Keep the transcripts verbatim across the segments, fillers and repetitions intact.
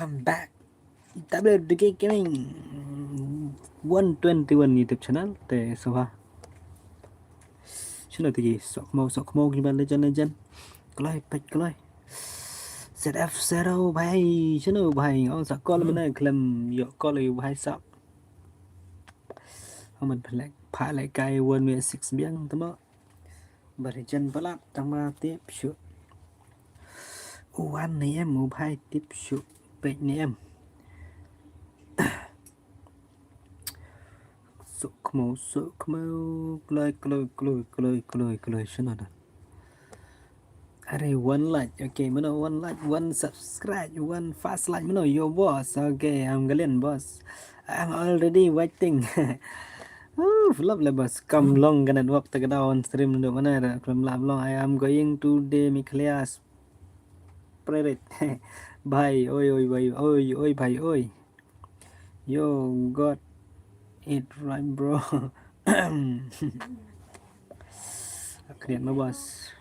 I'm back. W D K Gaming one twenty-one YouTube channel te sngewbha. Shano te ki sok mo sok mo ki ba legend legend. Kloi pek kloi. Z F zero bhai, shano bhai, ong sa call bana khlem ïoh call ïa u bhai sap. Ong ban phalek phalek kai one way six biang tamo. Ba legend palat tang ba tip shu. U wan ne em u bhai tip shu pek ne em. Sok mo sok mo kloi kloi kloi kloi kloi kloi shano da. Are one like, okay, mano one like, one subscribe, one fast like, mano yo boss, okay, I'm Galen boss, I'm already waiting. Ooh, love le boss, kam long ka network ta ka da on stream ndu mana da khlem lap long, I am going to the Meghalaya spirit. Bhai, oi oi bhai, oi oi bhai, oi. You got it right, bro. Khriat ma boss.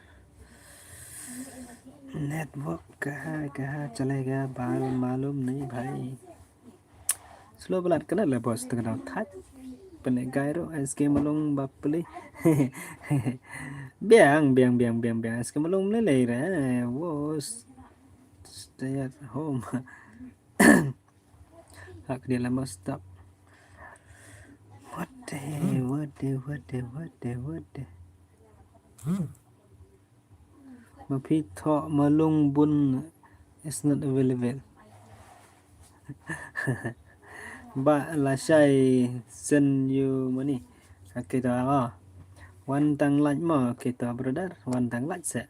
Network kaha kaha chalega bal malum nahi bhai. Slow palat kana le boss tang dau thaj. Pene gairo S K Malung bapli. Biang biang biang biang biang S K Malung mle le re. Wo stay at home. Hak dia lama stop. What the, what the, what the, what the, what the. Ma phi thoh Malung bun is not available. Ba lashai send you money. Okay to, ah. Wan tang like mo, okay to brother, wan tang like se.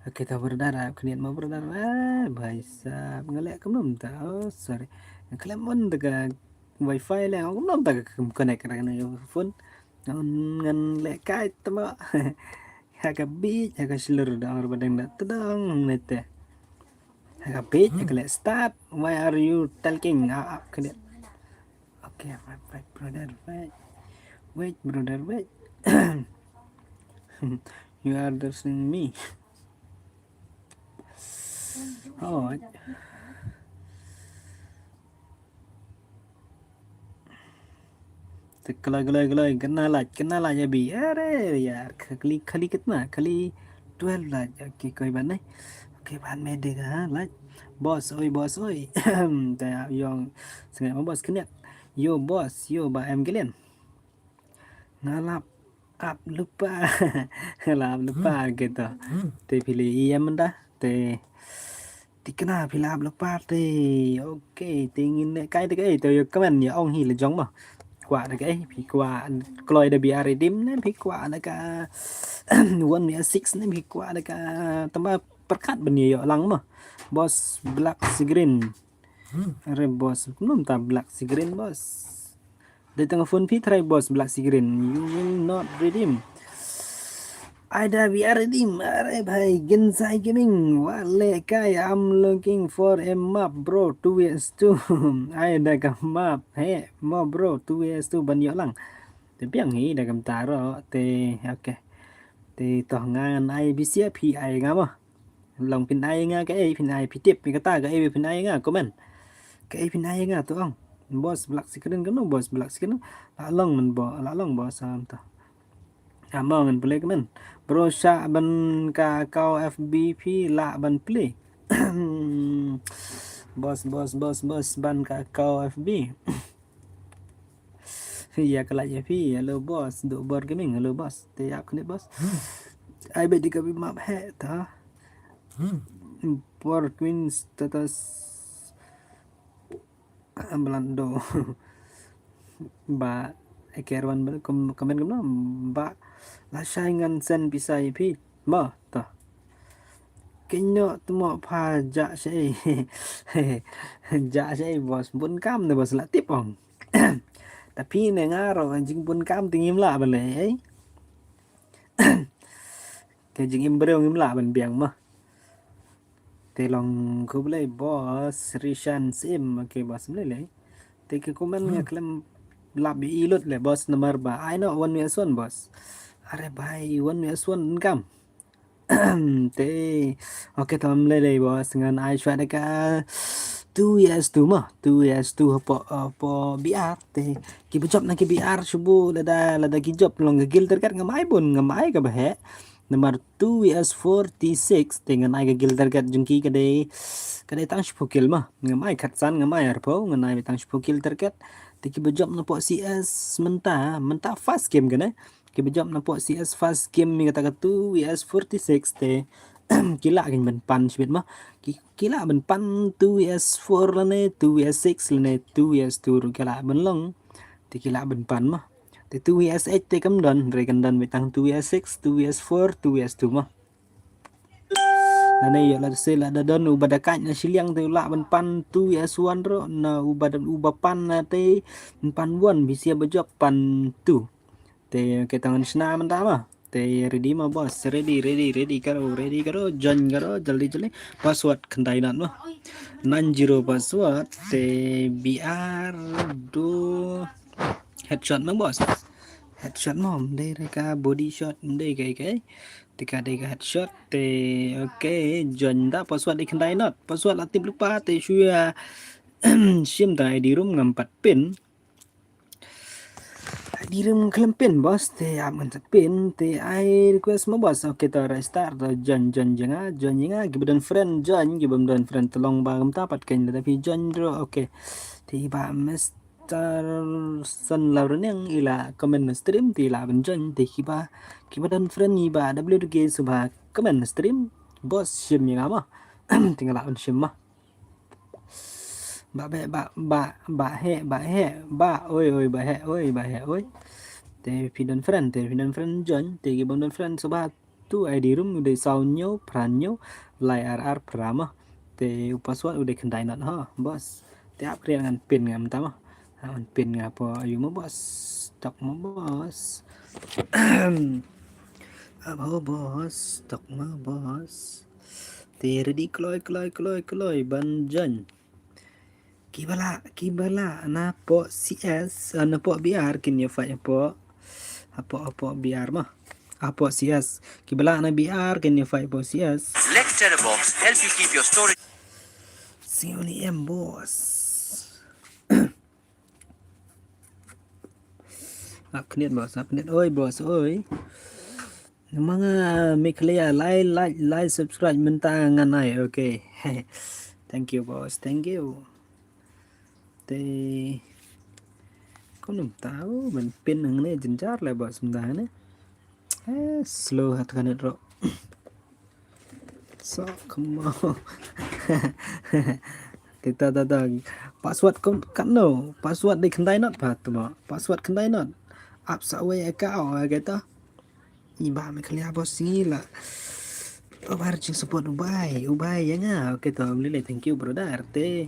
Okay to brother, ah, khniat mo brother. Ah, bhai sab, nga leh kumno ta. Oh, sorry. Khlem on ta ka wifi le, kumno ta ka connect ra ka phone. Ngan leh kai tama. Ha ka beach, ha ka shlur da or badang da tadang ne te. Ha ka beach, ha ka leh start. Why are you talking? Ah, ah, kena. Okay, wait, wait, brother, wait. Wait, brother, wait. You are listening me. Oh. Te kloi kloi kloi kena laj kena laj abi. Are yaar, khali khali kitna, khali twelve laj. Okay, koi ban nahi. Okay, ban me dega laj. Boss oi, boss oi. Te yong sngewbha boss kniat. Yo boss, yo ba em Galen. Nga lap ap lypa. Lap lypa kito. Te phi la ïa mynta te. Thikna phi la ap lypa te. Okay, te ngin ne kai te kai te ïa kmen ïa ong hi la jong ma. Kwah te kai phi kwah kloi da B R Redeem ne phi kwah da ka one ïa six ne phi kwah da ka tamba perkat ban ïa lang ma. Boss Black Screen. Are boss, kumno ta Black Screen boss. Dei tang phone phi try boss Black Screen. You will not redeem. Ai da B R Redeem. Are bhai Ginsai Gaming. Wa le kai, I'm looking for a map bro two V S two. Ai da ka map he mo bro two V S two ban ïoh lang. Te biang hi da kam taro te okay. Te toh ngan ai bisia phi ai nga mo. Long phin ai nga kaei phin ai phi tip phi kata kaei phin ai nga comment. Kaei phin ai nga to ong. Boss Black Screen kano boss Black Screen. La long man bo la long boss am to. Among and play comment. Bro sha ban ka kau F B phi la ban play. Boss boss boss boss ban ka kau F B. Ïa ka lait ïa phi, hello boss, Duk Bor Gaming, hello boss. Te ïa kane boss. Ai bet di ka bi map he ta. Bor Queen status. Amblando. Ba eker wan ba comment kumno ba la shai ngan send pisa ïa phi. Ma ta. Kenyo tmo pha ja shai. Ja shai boss bun kam ne boss la tip ong. Tapi ne nga ro jing bun kam te ngim lah ba lei. Ke jing im breu ngim lah ban biang ma. Te long khublei boss Rishan Sim. Okay boss mlei lei. Te ke comment nga khlem lap i lut le boss namar ba ai no one way aswan boss. Are bhai one way aswan kam. Te okay tam lei lei boss ngan ai shwa da ka two vs two mo, two vs two hapoh, hapoh B R te. Kiba jop na ki B R shuh lada, lada ki jop long ka kill target ngam ai bun, ngam ai kaba heh. Namar two vs four T six te ngan ai ka kill target jong ki ka dei, ka dei tang shiphew kill mo. Ngam ai khatsan, ngam ai arphew, ngan ai tang shiphew kill target. Te kiba jop napoh C S mynta, mynta first game kane. Kiba jop napoh C S first game mi kata ka two vs forty-six te ki lah kin ban pan shibit mo. Ki, ki lah ban pan two vs four lane two vs six lane two vs two ruh ki lah ban long. Te ki lah ban pan mo. Te two vs eight te kam don, re kan don beit tang two vs six, two vs four, two vs two mo. Lane ïoh lada se lada don uba da kait na shiliang te u lah ban pan two vs one ruh, na uba da, uba pan na te pan one, bisi ba jop pan two. Te, okay, tang ngan shna mynta mo. Te ready mo boss, ready, ready, ready karo, ready karo, join karo, jaldi jaldi. Password khyndai not mo. Nine zero password, te B R do headshot mo boss. Headshot mo, ym dei re ka body shot, ym dei kai kai. Te ka dei ka headshot, te okay, join da. Password dei khyndai not. Password la tip lypa, te shu ïa shim tang I D room ngam pat pin. I D room khlem pin boss, te ap ngan sa pin, te ai request mo boss. Okay, to restart, to join, join ïa nga, join ïa nga, kiba don friend join, kiba ym don friend to long ba kumta pat keiñ, lada phi join ruh, okay. Te i Bah Mister Son Laureniang i la comment na stream, te i lah ban join, te kiba, kiba don friend i Bah W D K sngewbha comment na stream, boss shim ïa nga mo. Te nga lah ban shim mo. Bah beh, bah, bah, bah heh, bah heh, bah, oi, oi, bah heh, oi, bah heh, oi. Te phi don friend, te phi don friend join, te kiba ym don friend sngewbha to I D room u dei saw hynñiew, phra hynñiew, lai ar ar phra mo. Te u password u dei khyndai not ho, boss. Te ap kriat ngan pin nga mynta mo. Ha, ngan pin nga hapoh aïu mo boss. Tok mo boss. Ap ho boss, tok mo boss. Te ready kloi, kloi, kloi, kloi ban join. Kiba lah, kiba lah napoh C S, ah, napoh B R kin ïa fight hapoh, hapoh, hapoh B R mo. Hapoh C S. Kiba lah na B R kin ïa fight hapoh C S. Let Terrabox help you keep your storage. Sing ni em boss. Ap khniat boss, ap khniat. Oi boss, oi. Namar nga Meghalaya, like, like, like, subscribe mynta ngan ai. Okay. Thank you boss, thank you. Te kumno tau ban pin hangne, jynjar le boss mynta hangne. Eh, slow hat ka net ruh. So, come on. Te ta, ta, ta. Password kum, katno? Password dei khyndai not pat mo. Password khyndai not. Ap sa wei account, okay to. I Bah Meghalaya boss ngi la. Obar jingsupport u bai, u bai ïa nga. Okay to, ym lei lei, thank you brother. Te.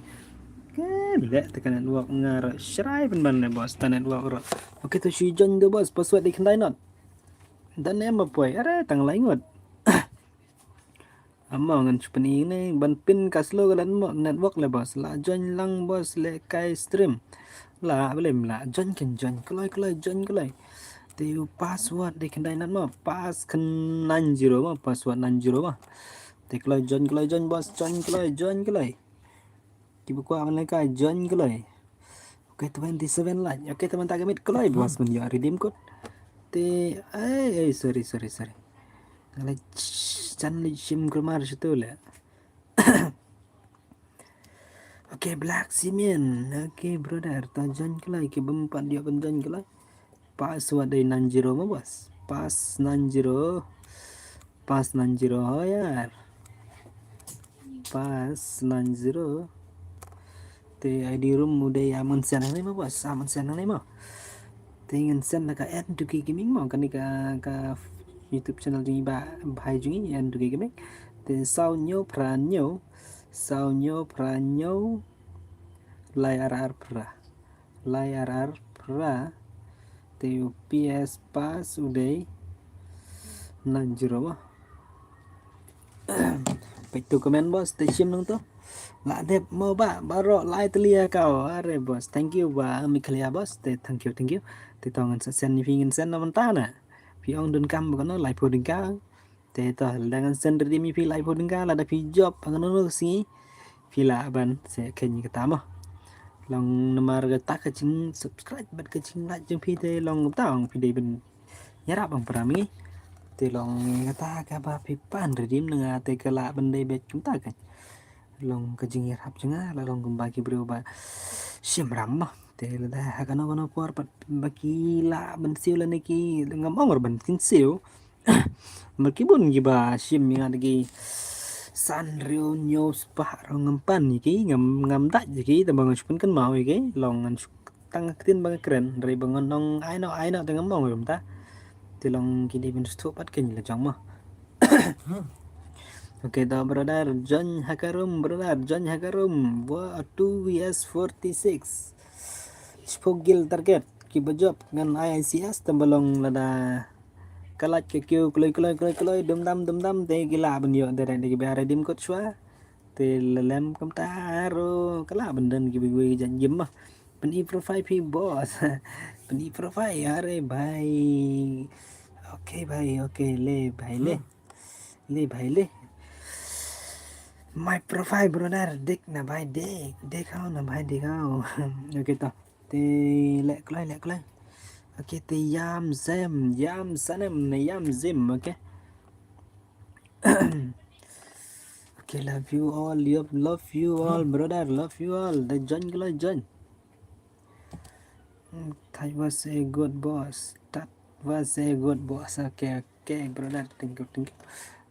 Ka leh te ka network nga ruh. Shrai pynban le boss ta network ruh. Okay to, shu join de boss, password dei khyndai not. Dan em ma poi, are tang lai ngut. Amo ngan shu pyni ne ban pin ka slow ka network, network le boss. La join lang boss, leh kai stream. La, balei ym lah join, kan join kloi kloi, join kloi. Te u password dei khyndai not mo, pass khyndai zero mo, password nine zero mo. Te kloi join, kloi join boss, join kloi, join kloi. Kiba kwah ban leh kai join kloi. Okay, twenty seven like. Okay, te mynta ka miet kloi boss, men ïoh redeem code. Te, ai, ai, sorry, sorry, sorry. Nga la ch-, chan la shim grammar shitu le. Okay, Black Cement. Okay, brother, to join kloi, kiba ym pat ïoh ban join kloi. Password dei nine zero mo boss. Pass nine zero. Pass nine zero ho ïar. Pass nine zero. Te I D room u dei, ah, mynta send hangne mo boss, ah, mynta send hangne mo. Te ngan send na ka N two K Gaming mo, kane ka, ka YouTube channel jong i ba, bhai jong i N two K Gaming. Te saw hynñiew phra hynñiew, saw hynñiew phra hynñiew, lai ar ar phra. Lai ar ar phra. Te u P S pass u dei nine zero mo. Peit tu comment boss, te shim nang tu. La dep mo ba, baroh lai tylli ïa ka. Are boss, thank you ba, Meghalaya boss, te thank you, thank you. Te to ngan sa send ïa phi, ngan send na mynta na. Phi ong donkam ba kano, laiphew tyngka. Te to, lada ngan send redeem ïa phi laiphew tyngka, lada phi jop ha kano kano ka sngi. phi lah ban se khein kata mo. Long namar kata ka jing subscribe bad ka jing like jong phi te long kata ong phi dei ban ïarap ong para ngi. Te long kata kaba phi pan redeem na nga te ka lah ban dei bad kumta ka. Long ka jing ïarap jong nga la long kumba ki briew ba shim ram mo. Te lada ha kano kano por pat ba ki lah ban siew lane ki ngam ong ruh ban kin siew. Ba ki bun kiba shim ïa nga da ki san riew hynñiew spah ruh ngam pan ïa ki, ngam ngam dait ïa ki, te ba ngan shu pynkynmaw ïa ki long ngan shu tang ktien ba nga kren, hynrei ba ngan ong ai noh ai noh te ngam ong ruh kumta. Te long ki dei ban sngewthuh pat kein la jong mo. Okay, to brother, join ha ka room, brother, join ha ka room. Wa two V S forty-six. Shiphew kill target. Kiba jop ngan I I C S te ba long lada ka lait ka kiew kloi kloi kloi kloi dum dam dum dam te ki lah ban ïoh direct da kiba redeem code shuwa. Te la lem kumta ruh ka lah ban don kiba iwei jait game mo. Pyni profile phi boss. Pyni profile, अरे भाई. Okay भाई, okay, le भाई le. Hmm. Le भाई le. My profile brother, देख ना भाई देख, देखाओ ना भाई देखाओ. Okay to. Te leh kloi leh kloi. Okay, te Yam Zem, Yam Sanem ne Yam Zem, okay. Okay, love you all, love, love you all, brother, love you all. Te join kloi join. Mm, that was a good boss. That was a good boss. Okay, okay, brother. Thank you, thank you.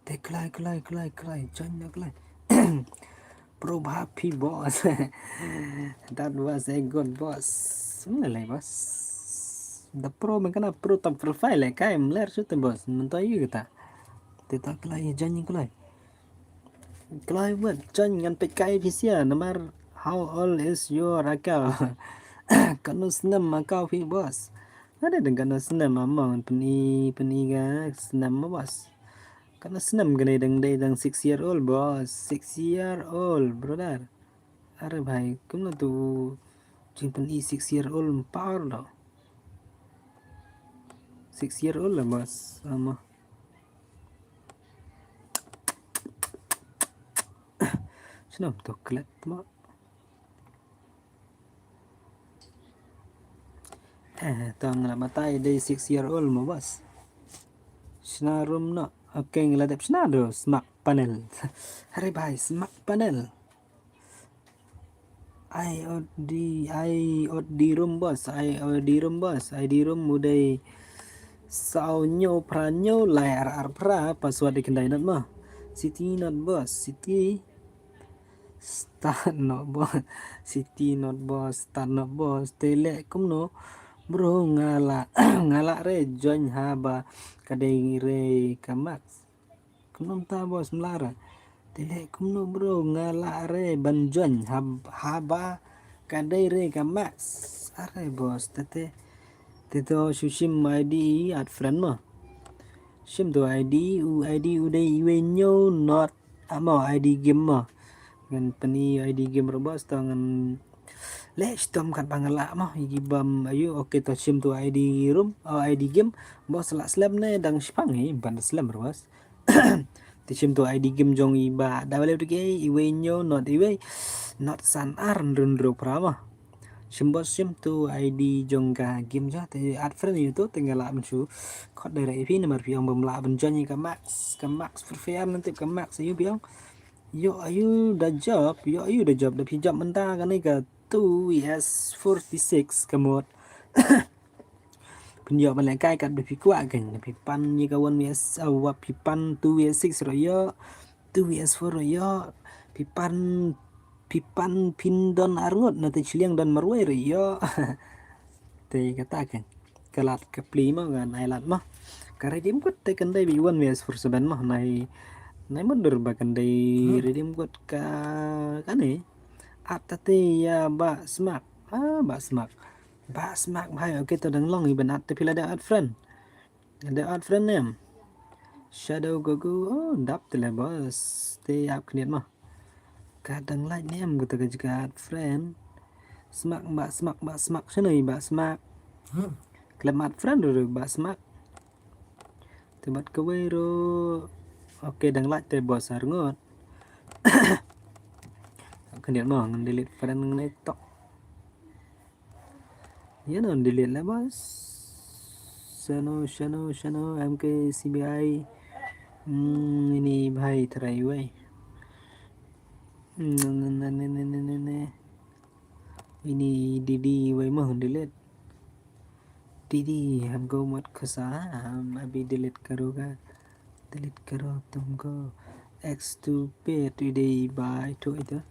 Te kloi kloi kloi kloi. Join na kloi. Pro happy boss. That was a good boss. Mlei boss. The pro man kana pro top profile le kai mler shu te boss. Mynta ïa kata. Te ta kloi join kloi. Kloi wat join ngan peit kai phi sia namar how old is your account? Kano snem account phi boss? Ada dang kano snem among pyni pyni ka snem mo boss. Kano snem kane dang dei dang six year old boss. Six year old brother. Are bhai kumno tu jingpyni six year old power do. Six year old lah boss ama. Shnam to klet mo. Eh, to nga la batai dei six year old mo boss. Shna room no. Okay, nga la dep shna do smak panel. Hare bhai, smak panel. I O D, I O D room boss, I O D room boss, I D room u dei saw hynñiew phra hynñiew lai ar ar phra, password dei khyndai not mo. City not boss, city start not boss, city not boss, start not boss. Te leh kumno bro nga la nga la re join haba ka dei re ka max. Kumno ta boss mlara. Te leh kumno bro nga la re ban join hab haba ka dei re ka max. Are boss te te te to shu shim I D add friend mo. Shim to I D u I D u dei iwei hynñiew not amo I D game mo. Ngan pyni I D game ruh boss to ngan leh shitom kat ba nga lah mo ïa ki bam ayu. Okay to shim to I D room o I D game. Boss lah slem ne dang shipang hi ban slem ruh boss. Te shim to I D game jong i ba da wale to ke iwei hynñiew not iwei not san ar hynriew hynriew phra mo. Shim boss shim to I D jong ka game ja te add friend ïa u to te nga lah ban shu khot direct ïa phi namar phi ong bym lah ban join ïa ka max ka max Free Fire ngan tip ka max ïa u phi ong. Ïoh ayu da job ïoh ayu da job da phi job mynta kane ka two V S forty-six ka mode. Phin ïoh ban leh kai kat ba phi kwah kein phi pan ïa ka one V S uh, wa phi pan two V S six ruh ïoh two V S four ruh ïoh phi pan phi pan phin don ar ngut na te chiliang don marwei ruh ïoh. Te kata kein ka lad ka pli mo ngan ai lad mo. Ka redeem code te kan dei bi one V S four seven mo nai nai mundur ba kan dei redeem code ka kane. At ta te ïa ba smak ah ba smak. Ba smak bhai, okay to dang long i ban add te phi la dang add friend. Dang add friend nem. Shadow Gogo, oh dap te le boss. Te ap khniat mo. Ka dang like nem kata ka jaka add friend. Smak ba smak ba smak shano i ba smak. Klem add friend ruh ba smak. Te bad kawei ruh. Okay dang like te boss ar ngut. Khyndiat mo ngan delete friend ngan tok. Ïa no delete la bas. Shano shano shano M K C B I. Hmm, ini bhai trai wei. Hmm, ne ne ne ne ne ne. Ini Didi wei mo delete. Didi हमको मत खुसा, हम अभी delete करूँगा, delete करो तुमको। X two pet idei ba itu itu.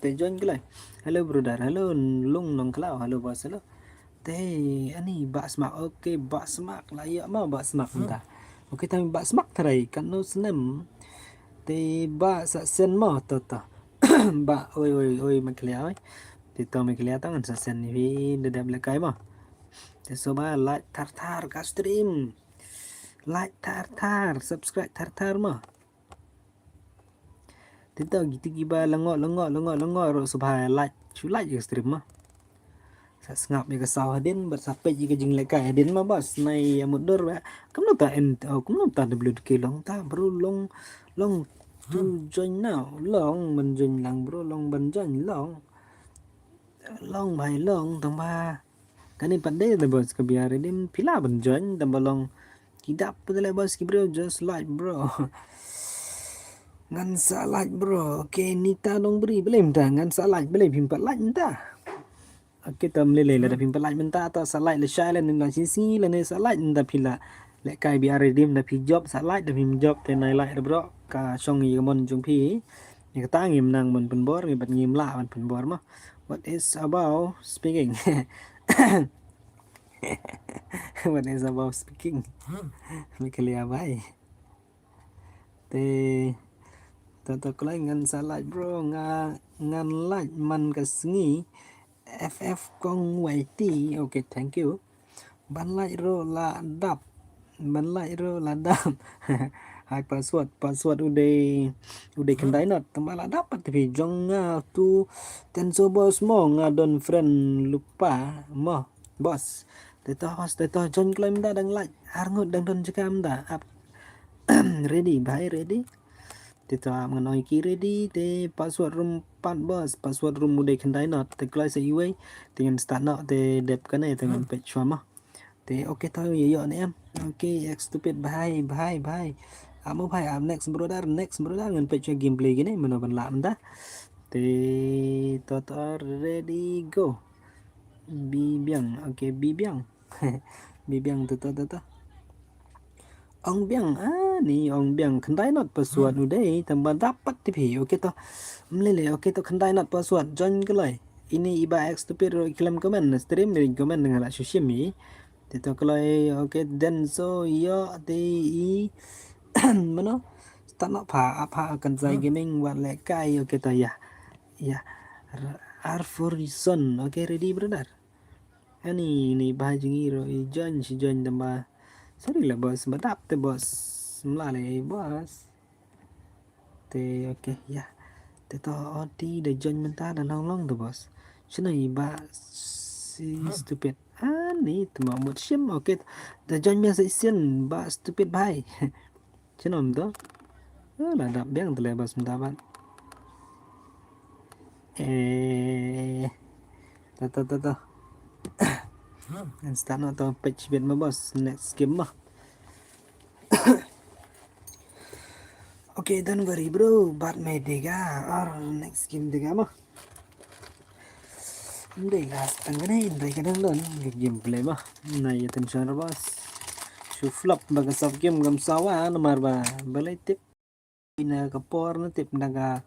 Te join kloi. Hello brother, hello Lung Nongklaw, hello boss, hello. Te ani Bah Smak, okay Bah Smak la ïa ma Bah Smak mynta. Okay tang Bah Smak trai kan no snem. Te ba sa sen mo to to. Ba oi oi oi Meghalaya oi. Te to Meghalaya to ngan sa sen ni phi da dep lehkai mo. Te so ba like thar thar ka stream. Like thar thar, subscribe thar thar mo. Te to gitu kiba lengo lengo lengo lengo ro so ba like, shu like ka stream mo. Sa sngap ïa ka saw hadien bad sa peit ïa ka jinglehkai hadien ma bas nai ïa mutdur ba. Kumno ta en, oh, kumno ta W D K long ta bro, long long tu join now, long ban join lang bro, long ban join long. Long bhai long tang ba. Kane pat dei da bos ka biar redim phi lah ban join tang ba long. Ki dap pat leh bos ki briew just like bro. Ngan sa like bro. Okay Nita Nongbri balei mynta ngan sa like balei phim pat like mynta. Okay tam lele la da phim pat like mynta ta sa like la shai la ne la sisi la ne sa like mynta phi la lehkai biar redim da phi job sa like da phim job te nai like da bro ka shong ïa ka mon jong phi. Ïa kata ngim nang ban pynbor ngi bad ngim lah ban pynbor mo. What is about speaking? What is about speaking? Meghalaya bhai. Te to to kloi ngan sa like bro nga ngan like man ka sngi F F Kong Y T. Okay thank you. Ban like ruh la dap. Ban like ruh la dap. Hai password, password u dei u dei khyndai not tang ba la dap pat te phi jong nga tu Tenso bos mo nga don friend lypa mo bos. Te to bos te to join kloi mynta dang like ar ngut dang don jaka mynta ap. Ready bhai ready. Te to ap ngan ong ïa ki ready te password ruh pat bos, password ruh u dei khyndai not te kloi sa iwei te ngan start noh te dep kane te ngan peit shuwa mo. Te okay to ïa ïoh ne em. Okay X two pet bhai bhai bhai. Ap mo bhai ap next brother next brother ngan peit shuwa gameplay kine mano ban lah mynta. Te to to ready go. Bi biang okay bi biang. Bi biang to to to to. Ong biang ani ong biang khyndai not password u dei tang ba dap pat te phi okay to. Mlele okay to khyndai not password join kloi. Ini iba X two pet ruh khlem comment na stream ri comment nga la shu shim i. Te to kloi okay Tenso ïoh te i mano start noh pha ap pha kan zai gaming wat lehkai okay to ïa ïa Arforison okay ready brother. Ani ni ba jong i ruh i join shi join tang ba. Sorry la bos ba dap te bos. Mla le bos. Te okay ïa. Te to oti da join mynta da nang long te bos. Shano i ba si stupid. Ani te ma mut shim okay. Da join mynta session ba stupid bhai. Shano mynta. Oh, la dap biang te le bos mynta ban. Eh. Ta ta ta ta. Ngan start noh to peit shibit ma bos next game ma. Okay don't worry bro bat me dega or next game dega ma. Ndai last tang kane ndai ka dang don ka gameplay ma. Na ïa tension ra bos. Shu flop ba ka sub game kam sawa namar ba balei tip. Na ka por na tip na ka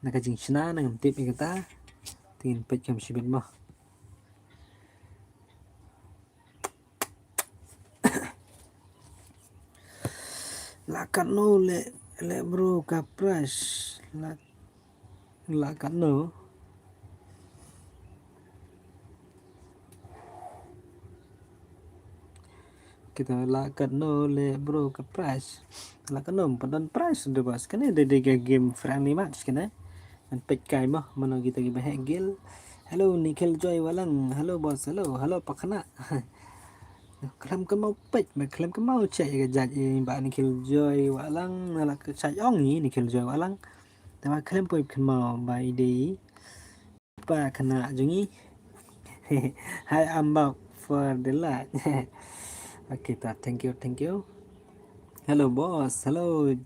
na ka jingshna na ngam tip ïa kata. Tin peit kam shibit ma. La katno le le bro ka price la la katno. Kita la katno le bro ka price. La katno padon price de bas kane de de game friendly match kane. Ngan peit kai ma mano kita ki ba heh gil. Hello Nikhil Joy Walang. Hello boss. Hello hello pakna. Khlem ka mau peit ba khlem ka mau check ïa ka jait ïa ba Nikhil Joy Walang na la ka chait ong ïa Nikhil Joy Walang. Te ba khlem poi kynmaw ba i dei i pa khynnah jong ngi. Hi, I'm back for the light. Okay, ta, thank you, thank you. Hello, boss. Hello,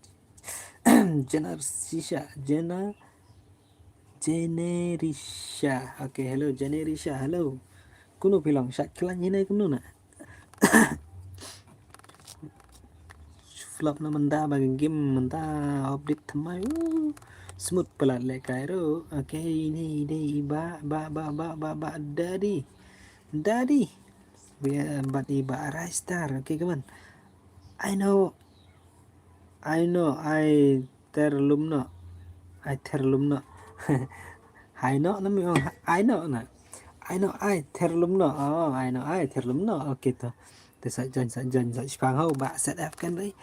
Generisha. Jena, Generisha. Okay, hello, Generisha. Hello. Kumno phi long, shait khlaiñ hi ne kumno na? Flop na mynta ba ka game mynta update thymmai. Uh, smooth palat lehkai ruh. Okay, ini i dei i Bah, Bah, Bah, Bah, Bah, Bah Daddy. Daddy. Bad i Bah Ristar. Okay, come on. I know. I know. I ther lum noh. I ther lum noh. Hai noh na mi ong. I know na. I know I ther lum noh. Oh, I know I ther lum noh. Okay, to. Te sa join, sa join, sa shipang ho, Bah Set F kan dei.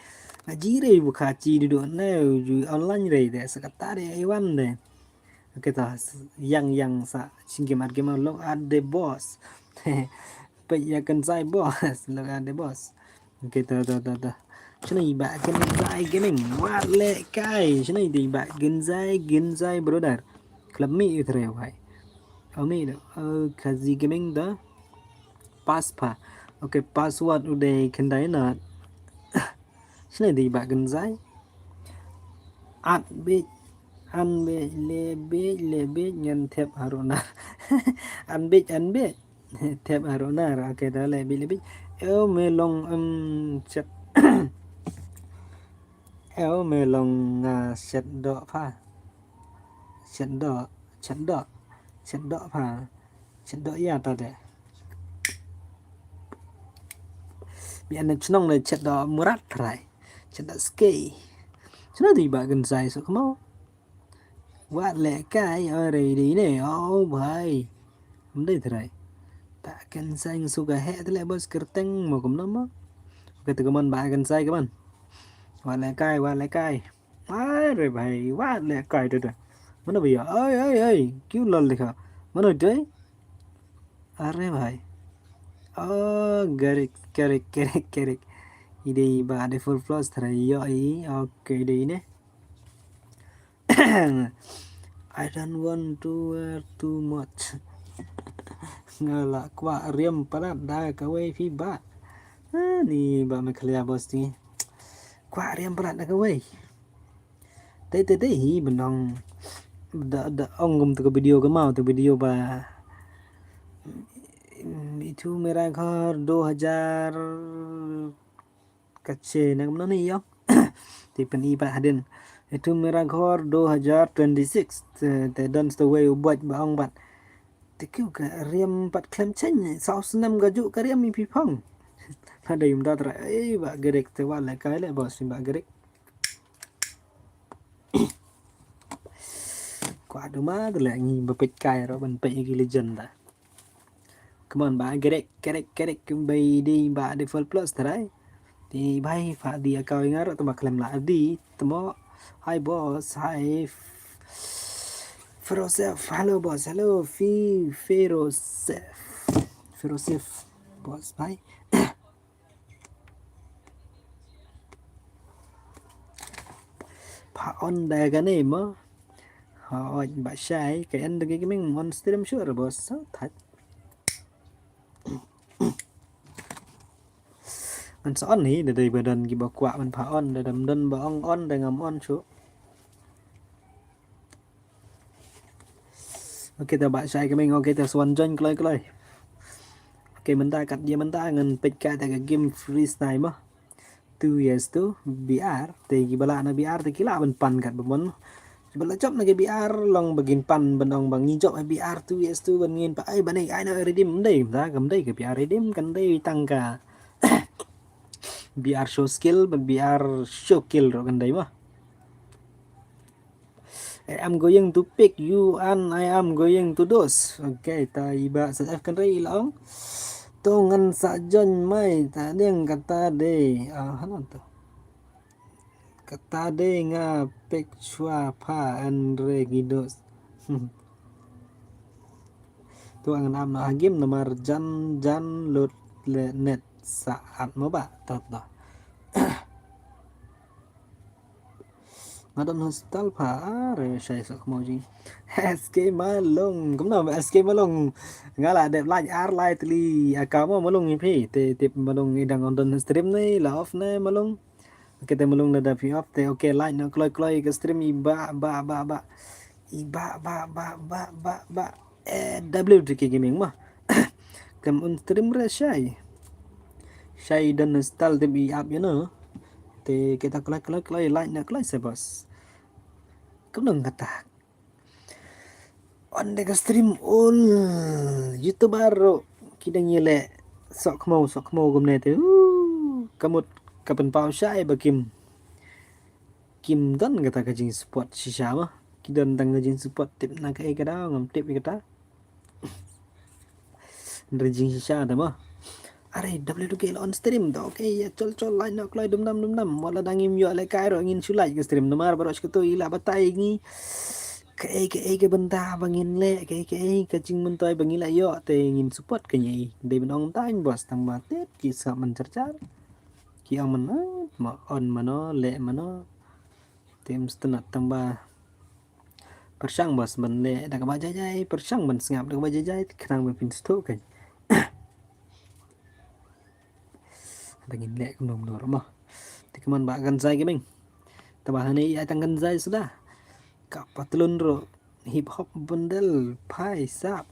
Nga ji rei bu kha chi dudu ne, ju online rei de, sa kata de, i wan de. Okay, to, s-, yang, yang, sa, sing game at game, look at the boss. Peit ïa Kensai boss, look at the boss. Okay, to, to, to, to. Shane i Bah Kensai Gaming, wat lehkai. Shane i Bah Kensai, Kensai brother. Khlem mih ïa u trai wai. Oh, mih do. Oh, Kazi Gaming do. Pass pa. Okay, password u dei khyndai na. Shane i Bah Kensai. At bit, an bit, le bit, le bit, ngan thep haruna. An bit, an bit. Thep haruna, ra ke da le bit, le bit. Eu me long, em, chet. Eu me long nga chet do pha. Chet do, chet do, chet do pha. Chet do ïa ta de. Bi an chnong le chet do murat rai. Chet do skei. Chna di ba gan sai so kmo. Wat lehkai, oh, rei dei ne, oh, bhai. Ym dei trai. Ba gan sai ngi suka he te le bos kerteng mo kumno mo. Okay, te kaman ba gan sai kaman. Wat lehkai, wat lehkai. Ai re bhai, wat lehkai te te. Mano bhai, ai, ai, ai. Kyu lol dikha. Mano dei? Are bhai. Oh, garik, garik, garik, garik. I dei ba de full plus trai yo i. Okay, i dei ne. I don't want to wear too much. Nga la kwah riam palat da kawei phi ba. Ah, ni ba Meghalaya bos ni. Kwah riam palat da kawei. Te te te hi benong da da ong kum te ka video ka mau te video ba itu mera ghar do hajar kache na kumno ni yo. Te pyn-i ba hadin. Itu mera ghar do hajar twenty six. Te, te don sto wei u bot ba ong bat. Te kyu ka riam pat khlem chen. Saw snem ka ju ka riam i pi phong. Lada yum da tra. Eh, ba gerek te wa le kai le bos ba gerek. Kwa duma te le ngi ba pet kai ro ban pet ki legend da. Come on, ba gerek, gerek, gerek, bai di, ba di full plus trai. Di bai fa di akau ngar tu ba klem la di. Temo. Hi boss, hi. F-, Ferocef, hello boss, hello Fi Ferocef. Ferocef, boss, bye. Pha on da kane mo. Ha oj ba shai ka en da ki ming on stream sure boss. So that. An sa on hi da dei ba don ki ba kwah ban pha on da dam don ba ong on da ngam on shu. Okay, ta ba shai ka ming, okay, ta swan join kloi kloi. Okay, mynta kat dia mynta ngan peit ka ta ka game freestyle mo. Two years to B R, te ki ba la na B R te ki la ban pan kat ba mon. Ba la jop na ki B R long ba gin pan ban ong ba ngi jop B R two years to ban ngin pa ai ba nei ai na redeem dei, ta kam dei ka B R redeem kan dei tang ka B R show skill, ban B R show kill ro kan dei mo. I am going to pick you and I am going to dose. Okay, ta iba sa F kan rei long. To ngan sa join mai ta ding kata de. Ah, hana to. Kata de nga pick chua pha and re gidos. Tu angan am na hagim namar jan jan lut le net saat mo ba tot do. Nga don hospital pha, are shai sok mo jing. S K Malung, kumno S K Malung. Nga la dep like ar lai tli account mo Malung ïa phi. Te tip Malung i dang on don stream ne, la off ne Malung. Okay, te Malung lada phi off te okay, like noh kloi kloi ka stream i ba ba ba ba. I ba ba ba ba ba ba. Eh, W T K Gaming mo. Kam on stream re shai. Shai don hospital te bi ap ïa no. Te kita kloi kloi kloi like noh kloi se boss. Kumno kata. On de ka stream ol YouTuber ruh ki dang ïaleh sok khmo sok khmo kumne te. Uh, ka mut ka pynpaw shai ba kim. Kim don kata ka jingsupport shisha mo. Ki don tang ka jingsupport tip na kaei ka daw ngam tip ïa kata. Hynrei jingshisha te mo. Are W T K la on stream te. Okay, ïa chol chol like noh kloi dum dam dum dam. Wat la dang ngim ïoh lehkai ruh ngin shu like ka stream namar baroh shi kato i la batai ngi. Kaei kaei ka bynta ba ngin leh, kaei kaei ka jingmyntoi ba ngi la ïoh te ngin support ka ngi. Dei ban ong tang boss tang ba tet ki sngap man char char. Ki ong mano, ma on mano, leh mano. Te mstunat tang ba pyrshang boss ban leh da kaba jai jai, pyrshang ban sngap da kaba jai jai, te khnang ba phin sngewthuh kan. Da ngin leh kumno kumno ruh mo. Te kumno ba kan sai gaming. Te ba hane ai tang kan sai suda. Ka patlun ruh hip hop bundle phai sap.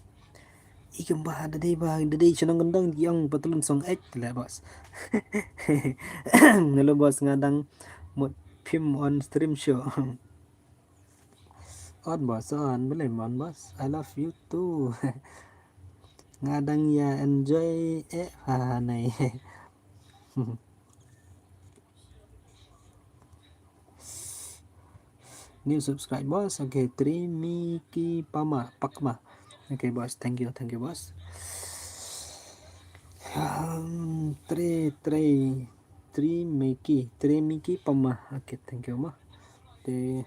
I kumba da dei ba da dei shnong kyndong ki ong patlun song ek le boss. Hello boss, nga dang mut phim on stream show. On boss, on, boleh mon boss. I love you too. Nga dang ïa enjoy eh ha nai. New subscribe boss. Okay, Tri Miki Pama Pakma. Okay boss, thank you, thank you boss. Um, Tri Tri Tri Miki Tri Miki Pama. Okay, thank you ma. Te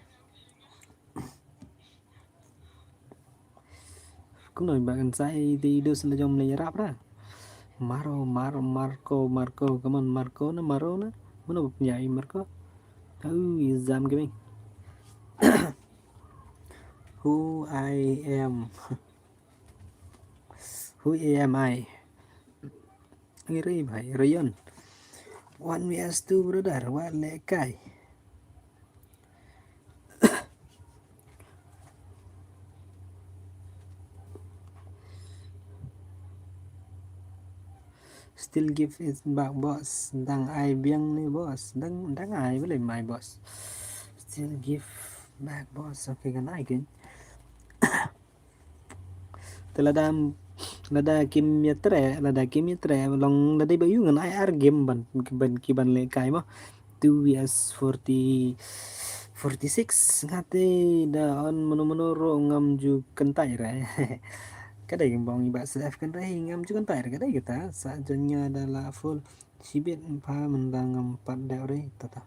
kumno ba kan sai di dus la jong le rap ra. Maro Maro Marco Marco, come on Marco na Maro na. Mano ba pynjai Marco. Au, exam gaming. Who I am. Who am I? Ngi rei bhai Rayon. One V S two brother, wat lehkai. Still give it back boss. Dang ai biang ne boss. Dang dang ai bele mai boss. Still give back boss. Okay, kan ai kin. Te lada lada kim ïa tre, lada kim ïa tre long lada ba yu ngan ai ar game ban ban ki ban lehkai ma. Two V S forty forty six ngate da on mano mano ruh ngam ju kyntai re. Kadei bong i ba self kan re ngam ju kyntai re kadei kita sa jon nga da la full sibit pha mendang ngam pat da re tata.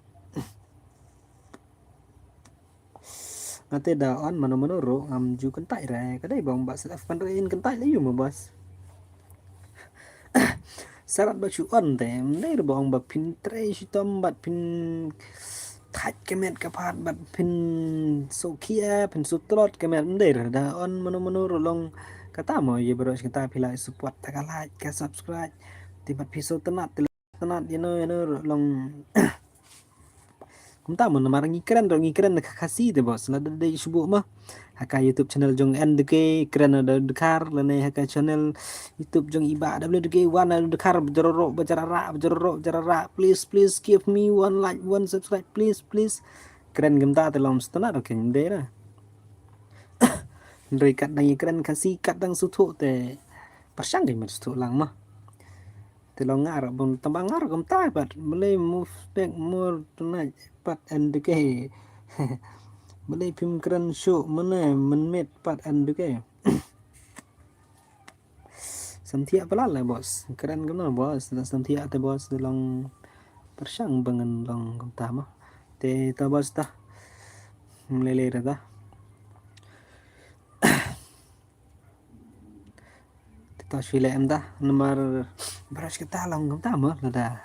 Ngate da on mano mano ruh ngam ju kyntai re kadei bong ba self kan re in kyntai le yu ma bas. Sarat ba shu on te mdei re bong ba phin trei shitom bat phin thait kemet ka phat bat phin sokhia phin sutlot kemet mdei re da on mano mano ruh long kata mo ye bro kata phi like support ta ka like ka subscribe te bat phi so tenat tenat ye no ye no ruh long. Kumta mo namar ngi kren ruh ngi kren ka Khasi te bos lada dei shubu ma. Haka YouTube channel jong N D K kren da dkhar lane haka channel YouTube jong iba W D K wan da dkhar bajroro bajarara bajaroro bajarara please please give me one like one subscribe please please. Kren kumta te long stenat okay de na. Ndrei kat dang kren Khasi kat dang suthu te. Pasyang dei met suthu lang ma. Te long ngar bun tamba ngar kumta pat mele move back more tonight pat N D K. Mele phim kren shu mene men met pat N D K. Samthiah pala le bos kren kumno bos da samthiah te bos da long pasyang bangan long kumta ma. Te ta bos ta mele le ta. Te to shu leh em da namar brush kita long kumta mo lada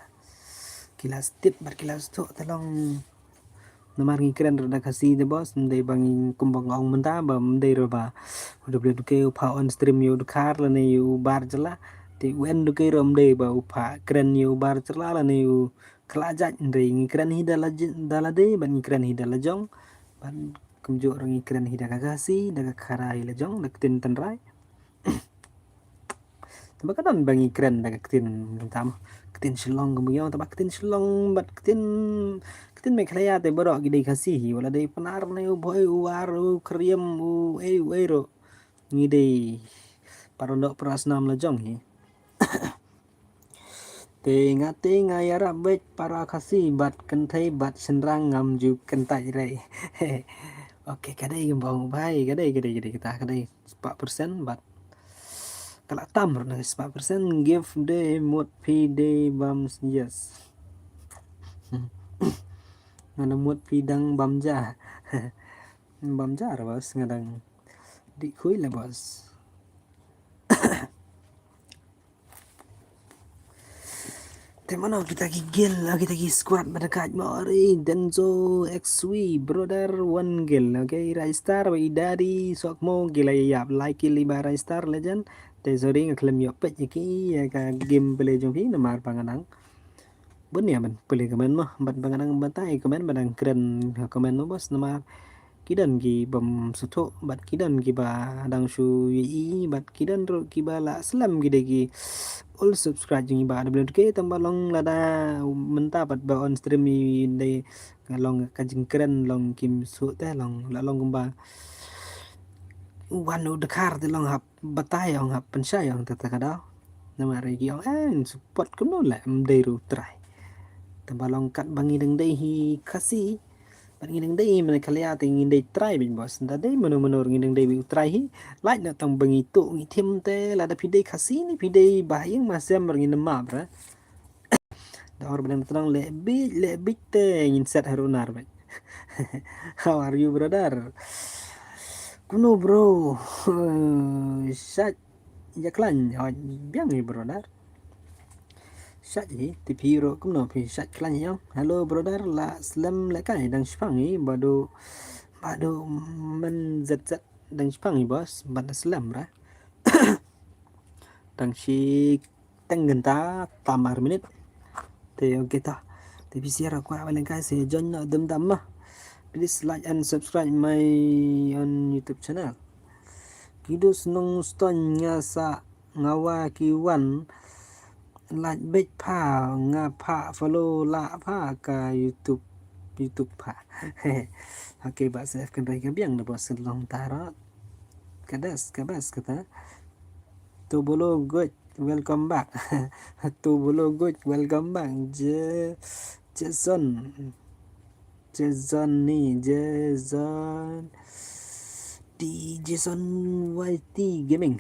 ki la step bad ki la stok te long Namar ngi kren ruh da Khasi te boss, ym dei ba ngi kumba nga ong mynta ba ym dei ruh ba u W two K u phah on stream ïa u dkhar lane ïa u bar jylla. Te u N two K ruh ym dei ba u phah kren ïa u bar jylla lane ïa u khlajait, hynrei ngi kren hi da la ji-, da lade bad ngi kren hi da la jong. Bad kumjuh ruh ngi kren hi da ka Khasi, da ka Khara hi la jong, da ka ktien tynrai. Tangba ka don ba ngi kren da ka ktien mynta mo, ktien Shillong kumba ngi ong, tangba ktien Shillong bad ktien, ktien Meghalaya te baroh ki dei Khasi hi, wat la dei Pnar ne u Bhoi, u War, u Khyriem, u ei u ei ruh. Ngi dei para doh para snam la jong hi. Te nga te nga ïarap beit para Khasi bad kynthei bad shynrang, ngam ju kyntait rei. Ok, ka dei kumba ong bhai, ka dei, ka dei, ka dei kata, ka dei spah percent bad ka la tam ruh na spah percent. Gift dei mut phi dei bam, yes. Nga na mut phi dang bam ja. Bam ja ruh boss, nga dang dih khuid la boss. Te mano kita ki guild, kita ki squad ba da kait mo ri, Denzo, X V, Brother, One Guild, okay, Ristar, ba i Daddy, Sokmo, ki la ïap, like ki li ba Ristar Legend. Te sorry nga khlem ïoh peit ïa ki, ïa ka gameplay jong ki, namar ba nga nang bun ïa ban pule comment mo, bad ba nga nang batai comment ba dang kren comment mo boss, namar ki don ki bym sngewthuh, bad ki don ki ba dang shu ïohi, bad ki don ruh ki ba la slem, ki dei ki old subscribe jong ngi ba W W K, tangba long lada mynta pat ba on stream i dei ka long ka jingkren long kim sngewthuh te long la long kumba wan u dkhar te long hap batai ong, hap pynshai ong, te te ka daw. Namar ki ong, eh, support kumno leh, ym dei ruh u trai. Tangba long kat ba ngi dang dei hi Khasi, bad ngi dang dei hi Meghalaya te ngi dei trai beit boss. Nda dei mano mano ngi dang dei beit u trai hi. Lait na tang ba ngi tuh ngi thim te, lada phi dei Khasi ne phi dei ba ha ïing ba ha sem ruh ngin ym map re. Da or ba dang tnang leh beit, leh beit te ngin set harunar beit. How are you, brother? Kumno bro? Shait ïa khlaiñ, hoi biang hi brother. Shait hi, te phi ruh kumno phi shait khlaiñ hi ong. Hello brother, la slem leh kai, dang shipang hi, badu, badu men zet zet dang shipang hi boss, bad la slem ra. Dang shi teng kynta tam ar minit. Te okay to. Te phi sngewbha kwah ba leh kai sa join noh dum dam ma. Please like and subscribe my own YouTube channel. Ki du snong ston nga sa nga wa ki wan like beit pha, nga pha follow la pha ka YouTube, YouTube pha. Okay, ba sef kan rai ka biang na ba sen long taro. Ka das, ka bas kata. To bolo good, welcome back. To bolo good, welcome back. Je, Jason. Jason ni, Jason. Di Jason Y T Gaming.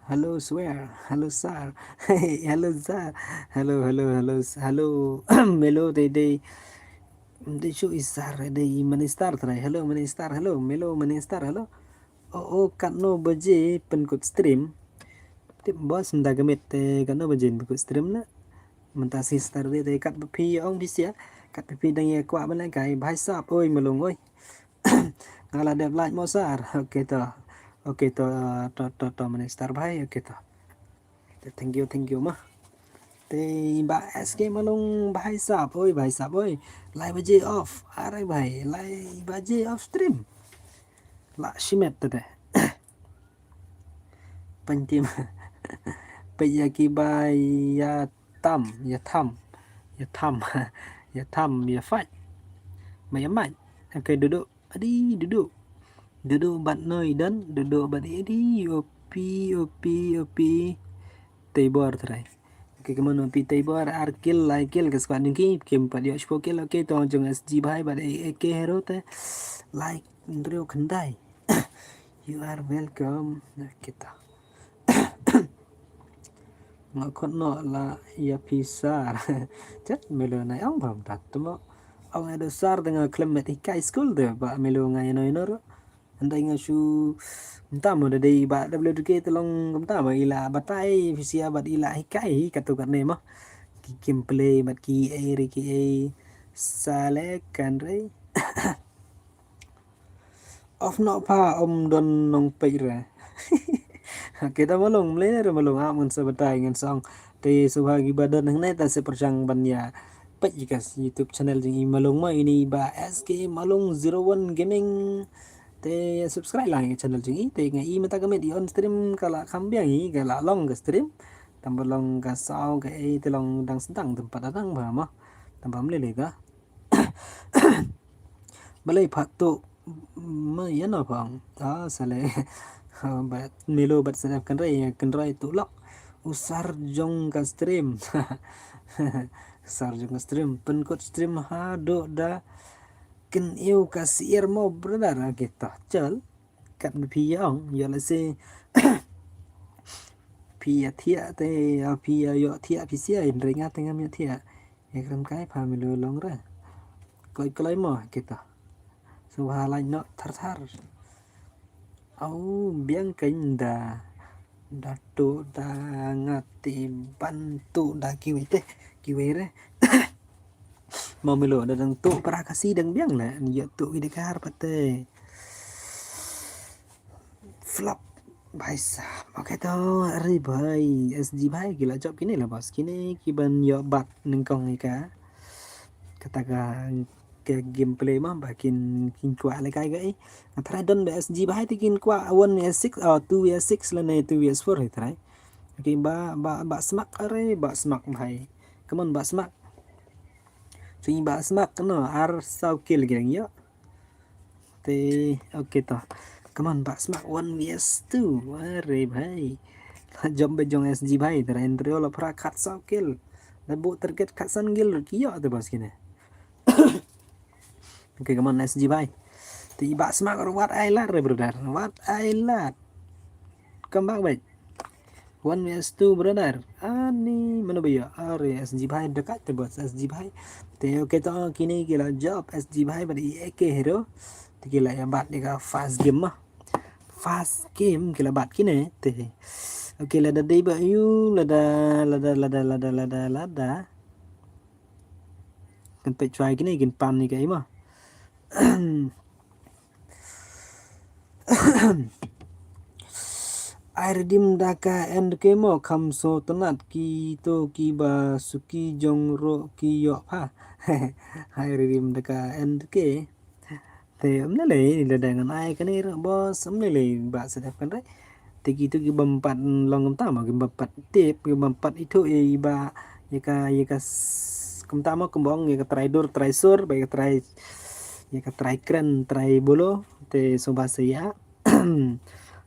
Hello swear, hello sir. Hello sir. Hello, hello, hello, hello. Melo dei dei. Dei shu i sir dei i minister trai. Hello minister, hello. Melo minister, hello. O o katno baje pynkut stream. Tip boss mynta ka miet te katno baje pynkut stream na. Mynta sister dei dei kat ba phi ong phi sia. Kat ba phi dang ïa kwah ban leh kai bhai sap oi malung oi. Nga la dep like mo sir. Okay to. Okay to, to, to, to minister bhai. Okay to. Te thank you, thank you ma. Te ba S K Malung bhai sap oi, bhai sap oi. Lai baje off. Are bhai, lai baje off stream. La shimet te te. Pyntim. Peit ïa ki ba ïa tam, ïa tham. Ïa tham. Ïa tham, ïa fight. Ma ïa might. Okay, duduk. Adi, duduk. Duduk bad noi don, duduk bad adi, opi, opi, opi. Tei bor trai. Okay, kumno opi tei bor, ar kill, lai kill, ka squad jong ki, kim pat ïoh shiphew kill, okay, to jong S G bhai, bad A K hero te. Lai, hynriew khyndai. You are welcome. Okay, to. Nga khot noh la ïa phi sir. Chet melo na ong bam tat mo. Ong edo sir te nga khlem met hikai school te ba melo nga ïa no ïa no ro. Hynrei nga shu mynta mo da dei ba W two K te long kumta mo i la batai phi sia bad i la hikai hi katu katne mo. ki gameplay bad ki ei re ki ei. Sale kan re. Off noh pha, ym don nongpeit re. Kita Malung, mlei re Malung, ah, ngan sa batai ngan sa ong. Te sngewbha kiba don hangne ta sa pyrshang ban ïa peit ïa ka YouTube channel jong i Malung mo, ine i Bah S K Malung zero one Gaming. Te subscribe lang ïa ka channel jong i, te nga i mynta ka miet i on stream ka la kham biang i, ka la long ka stream. Tang ba long ka saw ka ei te long dang sdang, tang pat dang ba mo. Tang ba mlei lei ka. Balei pha tuh ma ïa na pha ong. Ah, sale. Ba Milo bad Sadef Kynrei, Kynrei tuh lok. U sar jong ka stream. Sar jong ka stream. Pynkut stream haduh da kyniew ka syiar mo brother. Agi toh chal. Kat ba phi ïa ong, ïa lehse phi ïa thiah te, ïa phi ïa ïoh thiah phi sia, hynrei nga te ngam ïoh thiah. Ïa kren kai pha Milo long re. Kloi kloi mo kita. Sngewbha like noh thar thar. Au biang kein da. Da tuh da nga te ban tuh da kiwei te, kiwei re. Mo Milo da dang tuh para Khasi dang biang le, ïa tuh ki dei ka har pat te. Flop. Bhai sahab. Okay to, are bhai, S G bhai, ki la jop kine la boss, kine ki ban ïoh bat nyngkong ïa ka. Kata ka, ka gameplay ma ba kin, kin kwah lehkai ka ei. Nga tharai don ba S G bhai te kin kwah one v six, oh, two v six lane two v four hi tharai. Okay, ba, ba, ba smak are, ba smak bhai. Come on, ba smak. Jong i ba smak no, ar saw kill ki dang ïoh. Te, okay to. Come on, ba smak one v two. Are bhai. Jom ba jong S G bhai, tara entry la phra khat saw kill. Da bu target khat san kill ki ïoh te boss kine. Okay, come on, S G bhai. Te i ba smak wat ai lad re brother. Wat ai lad. Come back, bhai. One v two, brother. Ani, mano ba ïoh? Are, S G bhai, dekat te boss, S G bhai. Te, okay to, kine ki la jop, S G bhai, bad i A K hero. Te ki la ïa bat ïa ka first game ma. First game ki la bat kine, te. Okay, lada dei ba ïoh, lada, lada, lada, lada, lada, lada. Kan peit chwa kine, kin pan ni ka i ma. Ai redeem da ka N K mo kham so tnat ki to ki ba suki jong ro ki ïoh pha. Ai redeem da ka N K. Te ym lei lei lada ngan ai kane ro boss ym lei lei ba sedap kan rai. Te ki to ki bym pat long kumta mo ki bym pat tip ki bym pat ithuh ïa i ba ïa ka ïa ka s-, kumta mo kumba ong ïa ka trai dur trai sur ba ïa ka trai ïa ka trai kren trai bolo te sngewbha sa ïa.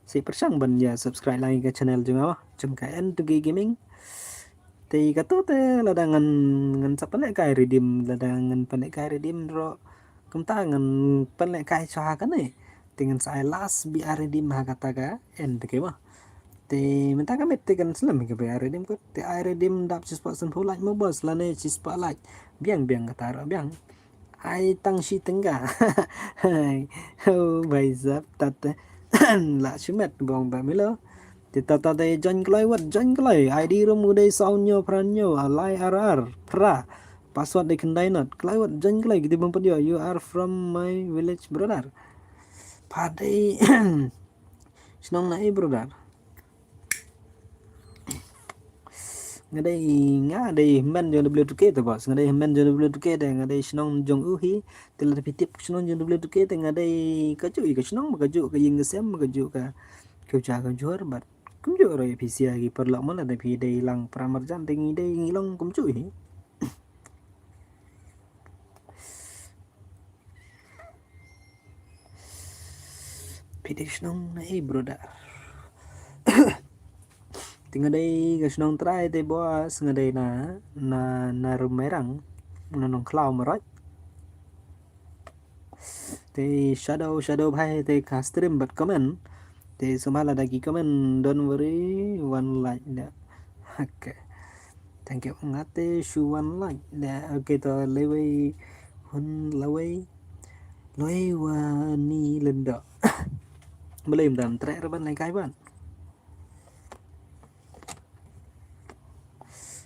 Sa pyrshang ban ïa subscribe lang ïa ka channel jong nga jong ka N two K Gaming. Te kato te lada ngan ngan sa pynlehkai redeem lada ngan pynlehkai redeem ro kumta ngan pynlehkai sha ha kane. Te ngan sa ai last B R redeem ha kata ka N two K mo. Te mynta ka miet te kan slem ka B R redeem ko. Te ai redeem dap shispah sanphew lait mo boss lane shispah lait. Biang biang kata ro biang. Ai tang shi tengga. Oh, bhai sahab, tat te. La shimet bong ba milo. Te tat te join kloi wat, join kloi. I D room u dei saw hynñiew phra hynñiew, a lai ar ar, phra. Password dei khyndai not. Kloi wat, join kloi, kiti bym pat ïoh. You are from my village, brother. Pha dei shnong na ei, brother. Nga dei nga dei hynmen jong W two K te boss. Nga dei hynmen jong W two K te nga dei shnong jong u hi. Te lada phi tip shnong jong W two K te nga dei kajuh ïa ka shnong ba kajuh ka ïing ka sem ba kajuh ka ka ja ka jhur bad kumjuh ruh ïa phi sia ki paralok mo lada phi dei lang para marjan te ngi dei ngi long kumjuh hi. Phi dei shnong na ei, brother? Te nga dei ka shnong trai te boss, nga dei na na na Rumairang, na Nongkhlaw Marot. Te shadow shadow bhai te ka stream bad comment. Te sngewbha lada ki comment don't worry one like da. Okay. Thank you. Nga te shu one like da. Okay to lewei hun lewei lewei wani lendo. Balei ym dam trek re ban lehkai ban.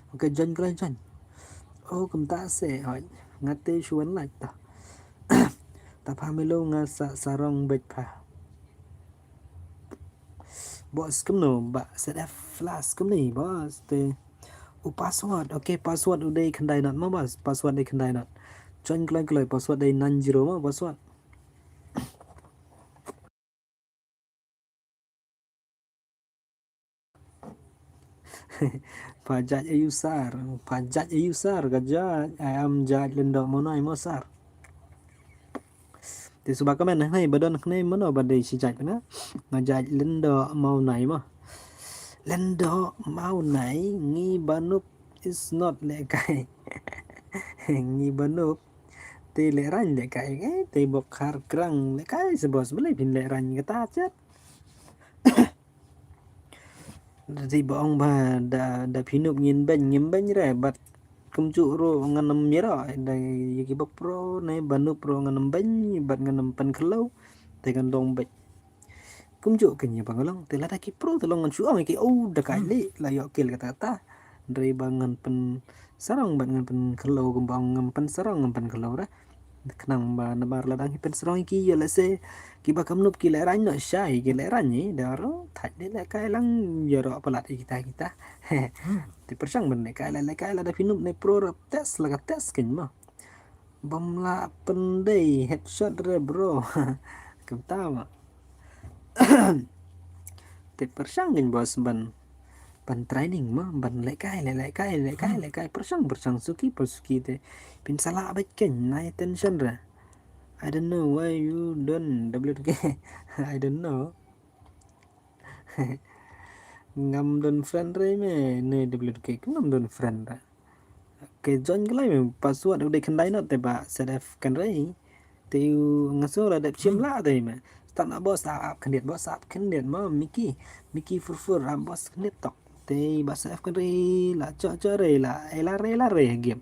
Okay, join kloi join. Oh, kumta se, hoi. Nga te shu wan like ta. Ta pha milo nga sa sarong bej pha. Boss kumno ba set F flash kumni boss te. U password, okay, password u dei khyndai not ma boss, password dei khyndai not. Join kloi kloi, password dei nine zero ma password. Pha judge a user, pha judge a user, ka judge, I am judge Lyngdoh Mawnai mo sir. Te suba comment hangne ba don hangne mano ba dei shi judge na. Nga judge Lyngdoh Mawnai mo. Lyngdoh Mawnai, ngi ba nup is not lehkai. Ngi ba nup. Te lehraiñ lehkai, eh, te bok har krang lehkai se boss, balei phin lehraiñ kata chet. Te ba ong ba da, da phi nup ngin beiñ, ngim beiñ re, bad kumjuh ruh ngan ym ïaroh, da ïa ki ba pro ne ba nup ruh ngan ym beiñ, bad ngan ym pynkhyllew, te ngan dang beiñ. Kumjuh kein ïa ba nga long, te lada ki pro te long ngan shu ong ïa ki, oh, da ka lei, la ïoh kill kata kata. Hynrei ba ngan pynsarong bad ngan pynkhyllew, kumba ong ngam pynsarong ngam pynkhyllew re. Khnang ba namar lada ngi pynsarong ïa ki, ïa lehse kiba kam nup ki lehraiñ noh shai, ki lehraiñ, eh, da ruh thait dei lehkai lang ïaroh palat ïa kita kita. Te pyrshang ban lehkai, lehkai lada phi nup ne pro rep test la ka test kein ma. Bym lah pyndei headshot re bro. Kumta ma. Te pyrshang kein boss ban, ban training ma, ban lehkai, lehkai, lehkai, lehkai, pyrshang, pyrshang suki pa suki te. Phin sa lah beit kein, nai tension re. I don't know why you don't W K. I don't know. Ngam don friend re me ne W K, ngam don friend re. Ke join kloi me, password u dei khyndai not te ba set F kan re. Te u nga sngew la dep shim la te me. Start na boss, ap khyndiat boss, ap khyndiat ma Mickey. Mickey furfur, ap boss khyndiat tok. Te ba set F kan re la cho cho re la, eh, la re la re game.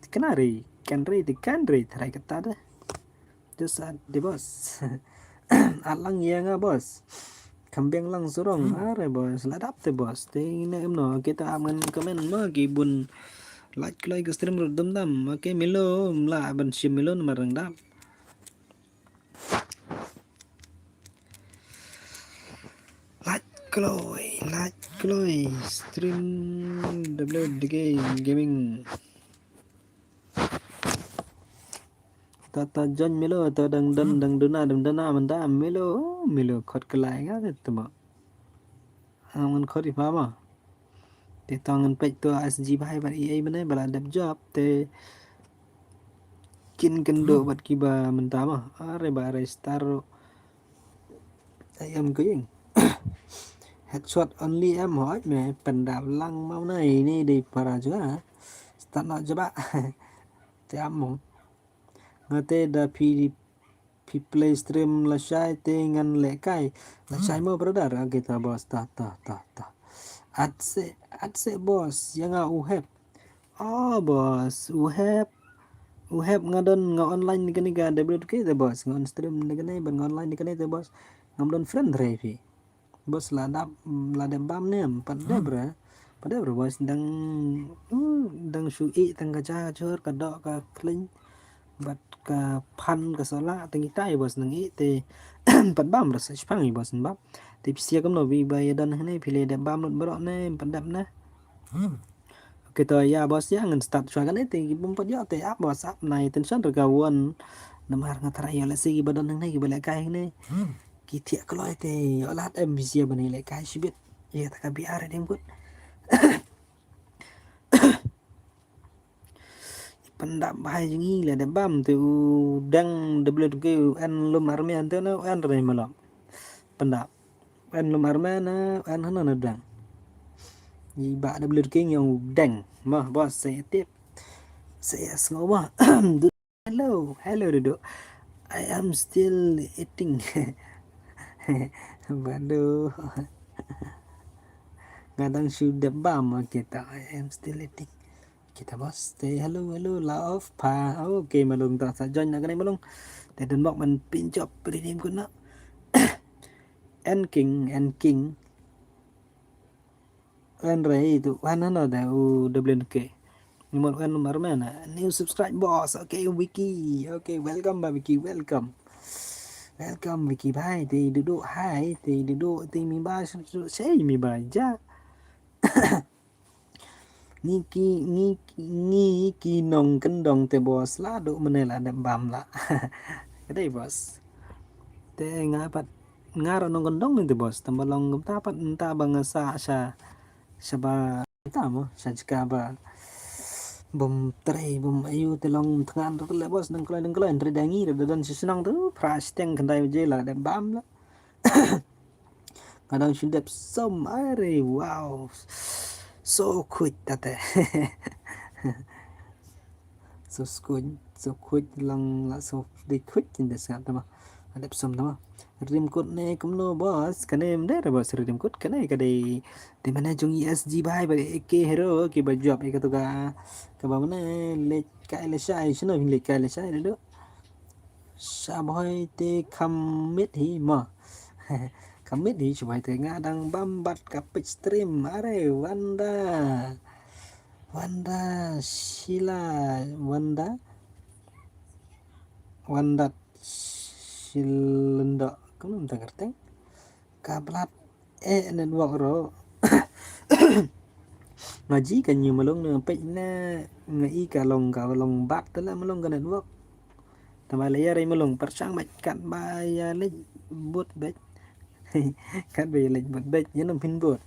Kena re, kan re, te kan re, tharai kata de. Just at the boss. At lang ïa nga boss. Kham biang lang surong. Are boss, la dap te boss. Te ne em no, kita ap ngan comment ma ki bun like kloi ka stream ruh dum dam. Okay, milo, mla ban shim milo namar dang dap. Like kloi, like kloi stream W D K Gaming. Ta ta join milo, ta dang dang dang duna dang duna mynta milo, milo khot ka lai nga te tama. Ngan khot i pha ma. Te ta ngan peit to S G bhai bad i ei bane ba la dep jop te kin kynduh bad kiba mynta ma. Are ba are star ruh. Ai em ko ïing. Headshot only em hoi me pyndap lang ma nai ni dei para jua. Start na jaba. Te am mo. Nga te da phi, phi play stream lashai te ngan lehkai. Lashai mo brother, agi ta boss, ta, ta, ta, ta. At se, at se boss, ïa nga u hep. Oh boss, u hep. U hep nga don nga online ni kane ka W K te boss, nga on stream ni kane ban nga online ni kane te boss. Ngam don friend re phi. Boss la dap, la dep bam ne em, pat dep re. Pat dep re boss dang, hmm, dang shu i tang ka ja jor ka dok ka khlaiñ. Bad ka phan ka sola tang kita i boss nang i te pat bam re sa shipang i boss bam. Te phi sia kumno bi ba ïa don hne phi le dep bam lut baroh ne pat dep ne. Kita ïa boss ïa ngan start shuwa kane te ki bym pat ïoh te ap boss ap nai tension re ka won. Namar nga tharai ïoh lehse kiba don hangne kiba lehkai hangne ki thiah kloi te ïoh lad em bisia ban ïalehkai shibit. Ïa ta ka B R ding kut. Pyndap bha jong ngi la dep bam te u dang W K u en lum army ante na u en re malom. Pyndap. En lum armen, eh, en hana na dang. Ngi ba da blir king yong dang. Mah, boss, saya tip. Saya sngoh mah. Hello, hello, Duduk. I am still eating. Badu. Ngadang shu dep bam kita. I am still eating. Kita bos, te hello, hello, la off pa. Okay, malung ta sa join na kane malung. Te dun mok man pinjop redeem kuna. En king, en king. En rei tu, wan ano da u W K. Ni mon kan mar men. New subscribe boss. Okay, Wiki. Okay, welcome ba Wiki, welcome. Welcome Wiki bhai. Te dudu hai, te dudu te mi ba sei mi ba ja. Ngi ki ngi ngi ki nongkyndong te boss la du mane la dep bam la. Kadei boss. Te nga pat nga ra nongkyndong ni te boss. Tamba long kumta pat nta ba nga sa sha sha ba ta mo sha jaka ba bom trei bom ayu te long tngan tu le boss nang kloi nang kloi entre dangi da dan shisnang tu pra steng kandai je la dep bam la. Nga dang shu dep som are wow. So khuid tate. So khuid so khuid lang la so dei khuid in des ngat tama. Dep som tama. Rim kut ne kumno boss kane mde re boss rim kut kane kadei. Di mana jong E S G bhai ba ek hero ki ba job ek tu ka ka ba mana lek kai le shai shino lek kai le shai do. Shabhoi te khammit hi mo. Khammit hi shabhoi te nga dang bam bat ka page stream are Wanda. Wanda Shila Wanda. Wanda Shilendo. Kamu minta kerteng. Ka blat eh network ro. Ngaji ka nyu malung ne pek ne ngai ka long ka long bat te la malung ka network. Tama le ya rai malung persang bet kat ba ya lej but bet. Kat ba ya lej but bet ya nam pin but.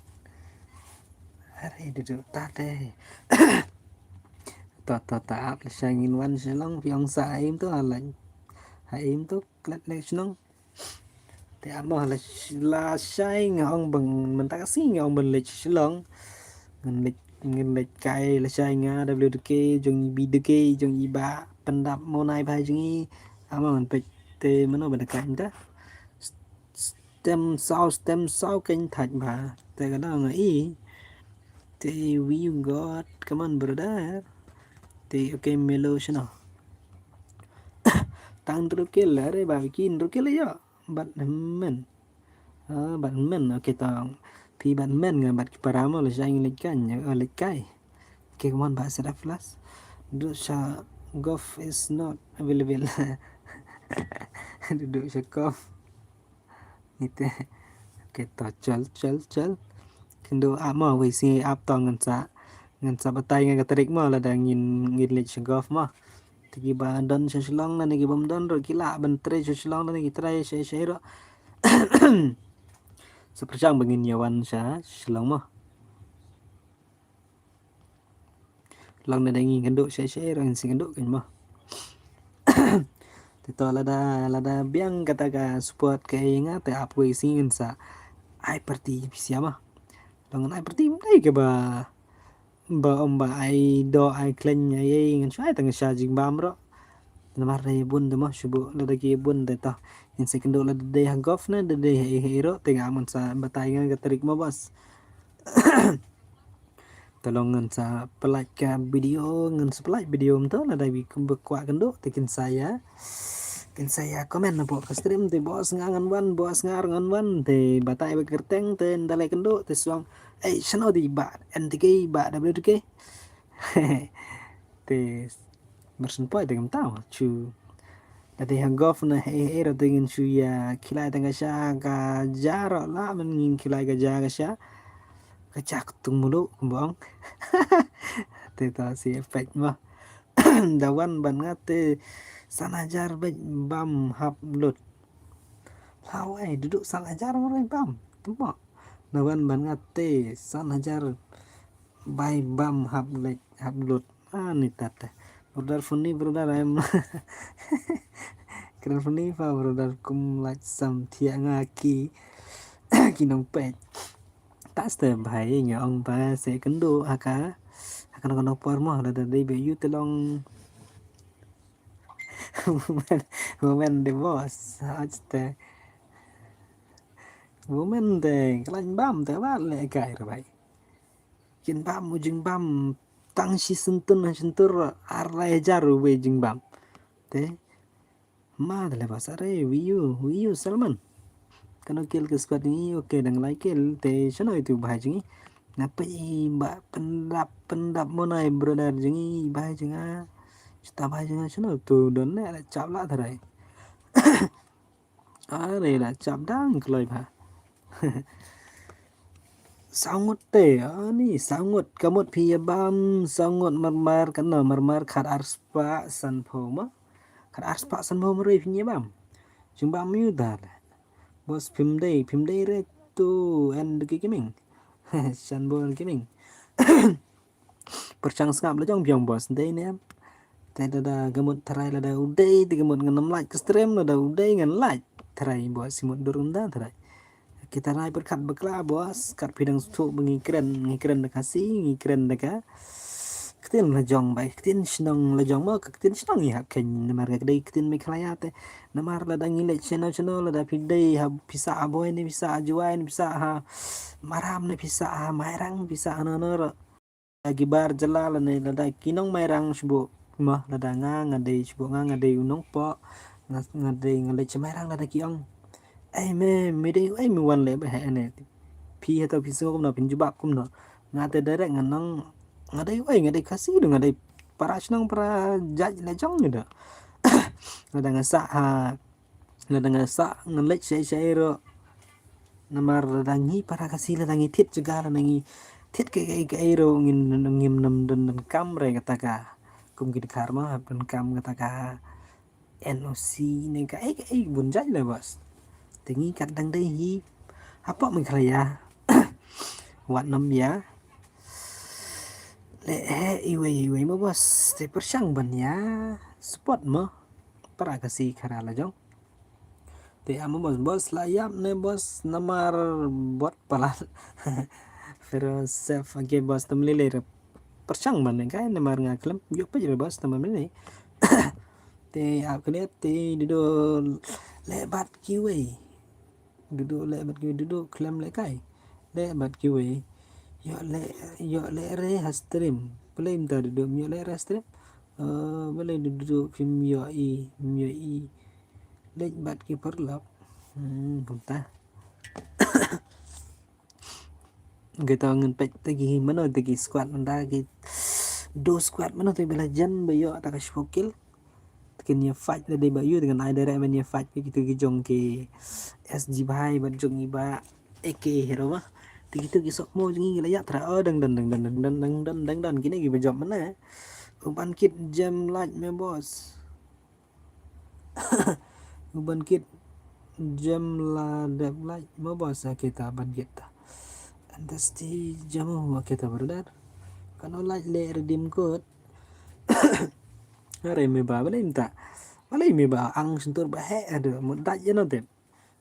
Hari dudu tate. Ta ta ta ap le sangin wan selong piong sa im tu alai. Ha im tu klet le senong. Te amo la la shai nga ong bang mynta ka sngi nga ong ban leit Shillong. Ngan leit ngan leit kai la shai nga W D K jong i B D K jong i ba pyndap mo nai ba jong i. Amo ngan peit te mano ba da kai mynta. Stem saw stem saw kein thaj ba te ka dang i. Te we you got come on brother. Te okay melo shano. Tang drukil are ba bikin drukil yo. Batman. Ah, Batman. Okay tong. Pi Batman nga bat ki para mo le jang lek kan ya lek kai. Okay, come on ba sedap plus. Duduk sha golf is not available. Duduk sha golf. Nite. Okay to chal chal chal. Kendo amo wei si ap tong ngan sa ngan sa batai ngan ka tarik mo lada ngin ngin lek sha golf mo. Te ki ba don sha Shillong na ne ki bam don ro ki la ban trei sha Shillong na ne ki trei sha sha ro. Sa pyrshang ba ngin ïa wan sha Shillong mo. Long na dei ngi kynduh sha sha ro ngin si kynduh kan mo. Te to lada lada biang kata ka support ka ïa nga te ap wei si ngin sa ai party pisa mo. Long ai party dei ka ba ba om ba ai do ai klen ai ai ngan shu ai tang sha jingbam ro. Namar dei bun de mo shu bu lada ki bun de to. Ngin sa kynduh lada dei ha golf ne da dei ha iro te ngam ngan sa batai ngan ka tarik mo bas. Tolong ngan sa pelak ka video ngan sa pelak video mto lada bi kum ba kwah kynduh te kin sa ïa kin sa ïa comment na pok ka stream te bos nga ngan wan bos nga ngan wan te batai ba kerteng te ndalai kynduh te suang. Ei shano di ba N T K ba W T K. Te mersen poi te kam tau chu. Dati ha golf na he he ro te ngin chu ïa khilai tang ka sha ka ja ro la men ngin khilai ka ja ka sha. Ka ja ka tung mulu kumbong. Te to si effect ma. Da wan ban nga te san hajar bek bam hap lut. Lawai duduk san hajar mo bam. Tumbo. Da wan ban nga te san hajar bai bam hap lek hap lut. Ah, ni tat te. Brother funny brother em. Kren funny pa brother kum lak sam thiah nga ki ki nong pet. Tas te bhai nga ong ba se kynduh haka haka nong nong por mo da da dei be yu te long. Women women de boss. Haj te. Women de klan bam te ba le kai re bai. Kin bam u jingbam tang shi sentun ha shentur ar lai hajar u wei jingbam. Te ma de leba sare wiu wiu Salman. Kano kel ke squad ni okay dang lai kel te shano itu bahai jingi. Nga peit i ba pyndap pyndap mo nai brother jong i, i bhai jong nga. Shuh ta bhai jong nga shano tu don ne la chap la tharai. Are la chap dang kloi bha. Saw ngut te, ani saw ngut ka mut phi ïa bam, saw ngut marmar kano marmar khat ar spah san phew ma. Khat ar spah san phew marwei phi ïa bam. Jong bam ïa u da la. Boss phim dei, phim dei re tu en de ki kiming. Shan bo en kiming. Pyrshang sngap la jong biang boss dei ne. Te lada ka mut tharai lada u dei te ka mut ngan ym like ka stream, lada u dei ngan like tharai boss, i mut dur ym da tharai. Kita nai pyrkhat bakla boss, kat phi dang sngewthuh ba ngi kren, ngi kren da ka Khasi, ngi kren da ka ktien la jong ba ktien shnong la jong mo, ka ktien shnong i hap khein namar ka dei ktien Meghalaya te. Namar lada ngi leit shano shano lada phi dei ha phi sah ha Bhoi ne phi sah ha Jowai ne phi sah ha Maram ne phi sah ha Mairang phi sah ha no no ro. Lada ki bar jylla lane lada ki nong Mairang shuh mo, lada nga nga dei shuh nga nga dei u nongpoh, nga nga dei nga leit sha Mairang lada ki ong, "Ei me, me dei ei me wan leh ba heh ne?" Phi hato phi sngew kumno, phin jubab kumno? Nga te direct nga nang, nga dei ei, nga dei Khasi du, nga dei para shnong para jait la jong ni da. Lada nga sah ha, lada nga sah nga leit shai shai ro. Namar lada ngi para Khasi lada ngi thied jaka lada ngi thied kaei kaei ro ngin ngim nam don don kam re kata ka. Kum ki dkhar ma hap don kam kata ka. N O C ne kaei kaei bun jait le boss. Te ngi kat dang dei hi hapoh Meghalaya. Wat nam ïa leh heh iwei iwei mo boss. Te pyrshang ban ïa support mo para Khasi khara la jong. Te amo boss, boss la ïap ne boss namar bot palat. Pero sef age boss tam lele re. Pyrshang ban ne kai namar nga khlem ïoh peit re boss tam lele. Te ap kane te dudu leh bad kiwei. Dudu leh bad kiwei, dudu khlem leh kai. Leh bad kiwei. Ïoh leh, ïoh leh re ha stream. Play mynta dudu ïoh leh re ha stream. Eh, balei dudu phim ïoh i, phim ïoh i. Leh bad ki paralok. Hmm, kumta. Kita ngin peit te ki mano te ki squad mynta ki do squad mano te ba la jan ba ïoh ta ka shiphew kill. Te kin ïa fight lada ba ïoh te kin ai direct ban ïa fight ki tu ki jong ki S G bhai bad jong i ba A K hero ma. Te ki tu ki sok mo jong i la ïa tra o dang dang dang dang kine ki ba jop mana. U ban kit jam light me boss. U ban kit jam la dep light mo boss, kita ban kit ta. Antas ti jam mo kita brother. Kano light le redeem code. Are me ba balei mynta. Balei me ba ang sentur ba he ada mo dait ya no dep.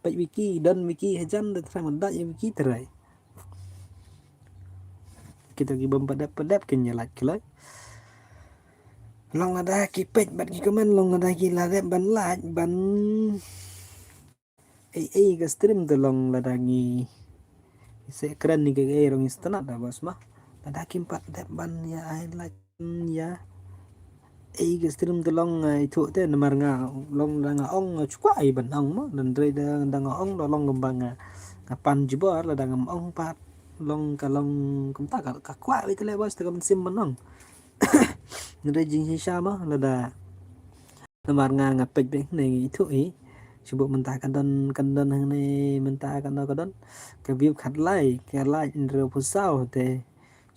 Peit wiki, don wiki hajan da trai mo dait ya wiki trai. Kita ki bym padep padep kin ïa lait ki lait. Long lada ki peit bad ki comment, long lada ki la dep ban lait ban ei ei ka stream te long lada ngi se kren ni ka ei rong istanat da bos ma. Lada kim pat dep ban ïa ai lait ïa ei ka stream te long, eh, ithuh te namar nga long da nga ong nga shu kwah ai ban ong mo, dan dei da nga ong da long kumba nga nga pan jubor lada ngam ong pat long ka long kumta ka kwah wi te le bos te ka mynsiem ban ong. Ngi da jingshisha mo lada namar nga nga peit beit ne ngi ithuh i. Shu bok mynta ka don ka don hangne mynta ka don ka don ka view khatlai ka like hynriewphew saw te.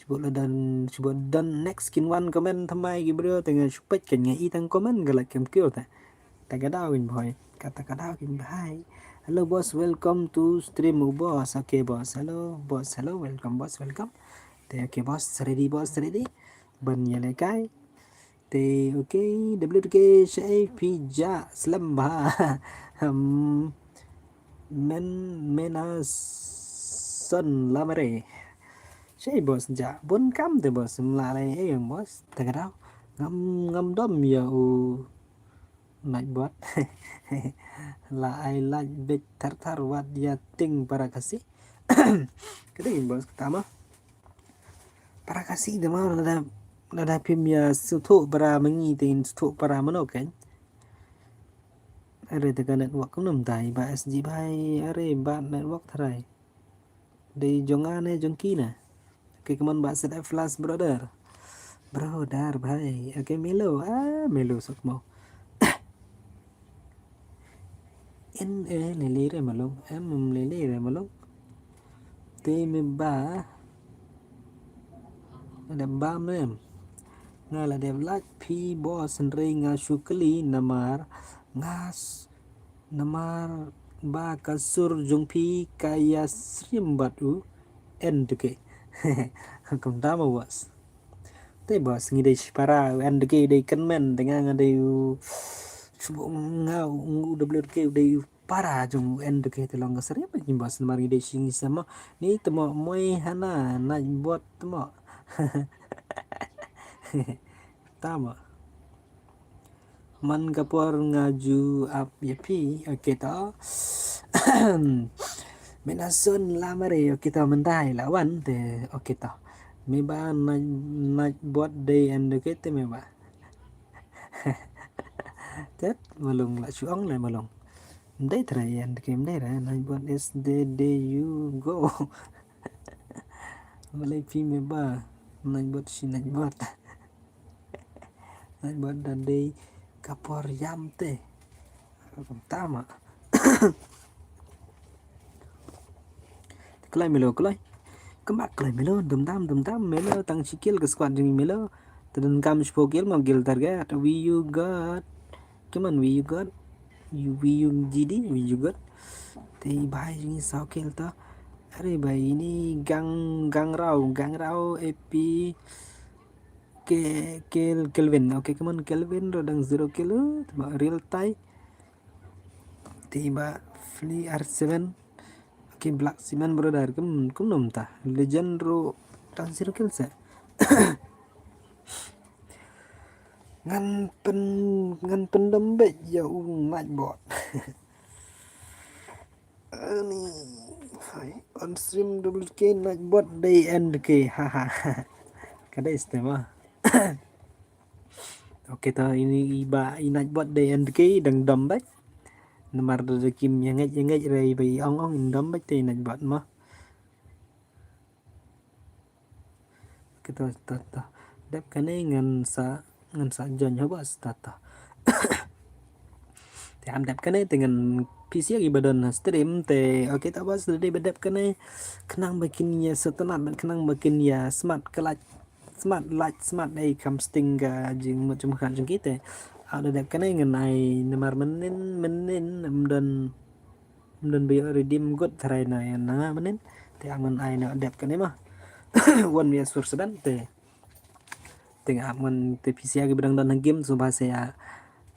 Shu bok la don shu bok don next kin wan comment thymmai ki briew te nga shu peit kan nga i tang comment ka like kem kiew te. Ta ka daw kin bhai kata ka daw kin bhai. Hello boss, welcome to stream u boss. Okay boss, hello boss, hello, welcome boss, welcome. Te okay boss, ready boss, ready. Ban ïa le kai. Te okay, W T K shai phi ja slem bha. Hmm. Men mena son lamare. Shai boss ja bun kam te boss mla lai eh boss. Te ka daw ngam ngam dom ïa u night bot. La ai lait bit thar thar wat ïa ting para Khasi. Ka dei boss ka tama. Para Khasi da ma lada lada phim ïa sngewthuh para ma ngi te ngin sngewthuh para mano kan. Are te ka network kumno mynta i ba S G bhai, are ba network tharai. Dei jong nga ne jong ki ne. Okay, come on, ba set up flash, brother. Brother, bhai. Okay, Melo. Ah, Melo sok mo. En, eh, lele re malung. Em, em, lele re malung. Te me ba. Ada ba mem. Nga la dep like phi boss, hynrei nga shu kylli namar nga s-, namar ba ka sur jong phi ka ïasyriem bad u N D K. Kumta ma boss. Te boss, ngi dei shi para, u N D K dei kynmen, te nga nga dei u, shu nga u W D K u dei u para jong u N D K, te long ka syriem bad ngi boss, namar ngi dei shi ngi sama. Ni te mo moi hana, Nightbot te mo. Ta mo. Man ka por nga ju ap ïa phi, okay to. Mena son la mare, okay to, mynta la wan te, okay to. Me ba Night, Nightbot dei N D K te me ba. Tet malung la shu ong la malung. Mdei trai N D K, mdei ra Nightbot is the day you go. Malai phi me ba Nightbot shi Nightbot. Nightbot da dei ka por ïam te. Kumta ma. Kloi Melo, kloi. Kemba kloi Melo, dum dam, dum dam, Melo, tang shi kill ka squad jong Melo. Te donkam shiphew kill mo, kill target. We you got. Come on, we you got. You, we you G D, we you got. Te bhai jong ngi saw kill to. Are bhai, ini Gang, Gang Rau, Gang Rau A P. Ke-, Kel-, Kelvin. Okay, come on, Kelvin, ruh dang zero kill, uh, te ba Real Tai. Te ba Flea R seven. Okay, Black Cement, brother, kum, kumno mynta. Legend ruh dang zero kill se. Ngan pyn, ngan pyndom beit ïa u Nightbot. Ani, hai, on stream W K Nightbot dei N D K, haha. Ka dei stem ah. Okay to, ini i ba i Nightbot dei N D K dang dom beit. Namar da kim ïa ngeit ïa ngeit re i ba i ong ong in dom beit te i Nightbot mo. Kita to, to. Dep kane ngan sa, ngan sa join ha ba start to. Te ham dep kane te ngan phi sha ki ba don ha stream te, okay, ta ba sa dei ba dep kane khnang ba kin ïa sngewtynnat, khnang ba kin ïa smat ka like, smat like, smat ei kam sting ka jingmut jingpyrkhat jong ki te. Ap da dep kane ngan ai namar mynnin, mynnin ym don Ym don ba ïoh redeem good tharai na ïa na nga mynnin. Te ap ngan ai na dep kane ma. One V S four seven te. Te nga ap ngan te phi sha ki ba dang don ha game sngewbha sa ïa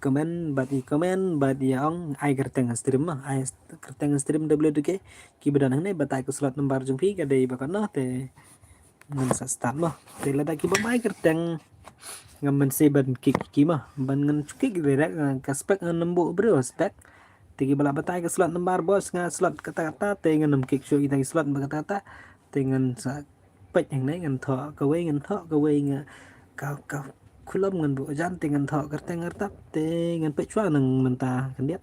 comment bad i comment bad ïa ong ai kyrteng ha stream ma. Ai kyrteng ha stream W D K. Ki ba don hangne batai ka slot number jong phi ka dei ba kano te. Ngan sa start mo. Te lada ki bym ai kyrteng ngam mynsiem ban kick ki mo. Ban ngan shu kick direct, eh, ka spec ngan ym buh briew spec. Te ki ba la batai ka slot number boss nga slot kata kata te ngan ym kick shuh kita ki slot ba kata kata. Te ngan sa peit hangne ngan thoh kawei ngan thoh kawei nga ka, ka kulom ngan buh jan te ngan thoh kyrteng kyrtap te ngan peit shuwa nang mynta khyndiat.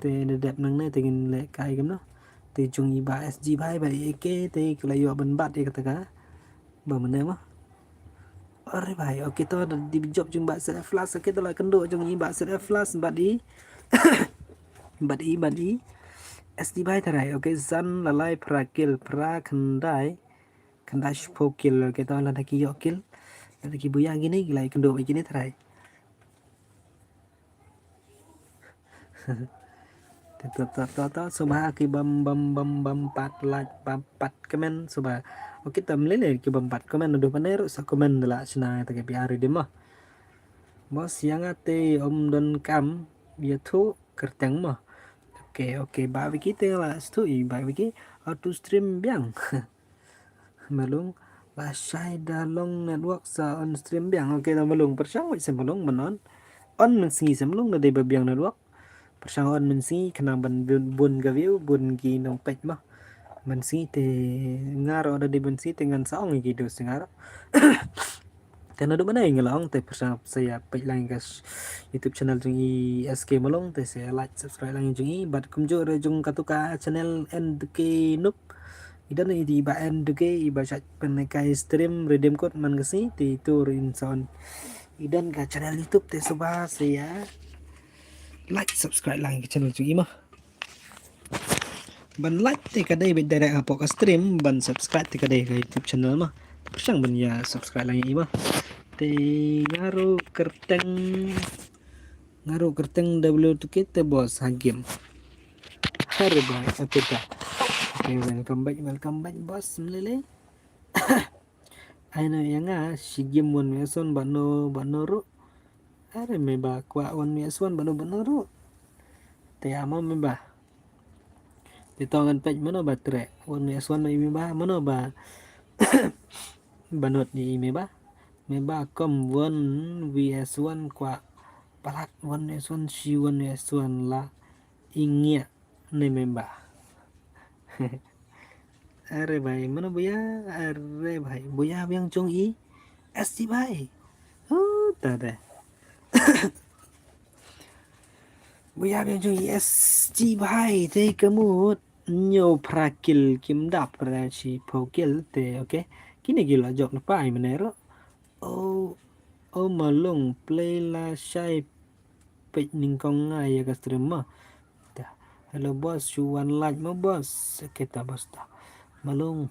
Te da dep nangne te ngin leh kai kumno. Te jong i ba S G bhai ba A K te ki la ïoh ban bat ïa kata ka. Ba mynne ma. Are bhai, okay to da dei ba jop jong ba set F plus, okay to la kynduh jong i ba set F plus bad i. Bad i, bad i. S G bhai tharai, okay, san la lai phra kill, phra khyndai. Khyndai shiphew kill, okay to lada ki ïoh kill. Lada ki buh ïa kine, ki la kynduh ïa kine tharai. Ta, ta, ta, ta, ta, sngewbha ki bym, bym, bym, bym pat like, bym pat comment, sngewbha. Okay, tam lele ki bym pat comment, naduh mynne ruh sa comment da la shna ta ka P R redeem mo. Boss, ïa nga te ym donkam ïathuh kyrteng mo. Okay, okay, ba Vicky te la shu i, ba Vicky, auto stream biang. Malung, la shai da long network sa on stream biang. Okay, da malung pyrshang wei sa malung ban on. On mynsngi sa malung da dei ba biang network. Pyrshang on mynsngi khnang ban bun, bun ka view, bun ki nongpeit ma. Mynsngi te nga ruh da dei mynsngi te ngan sa ong ïa ki dei sa nga ruh. Te naduh mynne nga la ong te pyrshang sa ïa peit lang ka sh-, YouTube channel jong i S K Malung te sa ïa like subscribe lang jong i bad kumjuh ruh jong katu ka channel N D K Noob. I don i ba en duke i ba shait pynlehkai stream redeem code man ka sngi te itu rin sound. I don ka channel YouTube te suba se ïa like subscribe lang ka channel jong i ma. Ban like te ka dei bad direct hapoh ka stream, ban subscribe te ka dei ka YouTube channel ma. Pyrshang ban ïa subscribe lang i ma. Te nga ruh kyrteng, nga ruh kyrteng W two K te boss ha game. Hare bai, okay ta. Okay, welcome back, welcome back boss Mlele. Ai no ïa nga shi game one V S one bad no bad no ruh. Are me ba kwah one V S one bad no bad no ruh. Te ïa ma me ba. Te to ngan peit mano ba treh one V S one i me ba, mano ba banot i me ba. Me ba kom one V S one kwah palat one V S one shi one V S one la i ngiah ne me ba. Are bhai, mano buya, are bhai, buya biang jong i S G bhai. Oh, ta de. Buya biang jong i S G bhai, te ka mut. Nyo phra kill kim dap pra shi pho kill te, okay. Kine kill la jok na pai mane ro. Oh, oh malung play la shai peit nyngkong nga ïa ka stream ma. Ta. Hello boss, shu wan like ma boss. Okay ta boss ta. Malung.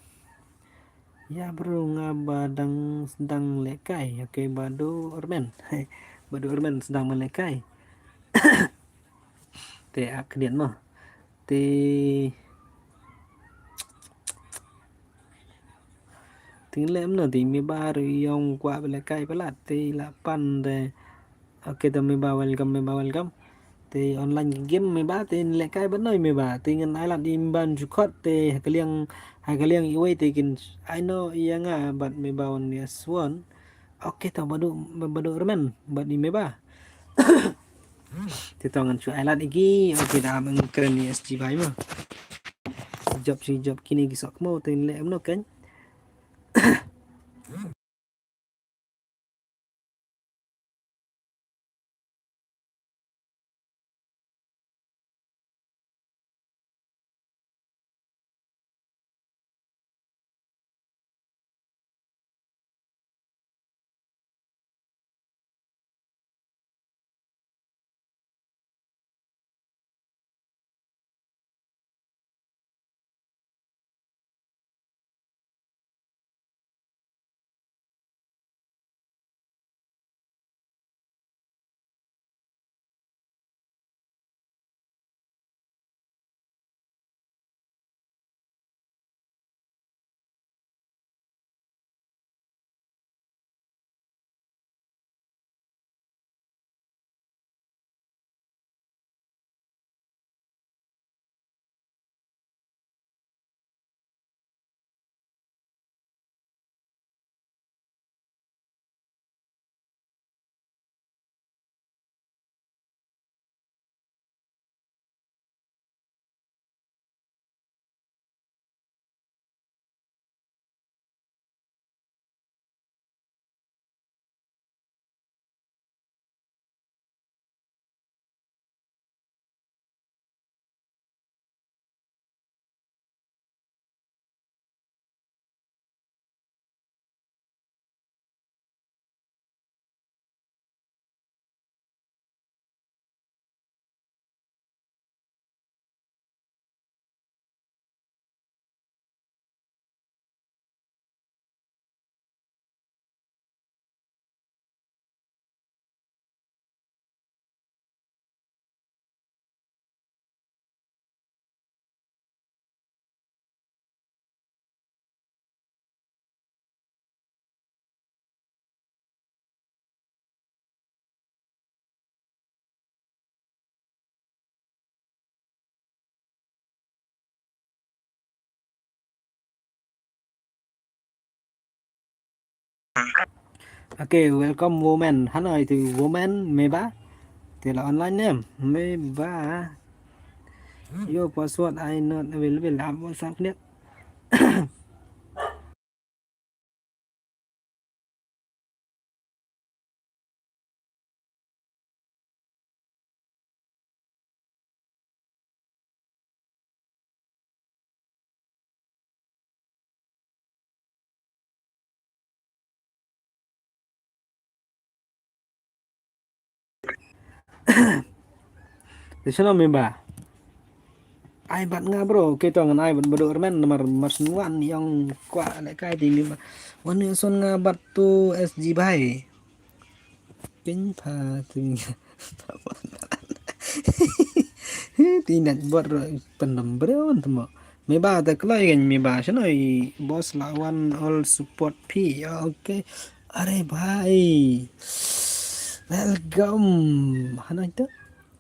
Ïa bro nga ba dang sdang lehkai. Okay, Badu Ermen. Badu Ermen sdang ban lehkai. Te ak khyndiat ma. Te Te ngin leh kumno te, me ba ruh ïong kwah ba lehkai palat te la pan te. Okay te me ba welcome, me ba welcome. Te online game me ba te lehkai ba noi me ba. Te ngin ai lad i me ba jukot te ha ka liang, ha ka liang iwei te kin ai no ïa nga bad me ba wan me swan. Okay te Badu, Badu Ermen bad i me ba. Te to ngan shu ai lad igi. Okay da, meng kren i S G bhai ma. Job si job kine ki sok mo te leh mno ken. Okay, welcome woman. Hano itu woman me ba. Te la online ne me ba. Your password I not available. Ap WhatsApp ne. Te shano me ba? Ai bad nga bro, okay to ngan ai bad Baduh Rmen namar mar shen wan ïong kwah lehkai te me ba. Wan ïa son nga bad to S G Bhai. Pin pha tu nga. Ti nat bot ro pendem bro temo. Me ba ta kloi kan me ba shano i boss la wan all support phi. Okay. Are bhai. Welcome. Hana ito?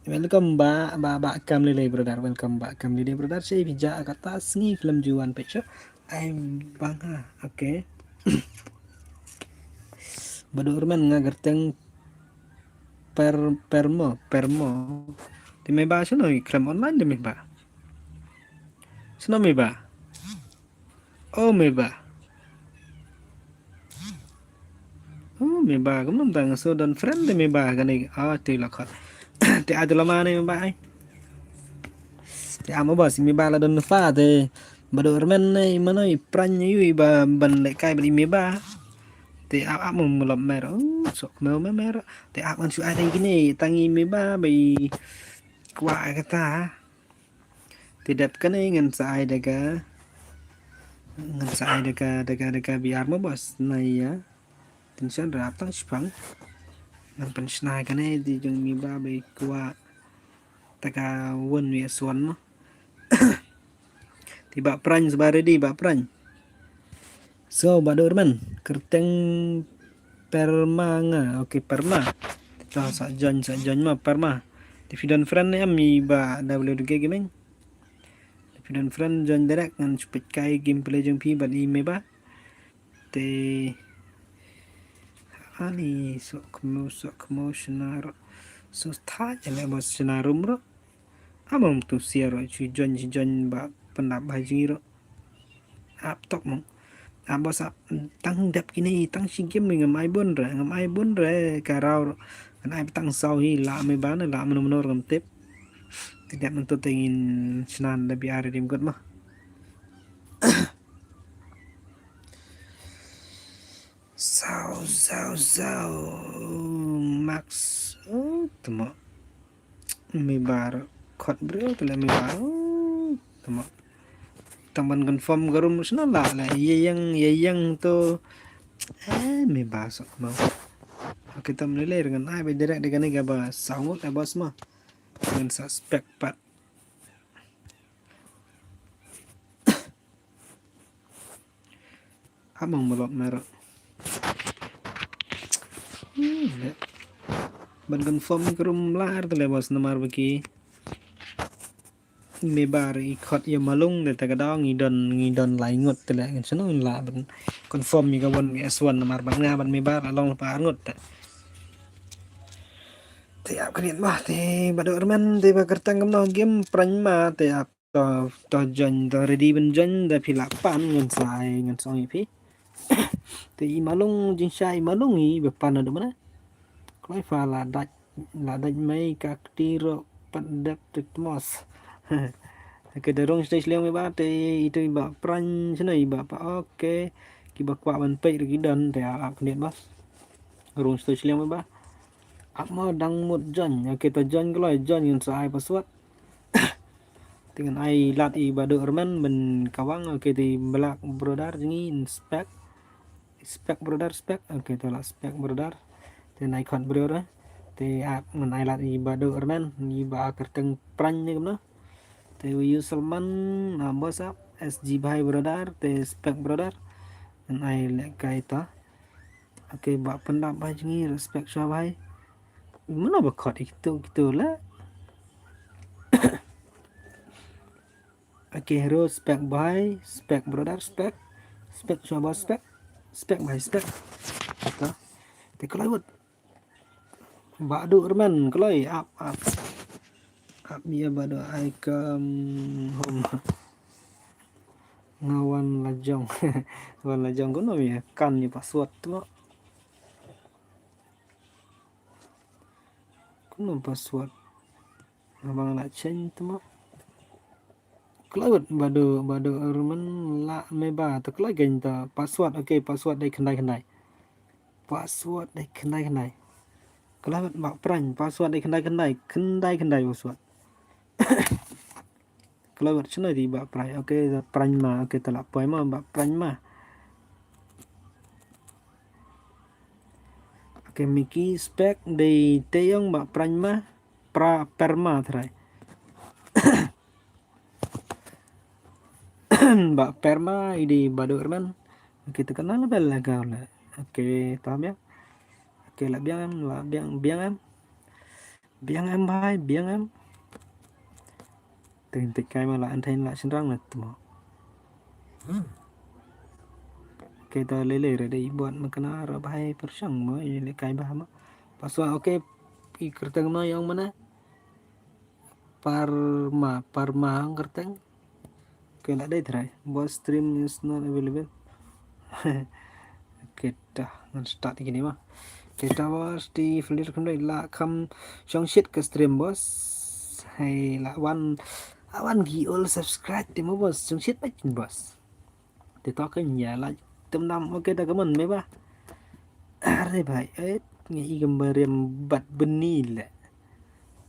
Welcome ba ba ba kam lele brother. Welcome ba kam lele brother. Sei bija kata sngi film juan picture. Ai bang ha. Okay. Baduh Rmen nga gerteng per permo permo. Te me ba shano i klem online de me ba. Shano me ba. Oh me ba. Oh me ba kumno tang so don friend de me ba kane. Ah te la khot. Te a te la mane me ba ai. Te amo ba si me ba la don fa te Baduh Rmen ne i mano i pran yu i ba ban lehkai ba i me ba. Te ap ap mo mulop mer. Oh sok me me mer. Te ap ngan shu ai dei kine tang i me ba ba i kwah kata. Te dep kane ngan sa ai da ka ngan sa ai da ka da ka da ka biar mo bos na ïa. Tension rap tang shipang. Ngan pynshna kane di jong me ba ba i kwah. Ta ka won wi aswan mo. Ti ba prang sba ready ba prang. So Baduh Rmen kerteng perma nga. Okay perma. To sa join sa join ma perma. Te phi don friend ne em i ba W D K Gaming. Te phi don friend join direct ngan shu peit kai gameplay jong phi bad i me ba. Te ani sok mo sok mo shna ro. So tha jale bos shna rum ro. Amang tu sia ro chu join chu join ba pendap ba jing ro. Ap tok mong. Ap bos ap tang dep kine tang shi game ngam ai bun re ngam ai bun re ka rau ro. Ngan ai tang sau hi la me ban la mano mano ngam tip. Ti dep nang tu tengin shnan da bi ar rim got ma. Sau sau sau Max. Oh, temo. Me bar khot bro tele me bar. Oh, temo. Tang ban confirm garum sna la la ye yang ye yang to. Eh, me bar sok mau. Okay tam le le ngan ai be direct de kane ga ba sangut eh bos ma. Ngan suspect pat. Amang melok mer. Hmm, ya. Ban confirm ke rum lar tele bos namar baki. Me bar i khot ya malung de ta ka dong i don i don lai ngut tele ngan seno la ban confirm i ka wan S one namar ban nga ban me bar along pa ngut te. Te ap kniet ma te Baduh Rmen te ba kertang kam no game pran ma te ap to to join to ready ban join da phi la pan ngan sai ngan song i phi. Te i malung jing sha i malung i ba pan da mana. Kloi fa la daj la daj mai ka kti ro pat dep te tmos. Ke da rung stage liang me ba te i tu i ba pran sene i ba pa okay. Ki ba kwah ban peit ri ki don te ap kniet bas. Rung stage liang me ba. Ap ma dang mut join. Okay to join kloi join ngan sa ai password. Te ngan ai lad i Baduh Rmen ban kawang. Okay te Black Brother jing i inspect. Spec brother spec. Okay te la spec brother. Te nai khot brother. Te ap ngan ai lad i Baduh Rmen i ba kerteng pran ni kumno. Te wi Salman na bos ap S G bhai brother te spec brother. Ngan ai le kai ta. Okay ba pendap bhai jing i respect sha bhai. Mano ba khot i kitu kitu la. Okay hero spec bhai spec brother spec spec sha bhai spec spec bhai spec. Kata. Te kloi wut. Baduh Rmen kloi ap ap. Ap ya Baduh ai kam home. Nga wan la jong. Wan la jong kono ya kan ni password tu. Kono password. Abang la change tu ma. Kloi wut Baduh Baduh Rmen la me ba te kloi gain ta password. Okay password dei khyndai khyndai. Password dei khyndai khyndai. Ka la wat Bah Prime, password dei khyndai khyndai, khyndai khyndai password. Ka la wat shano dei Bah Prime, okay, Prime ma, okay, ta la poi ma Bah Prime ma. Okay, Mickey Spec dei te ong Bah Prime ma, pra, Perma trai. Bah Perma, i dei Baduh Rmen. Okay, te ka na la bel la ka la. Okay, tam ya. Okay, la biang em, la biang, biang em. Biang em bhai, biang em. Te ntik kai ma la an thein la shynrang na tu mo. Okay, ta le le re dei bot ma ka na ra bhai pyrshang mo, i le kai bha mo. Password, okay, i kyrteng no yong mana. Parma, Parma ang kyrteng. Okay, la dei trai. Boss, stream is not available. Okay, ta ngan start kine ma. Okay, ta boss, te filter kham dei, la kham shong shit ka stream boss. Hey, la wan, la wan ki all subscribe te mo boss. Shong shit bha boss. Te to ka nya la tem nam, okay, ta ka mon me ba. Are bhai, eh, ngi i gam ba riam bat bni le.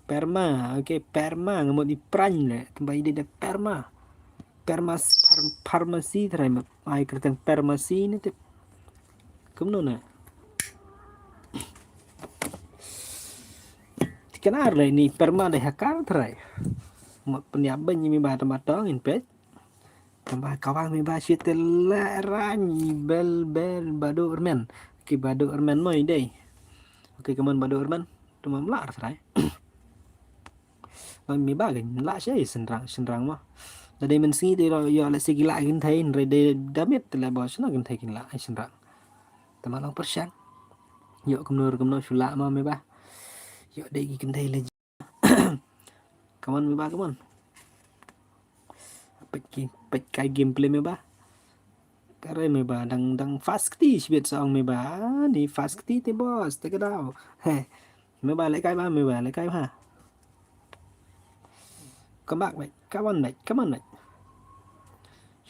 Perma, okay, Perma, nga mut i Prime le, te ba i dei da Perma. Perma, phar-, pharmacy trai ma, ai kyrteng pharmacy ni te. Kumno na. Te ka na le ni Perma dei ha ka trai. Mut pynïap bha ni me ba ta ma tong in pet. Tang ba kawang me ba shit te le rang i bel bel Baduh Rmen. Ki Baduh Rmen mo i dei. Okay, ka mon Baduh Rmen. Tu mam la ar trai. Ba me ba gen la shai shynrang, shynrang mo. Da dei mynsngi te ro yo le si ki la gen thai re dei da miet te le bo shna gen thai kin la shynrang. Te ma long pyrshang. Yo kumno kumno shu la mo me ba. Yo dei ki gen thai le. Come on, me ba, come on. Peit ki, peit kai gameplay me ba. Kare me ba, dang, dang fast kti shibit sa ong me ba. Ah, ni fast kti te boss, te ka daw. He. Me ba, leh kai ba, me ba, leh kai ba. Come back, mate. Come on, mate. Come on, mate.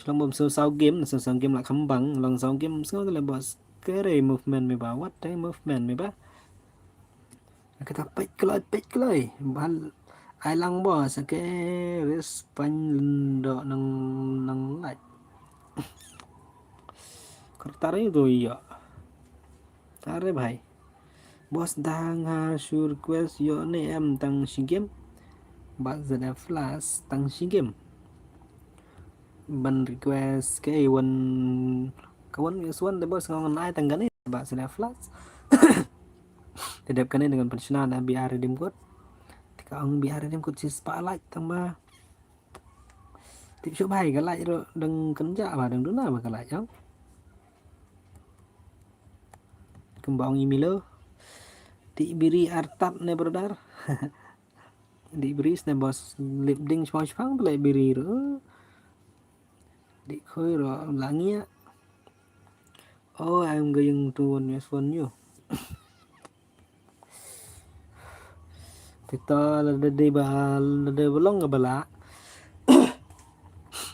Shu long bom saw saw game, saw saw game la kham bang, long saw game sngew te le boss. Kare movement me ba, what the movement me ba. Kata peit kloi, peit kloi. Bal ai lang boss, okay, ris pan lendo nang, nang lait. Kertari tu iya. Tare bhai. Boss dang ha shu request yo ne em tang shi game. Ba zada flash tang shi game. Ban request ke wan, ka wan yes wan de boss ngong nai tang gane ba zada flash. Te dep kane dengan pensiunan na B R Redeem Code. Te ka ong B R Redeem Code sis pa like tang ba. Tip shu bhai ka like ro dang kenja ba dang duna ba ka like ong. Kumba ong i Milo. Ti biri artat ne brother. Di biri sne boss lip ding shmang shmang pele biri ro. Di khoi ro langia. Oh, I'm going to one yes one you. Tito lada dei ba, lada dei ba long ka ba lah.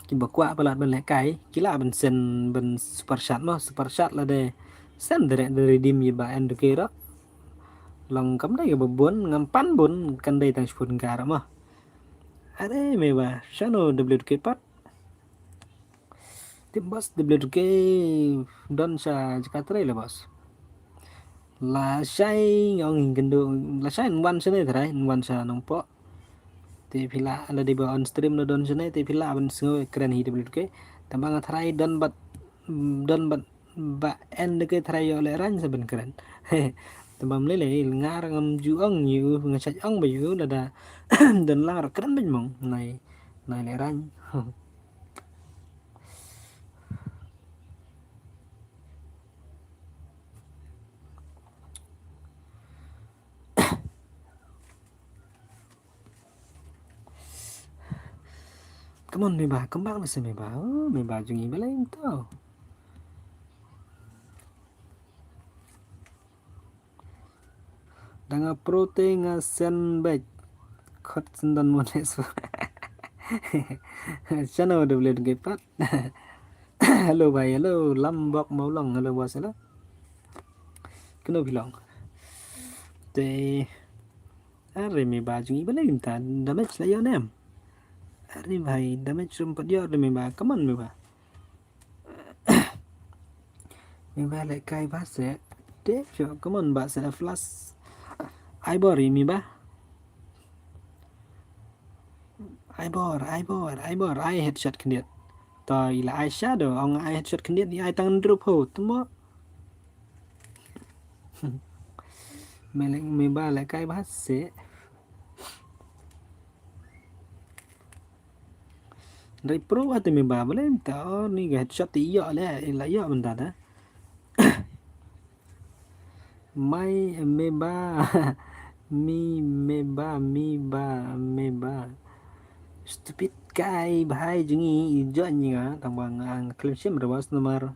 Ki ba kwah palat ban lehkai, ki lah ban send ban super chat mo, super chat lada send direct da redeem ïa ba en duke ro. Long kam dei ka ba bun, ngam pan bun, kan dei tang shiphew tyngka ro mo. Are me ba, shano W K pat. Tip boss, W K don sha jaka trei la boss. Lashai nga ong ïa kynduh, lashai yn wan shane trai, yn wan sha Nongpoh. Te phi lah lada dei ba on stream la don shane, te phi lah ban sngew kren hi W K. Tangba nga trai don bad, don bad ba en de ke trai ïoh lehraiñ sa ban kren. Tangba mlei lei ngar ngam ju ong ïa u, nga shait ong ba ïa u lada don lang ruh kren beit mong. Nai, nai lehraiñ. Come on, me ba, come back na se me ba. Oh, me ba jong i ba lei to. Da nga pro te nga send back. Khot sendon mo ne su. Shano W K pat. Hello bhai, hello. Lambok Mawlong, hello boss, hello. Kano phi long? Te, are me ba jong i balei mynta damage la ïoh ne em? Are bhai, damage ruh ym pat ïoh re me ba, come on me ba. Me ba leh kai ba se, te pyo, come on ba se la flash. Ai bor i me ba. Ai bor, ai bor, ai bor, ai headshot khyndiat. To i la ai shadow, ong ai headshot khyndiat, i ai tang drop ho, tmo. Me leh, me ba leh kai ba se. Dei pro ate me ba, balei mynta, oh, ni ga headshot te ïoh le, i la ïoh mynta da. Mai me ba, mi me ba, mi ba, me ba. Stupid kai bhai jong i, i join nga, tang ba nga khlem shim re bos namar.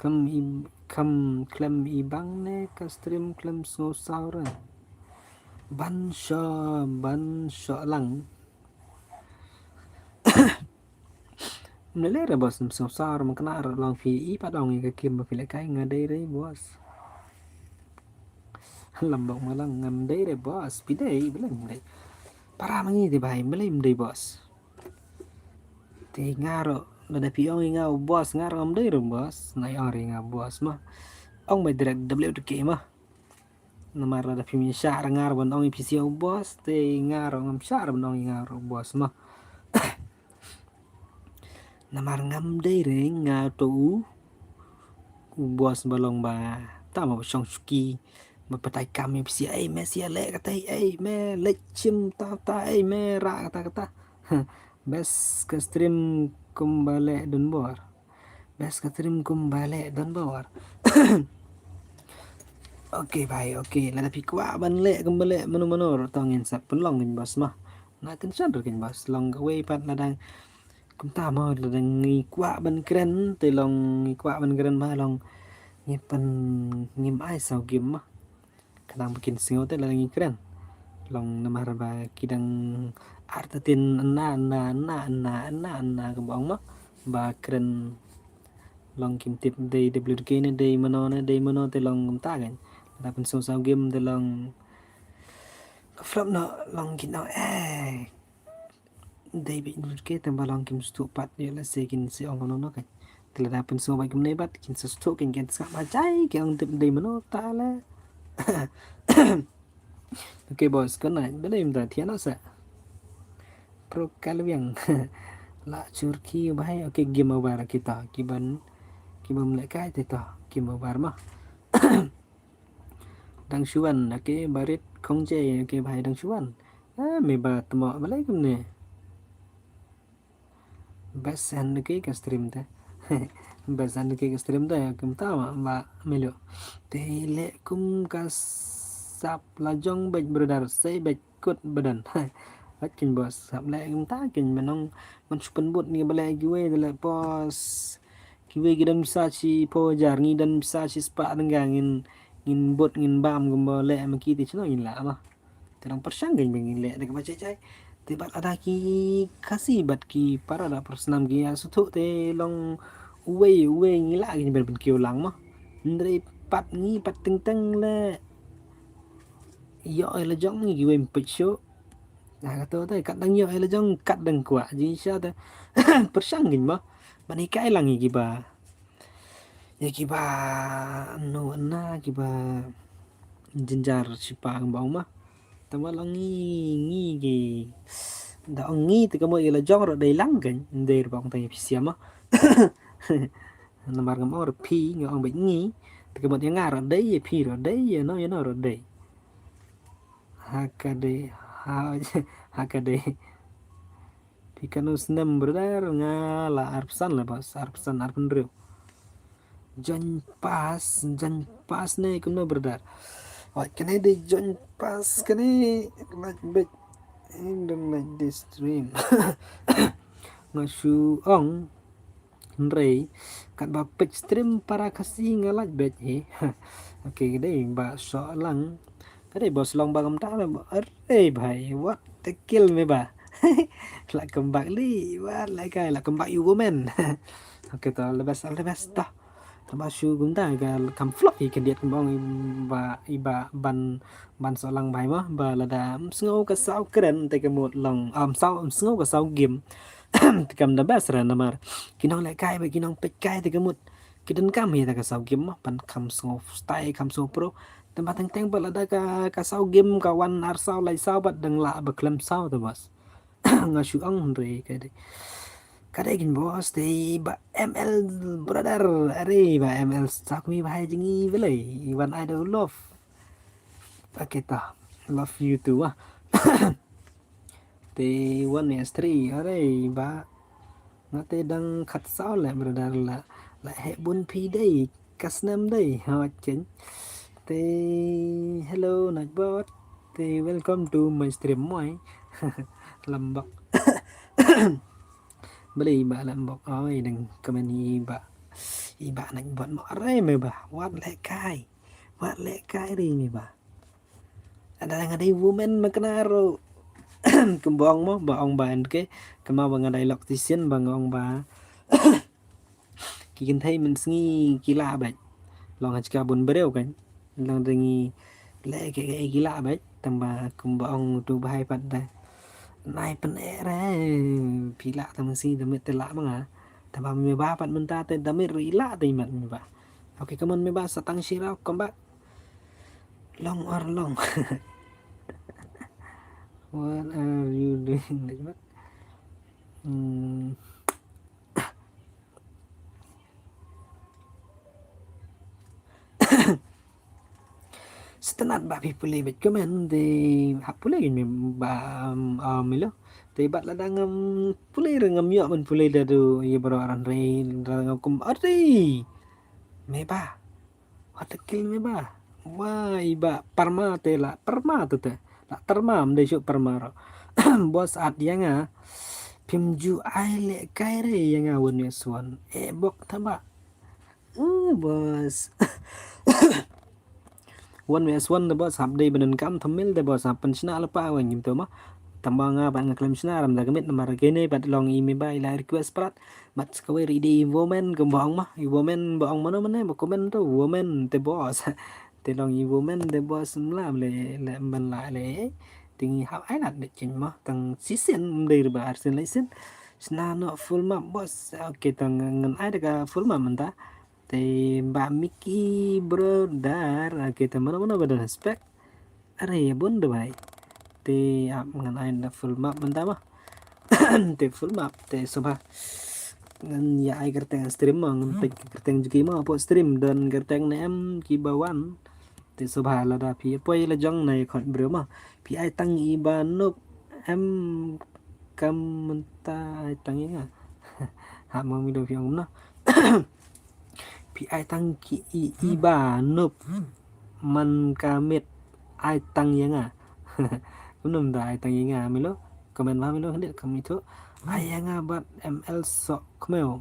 Khlem i, khlem, khlem i bang ne ka stream khlem sngew saw re. Ban sho, ban sho lang. Mlele re bos, sngew saw re, mkna re long phi i pat ong i ka kim ba phi leh kai nga dei re bos. Lambok ma lang ngam dei re bos, phi dei, balei ym dei. Para ma ngi te bhai, balei ym dei bos. Te nga ruh, lada phi ong i nga u bos, nga ruh ngam dei re bos, na i ong re nga u bos ma. Ong ba direct W T K ma. Namar lada phim ïa shah re nga ruh ban ong i phi shu u bos, te nga ruh ngam shah re ban ong i nga ruh u bos ma. Namar ngam dei re nga to u, u bos ba long ba, ta ma ba shong shuki, ba patai kam i phi shu, ei me shu leh kata, ei me leh chim ta ta, ei me ra kata kata. Best ka stream kum ba leh don bor. Best ka stream kum ba leh don bor. Okay bhai, okay. Lada phi kwah ban leh kum ba leh mano mano ruh to ngin sa pynlong keiñ bos ma. Nga kynsan ruh keiñ bos. Long kawei pat lada kumta ma lada ngi kwah ban kren, te long ngi kwah ban kren ma long ngi pyn, ngim ai saw game ma. Khnang ba kin sngew te lada ngi kren. Long namar ba ki dang artatien na, na, na, na, na, na, ka bong ma. Ba kren long kim tip dei W T K ne dei mano ne dei mano te long kumta keiñ. Lada pynsngew saw game te long ka flop noh long kin ong eh. Dei beit lut ke tang ba long kim sngewthuh pat ïa lehse kin sa ong kano kano keiñ. Te lada pynsngew beit kumne bad kin sa sngewthuh keiñ, kin sa ba jai ki ong tip dei mano ta le. Okay bos, kane ba dei mynta thiah noh sa. Pro Kalwiang. La chur ki bhai, okay game over kita. Ki ban, ki ban leh kai te to, game over ma. Dang shuwan, okay, barit khong je, okay, bhai dang shuwan. Ah, me ba tmo balei kumne. Best hand, okay, ka stream te. Best hand, okay, ka stream te, kumta ma, ba melu. Te leh kum ka sap la jong beit brother, sei beit kut badan. Wat kin bos, sap leh kumta kin menong, man shu pynbut ni ba leh kiwei, te leh pos. Kiwei ki don pisa shi phew hajar, ngi don pisa shi spah tang ka ngin, ngin bud ngin bam kumba leh ma ki te shano ngin lah ma. Te long pyrshang keiñ ba ngin leh da kaba jai jai. Te bad lada ki Khasi bad ki para da pyrshang ki ïa sngewthuh te long uwei uwei ngi lah keiñ ban pynkiew lang ma. Hynrei pat ngi pat teng teng leh. Ïoh ïa la jong ngi kiwei ym peit shuh. Nga kato te kat dang ïoh ïa la jong kat dang kwah jingshisha te. Pyrshang keiñ ma. Ban hikai lang ïa kiba, ïa kiba no na kiba jynjar shipa kumba ong ma. Tangba long ngi, ngi ki da ong ngi te ka mut ïa la jong ruh dei lang keiñ, dei ruh ba ong tang ïa phi siam ma. Namar ngam ong ruh phi, nga ong beit ngi. Te ka mut ïa nga ruh dei, ïa phi ruh dei, ïa no ïa no ruh dei. Ha ka dei, ha, ha ka dei. Phi katno snem brother, nga la arphew san la bos, arphew san, arphew hynriew. Join pass, join pass ne kumno brother. Oi, kane dei join pass kane, like beit. I don't like this stream. Nga shu ong. Hynrei katba peit stream para Khasi nga lait beit hi. Okay, ka dei ba shoh lang. Ka dei bos long ba kumta me ba. Arre bhai, what the kill me ba. La come back li, what la kai, la come back you woman. Okay to, all the best, all the best to. Ba shu kumta ka kam flop hi khyndiat kumba ong i Bah, i Bah ban, ban soh lang bha mo, ba lada ym sngew ka saw kren te ka mut long, ym saw, ym sngew ka saw game. Te kam da best re namar ki nonglehkai bad ki nongpeitkai te ka mut ki donkam hi da ka saw game mo, ban kham sngew style, kham sngew pro. Te ba teng teng ba lada ka, ka saw game ka wan ar saw lai saw bad dang lah ba khlem saw te boss. Nga shu ong hynrei ka dei, ka dei kin boss te i Bah M L brother. Are Bah M L, sa kmie bha jong ngi balei, i wan ai da u love. Okay ta, love you too ah. Te one S three, are Bah, nga te dang khatsaw leh brother, la, la heh bun phi dei, ka snem dei, ha, chen. Te hello Nightbot, te welcome to my stream moi. Lambok. Balei i Bah Lambok, oi, dang comment i Bah, i Bah Nightbot mo, are me Bah, wat lehkai, wat lehkai re me Bah. Ada nga dei woman ma kena ruh. Kumba ong mo, ba ong ba en ke, kama ba nga dei lok tisien ba nga ong ba ki kynthei mynsngi ki lah bad long ha jaka bun briew kan. Long dei ngi leh ke, ke ki lah bad, tang ba kumba ong tu bahai pat da. Nai pyneh re, phi lah tang mynsngi da miet te lah ma nga. Tang ba me Bah pat mynta te da miet ruh i lah te i mat me Bah. Okay, come on me Bah, sa tang shi rau, come back. Long or long. What are you doing, Najmat? Hmm. Sngewtynnat ba phi pule bad comment, te hap pule me Bah, um, um, Milo. Te bad lada ngam pule re ngam ïoh ban pule da du ïa baroh ran re, lada ngam kum, are me Bah. Wat kill me Bah. Wah, i Bah Parma te la, Parma te te. La Parma, ym dei shuh Parma ruh. Boss at ïa nga. Phim ju ai lehkai re ïa nga one versus one. Eh, bok ta Bah. Uh, boss. One versus one te boss, hap dei ba donkam thymmel te boss, hap pynshna lypa wan ngim tu mo. Tang ba nga pat nga khlem shna, ram da ka miet namar kine pat long i me Bah i la request palat. Bad sa kawei ruh i dei i woman kumba ong mo, i woman ba ong mano mano ba comment tu woman te boss. Te long i woman te boss, mla le, le ban la le. Te ngi hap ai lad de chen mo, tang shisien, ym dei ruh ba arsien lai sien. Shna noh full map boss. Okay, tang ngan ai da ka full map mynta. Te Bah Mickey brother, okay, te mano mano ba don spec. Are ïa bun de bhai. Te ap ngan ai da full map mynta mo. Te full map te sngewbha. Ngan ïa ai kyrteng stream mo, ngan peit kyrteng jong ki mo, hapoh stream don kyrteng ne em kiba wan. Te sngewbha lada phi poi la jong na ïa khot briew mo. Phi ai tang i Bah Noob em, kam mynta ai tang ïa nga. Ha mo, mi do phi ong kumno. Phi ai tang ki i, i Bah Noob. Man ka miet ai tang ïa nga. Kumno mynta ai tang ïa nga Milo. Comment ba Milo, khyndiat kam ithuh. Ai ïa nga bad M L Sohkhmew.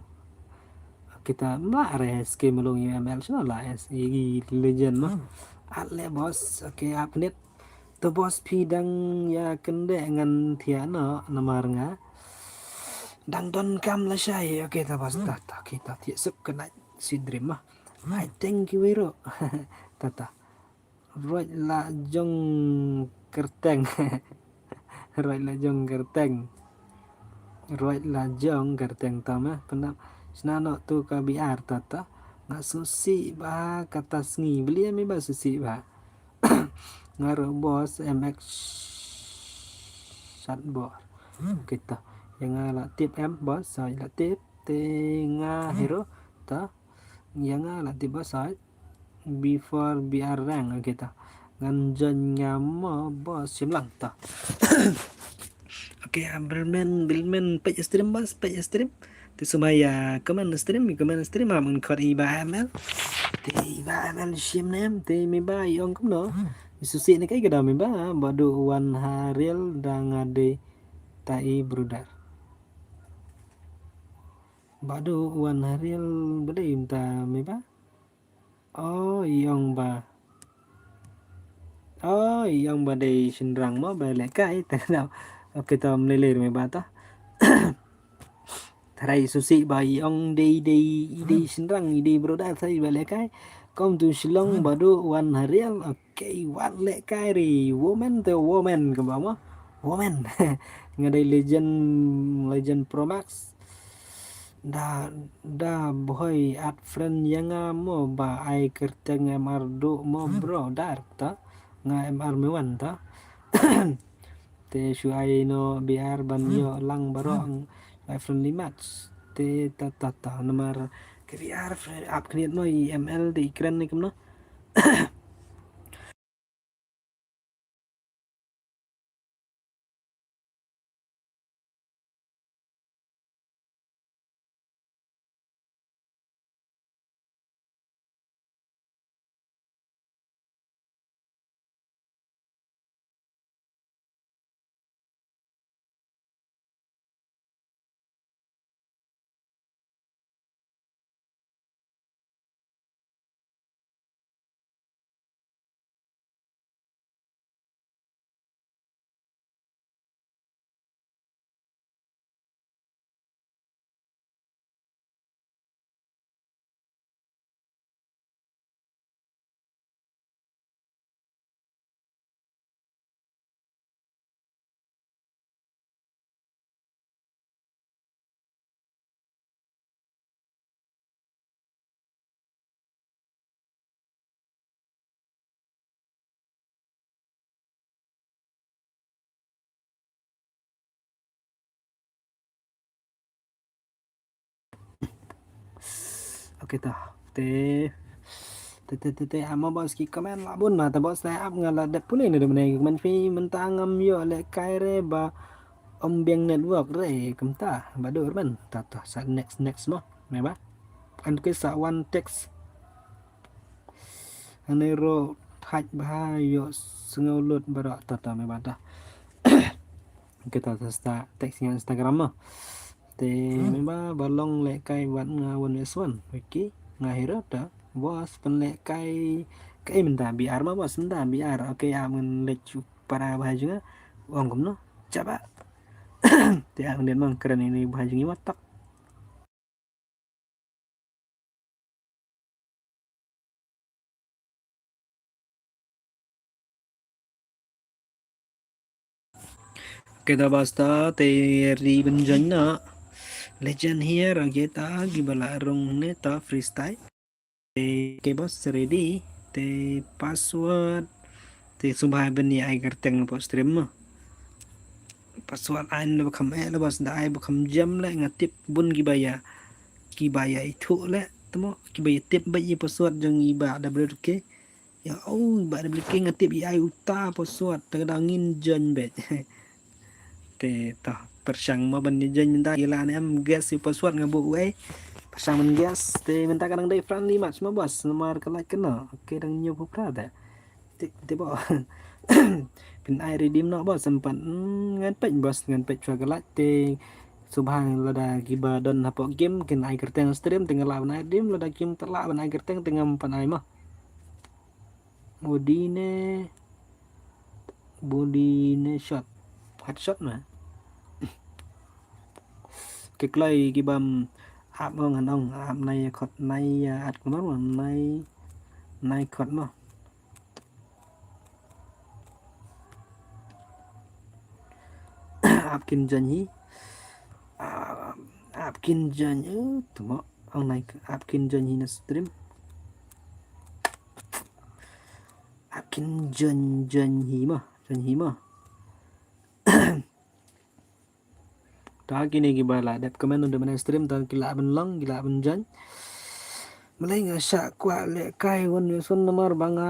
Kita mla re ske Milo ïa M L, shano la es ïa ki legend mo. At le boss, okay, ap khyndiat. To boss, phi dang ïa kyndeh ngan thiah noh namar nga dang donkam lashai. Okay ta boss, ta ta, okay ta, thiah suk kynai shi dream mo. Ai thank you ïa ruh. Ta ta. Roit la jong kyrteng. Roit la jong kyrteng. Roit la jong kyrteng ta mo. Pynap shna noh tu ka B R ta ta. Nga sngewsih bha kata sngi. Balei me Bah sngewsih bha? Nga ruh boss M X Shatbor. Kita. Ïa nga la tip em boss, sa la tip. Te nga hero ta. Ïa nga la tip boss, sa before B R rank, okay ta. Ngan join nga mo boss, shim lang ta. Okay, ah, Bilmen, Bilmen, peit stream boss, peit stream. Te sngewbha ïa comment stream, comment stream, ah, ngan khot i Bah M L. Te i Bah M L shim ne em, te me Bah i ong kumno. I sngewsih ne kaei ka daw me Bah, ba du wan ha real da nga dei ta i brother. Ba du wan ha real ba dei ta me Bah. Oh, i ong ba. Oh, i ong ba dei shynrang mo, ba lehkai, ta ka daw. Okay, ta ym lei lei me Bah ta. Ta Rai susi ba i ong dei dei i dei shynrang i dei brother sa i ba lehkai. Kom tu Shillong badu wan harial. Okay, wan lehkai ri woman te woman ke ba mo. Woman. Nga dei Legend, Legend Pro Max. Da da boy add friend ïa nga mo ba ai kyrteng M R du mo bro dar ta. Nga M R me wan ta. Te shu ai no B R ban ïoh lang baroh, ai friendly match. Te ta ta ta namar ke B R friend ap khniat no i M L te i kren ni kumno. Okay ta. Te te te te te ama bos ki comment la bun ma ta bos ta ap nga la dep pule ne de mene comment phi mynta ngam ïoh lehkai re ba ym biang network re kumta ba dur men ta ta sa next next mo me ba. An ke sa one text. Ane ro thaj bha ïoh sngew lut baroh ta ta me ba ta. Kita ta sta text ïa Instagram mo. Te me ba ba long lehkai wat nga wan es wan. Okay. Nga hero ta bos pynlehkai kai mynta B R ma bos mynta B R. Okay, am ngan leh chu para bha jong nga. Ong kumno. Chaba. Te am ngan mang kren ini bha jong i watak. Okay, ta basta te ri ban join na. Legend here, okay, ta kiba la rung ne ta freestyle. Te, okay, bos ready. Te password. Te sumbai ban ïa ai kyrteng na stream mo. Password ai na ba kham eh la bos da ai ba kham jam le nga tip bun kiba ïa. Kiba ïa ithuh le. Te mo kiba ïa tip ba ïa password jong i ba W K. Ya, oh, ba da beli king ngatip i ai uta password ta ka da ngin join bet. Te ta pershang ma ban join mynta ila ne em guess i password nga bu wei. Pershang ban guess te mynta ka dang dei friendly match ma bos namar ka like kena. Okay, dang nyu pupra te. Tik te bo. Pyn ai redeem no bos sempat, hmm, ngan pek bos ngan pek chwa ka like te. Subhan lada kiba don hapoh game kin ai kyrteng stream te nga lah ban ai redeem lada kim te lah ban ai kyrteng te ngam pan ai ma. Body ne, body ne shot. Headshot na. Ke kloi ki bam ap ong an ong ap nai khot nai at kumar nai nai khot mo. Ap kin jan hi. Ap kin jan eh tumo. Ang nai ap kin jan hi na stream. Ap kin jan jan hi ma jan hi ma. Ta kini ki ba la dep comment under mana stream ta ki la ban long ki la ban jan. Malai nga sha kwa le kai wan yo son namar ba nga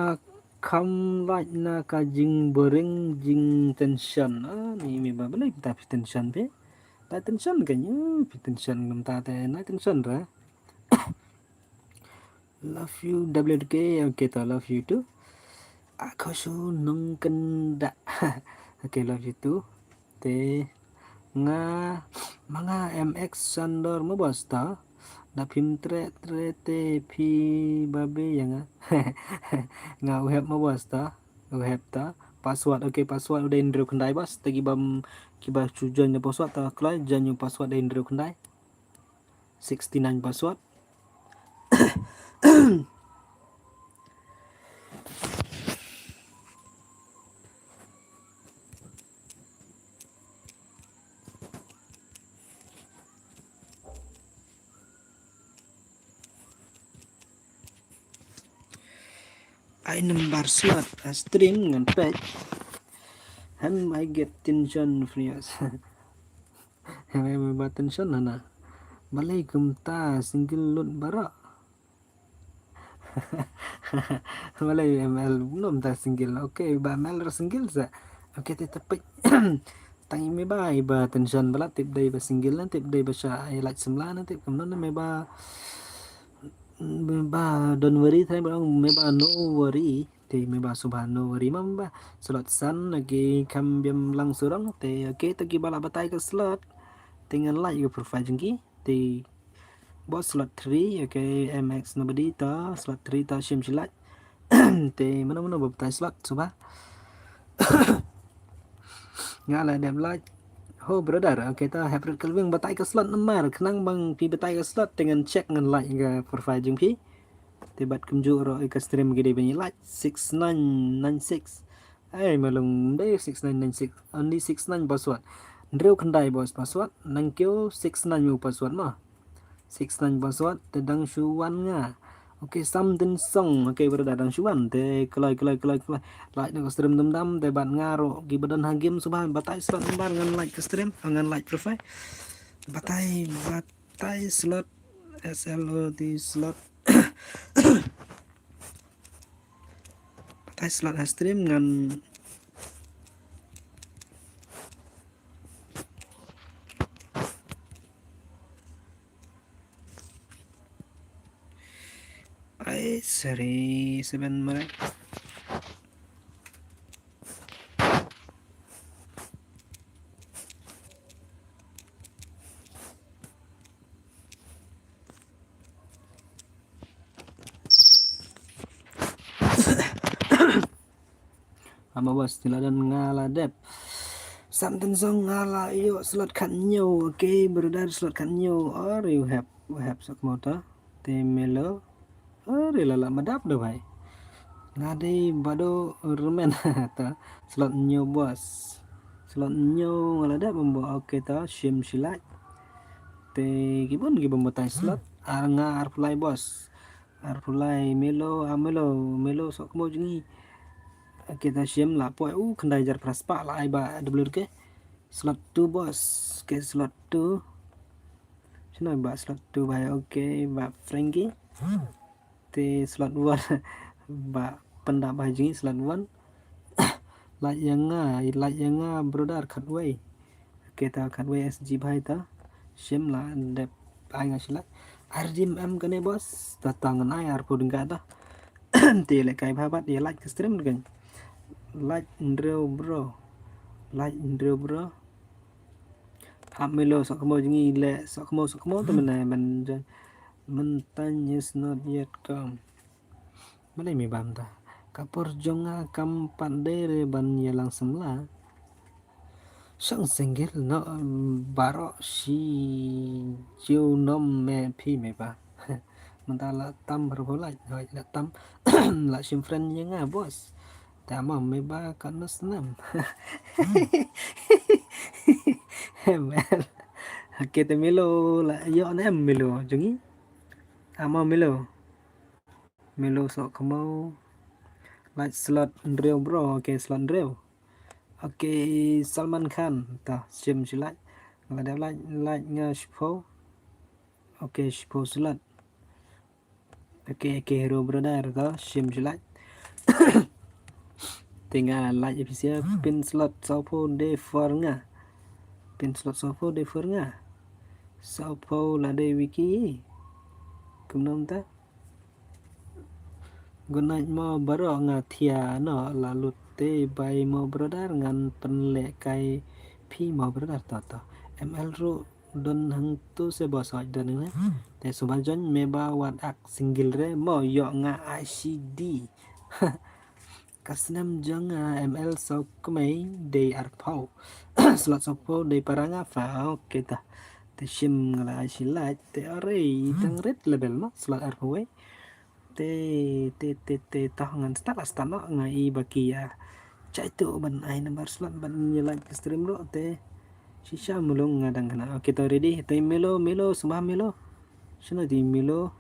kham laj na ka jing boring jing tension. Ah, ni mi ba balai ta phi tension phi. Ta tension ka nyu phi tension ngam ta te na tension ra. Love you W K. Okay, ta love you too. Aku su nung kenda. Okay, love you too. Te nga manga M X Sandor mo basta. Da phim tre tre te phi babe ya nga. Nga uhep mo basta. Uhep ta. Password, okay, password udah indru kendai bas. Tagi bam kiba chu join the password ta klai join password udah indru kendai. sixty-nine password. Ai number slot, a stream ngan peit. Hem, I get tension, Frias. Hem, I ba tension hana. Balei kumta single load baroh. Balei M L num ta single. Okay, ba M L ra single sa. Okay, te tapik. Tang me ba, i ba tension bala tip dei ba single na, tip dei ba sha i like semla na, tip kumno na me ba, me ba don't worry, tang ba me ba no worry. Te me ba suba no worry mam ba. Slot san, okay, kam biam lang surang. Te okay, te ki bala batai ka slot. Te ngan like ka profile jong ki. Te Bos slot three, okay, M X nobody ta, slot three ta shim shilak. Te mano mano ba batai slot, suba. Nga la dep like. Ho brother, okay ta, Heprit Kelvin batai ka slot namar, khnang bang phi batai ka slot, te ngan check ngan like ka profile jong phi. Te bad kumjuh ro ka stream ki dei ban like, six nine nine six. Ai, malung dei six nine nine six. Only six nine password. Hynriew khyndai bos password. Nang kiew six nine u password ma. Six nine password. Te dang shu wan nga. Okay, Samden Song. Okay, brother dang shu wan. Te kloi, kloi, kloi, kloi. Like na ka stream dum dam. Te bad nga ro. Ki ba don ha game suba. Batai slot number ngan like ka stream. Ngan like profile. Batai, batai slot. S L O T slot. Batai slot ha stream ngan. Ai, sorry, seven mare. Ama bos, ti la don nga la dep. Samden Song nga la ïoh slot khathynñiew. Okay, brother, slot khathynñiew. Or you have, have sok mota. Te melo. Or la la madap do bhai. Nga dei bado remen ta. Slot hynñiew bos. Slot hynñiew nga la dep bambo. Okay ta, shim shilak. Te kibun kibun batai slot. Ar nga arphew lai bos. Arphew lai melo, a melo, melo sok mo jngi. Okay ta shim la poi u khyndai hajar phra spah la ai ba W K. Slot two bos, okay slot two. Shano ba slot two ba, okay ba Frankie. Te slot one ba pynda ba jngi slot one. Like ïa nga, like ïa nga brother khatwei. Okay ta khatwei S G bhai ta. Shim la dep ai nga shilak. Ar dim em kane bos. Ta ta ngan ai arphew ding ka ta. Te leh kai bha bad ïa like ka stream kan. Like hynriew bro. Like hynriew bro. Hap melo sok kmo jngi leh sok kmo sok kmo te mena ban jan. Mentang is not yet come. Balei me bam ta. Ka por jong nga kam pat dei re ban ïalang samla. Shang single no baroh shi jiw nom me phi me ba. Mynta la tam baroh la hoi la tam la shim friend ïa nga bos. Ta ma me ba ka no snam. Em. Hake te melo la ïoh ne em melo jong ngi. Ama melo. Melo sok kmo. Like slot hynriew bro. Okay, slot hynriew. Okay, Salman Khan. Ta shim shi like. Nga la dep like, like nga shiphew. Okay, shiphew slot. Okay, okay, hero brother ta shim shi like. Te nga like official pin slot sawphew dei for nga. Pin slot sawphew dei for nga. Sawphew la dei Wiki. Kumno mynta? Good night mo baroh nga thia no la lut te bye mo brother ngan pynlehkai phi mo brother to to. M L ruh don hangtu se bos hoi don ne. Te suba join me ba wat ak single re mo ïoh nga I C D. Ka snem jong nga M L sawkmie dei arphew. Slot sawphew dei para nga fa. Okay ta. Shim nga la ai shi like te are i tang red level mo slot arphew wei. Te te te te toh ngan start la start noh nga i ba ki ïa jai tu ban ai number slot ban ïa like stream ruh te. Shisha mulung nga dang kena. Okay to ready. Te Melo Melo sumba Melo. Shano te Melo.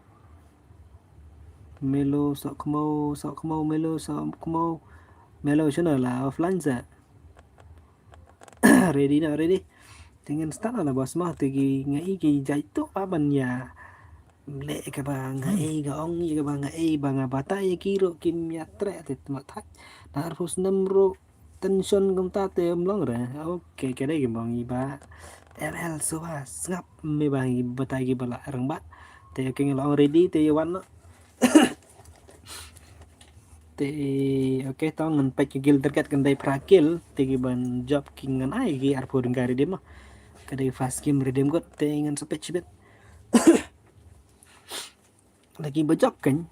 Melo sok kmo sok kmo Melo sok kmo. Melo shano la offline sa. Ready na ready. Te ngan start na boss ma te ki nga i ki jai tu ba ban ïa. Leh kaba nga ei ga ong ïa kaba nga ei ba nga batai ïa ki ruh kim ïa treh te tma thait. Na arphew snem ruh tension kumta te ym long re. Okay ka dei ki mong i ba. M L suba sngap me ba i batai ki ba la rangbah. Te okay nga la ong ready te ïa wan noh. Te okay to ngan peit ki guild target kan dei phra kill te ki ban jop ki ngan ai ki arphew ding ka redeem ma. Ka dei first game redeem kot te ngan sa peit shibit. Lagi ba jop kan.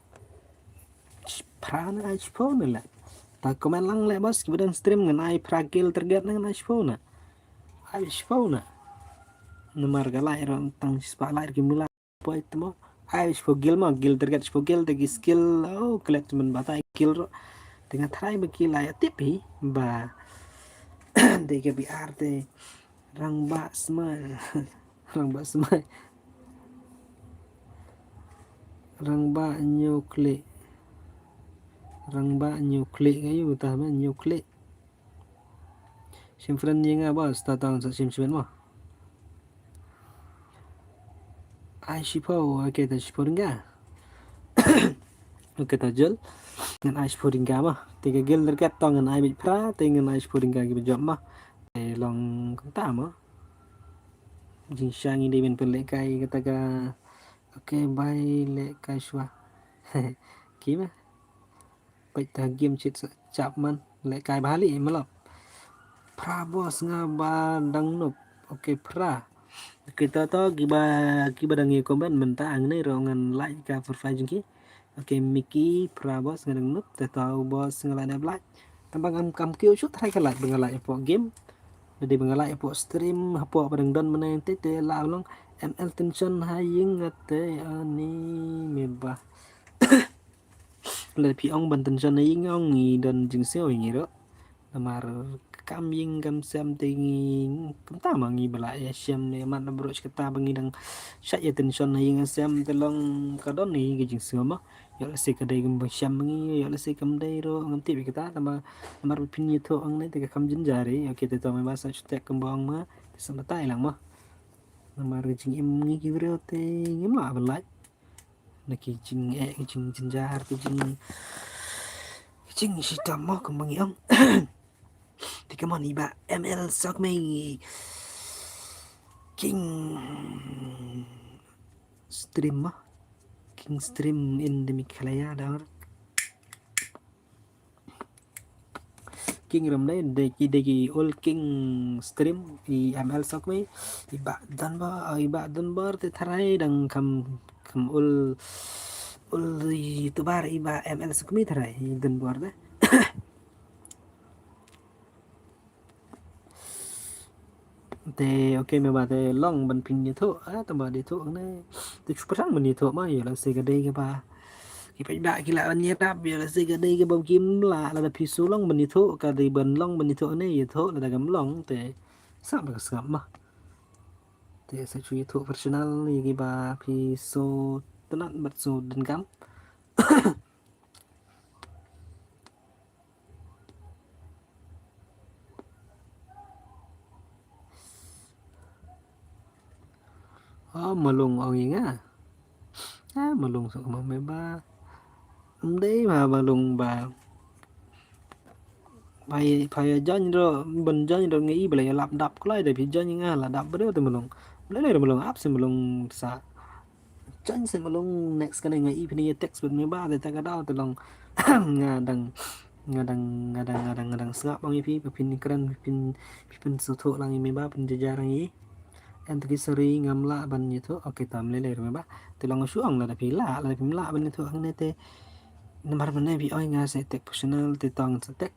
Phra na ai shiphew na la. Ta comment lang le boss ki ba don stream ngan ai phra kill target ngan ai shiphew na. Ai shiphew na. Namar ka lai ron tang spotlight ki mila. Poi tmo ai shiphew kill mo kill target shiphew kill te ki skill oh collect men batai kill ruh. Te nga try ba ki la ïa tip hi ba. Te ka B R te rangbah smai. Rangbah smai. Rangbah nuclear. Rangbah nuclear ka yu ta ma nuclear. Shim friend ïa nga ba sta tang sa shim shim mo. Ai shiphew okay ta shiphew ding ka. Okay ta jol. Ngan ai shiphew ding ka ma. Te ka guild target to ngan ai bit phra te ngan ai shiphew ding ka ki ba jop ma. Te long kumta ma. Jingshisha ngi dei ban pynlehkai kata ka. Okay bye lehkai shuwa. Ki ma. Peit ta game shit sa chap man lehkai bha li malap. Phra boss nga ba dang nup. Okay phra. Okay to to kiba kiba dang ïa comment mynta ang ne ro ngan like ka profile jong ki. Okay Mickey phra boss nga dang nup te to boss nga la dep like. Tang ba ngam kam kiew shu try ka like ba nga like hapoh game. Dei ba nga like hapoh stream hapoh ba dang don mynne te te la long M L tension ha ïing nga te ani me ba. Lada phi ong ban tension na ïing ong ngi don jingsngew ïa ngi ruh. Namar kam ïing kam sem te ngi kumta ma ngi ba la ïa shem ïa mat na brooch kata ba ngi dang shait ïa tension na ïing sem te long ka don ngi ka jingsngew ma. Ïoh lehse ka dei kam ba shem ngi ïoh lehse kam dei ruh ngam tip ïa kata namar namar ba phin ïathuh ong ne te ka kam jynjar ïa ki te to me ba sa shu tek kam ba ong ma te sa batai lang ma. Namar ka jingim ngi ki briew te ngim lah ban lait. Na ki jing eh ki jing jynjar ki jing ki jing shitom mo kumba ngi ong. Te come on iba M L sok me ngi king stream mo. King stream in the Meghalaya dang. King ram dei dei ki dei ki old king stream i M L sok me i ba Dunbar i ba Dunbar te tharai dang kam kam old old YouTuber i ba M L sok me tharai i Dunbar de. Te okay me ba te long ban phin ïathuh ah te ba ïathuh ne te shu pyrshang ban ïathuh ma ïa lehse ka dei kaba ki paidbah ki lah ban ïarap ïa lehse ka dei kaba kim lah lada phi shu long ban ïathuh ka dei ban long ban ïathuh ne ïathuh lada kam long te sngap ba ka sngap ma. Te sa shu ïathuh personal ïa kiba phi shu tnat bad shu donkam. Oh, Malung ong ïa nga. Ah, Malung sok ma me ba. Ym dei ma Malung ba. Pai pai join ro ban join ro ngi ba la ïa lap dap kloi da phi join nga la dap briew te Malung. Ble le Malung ap se Malung sa. Jan se Malung next kane nga i phi ne text bad me ba de ta ka daw te long nga dang nga dang nga dang nga dang nga dang sngap ong i phi phin kren phin phin sngewthuh lang i me ba phin jajar lang i. En to ki sori ngam lah ban ïathuh okay tam le le me ba te long shu ong lada phi lah lada phi lah ban ïathuh ang ne te namar mane phi oi nga se tek personal te tong se tek.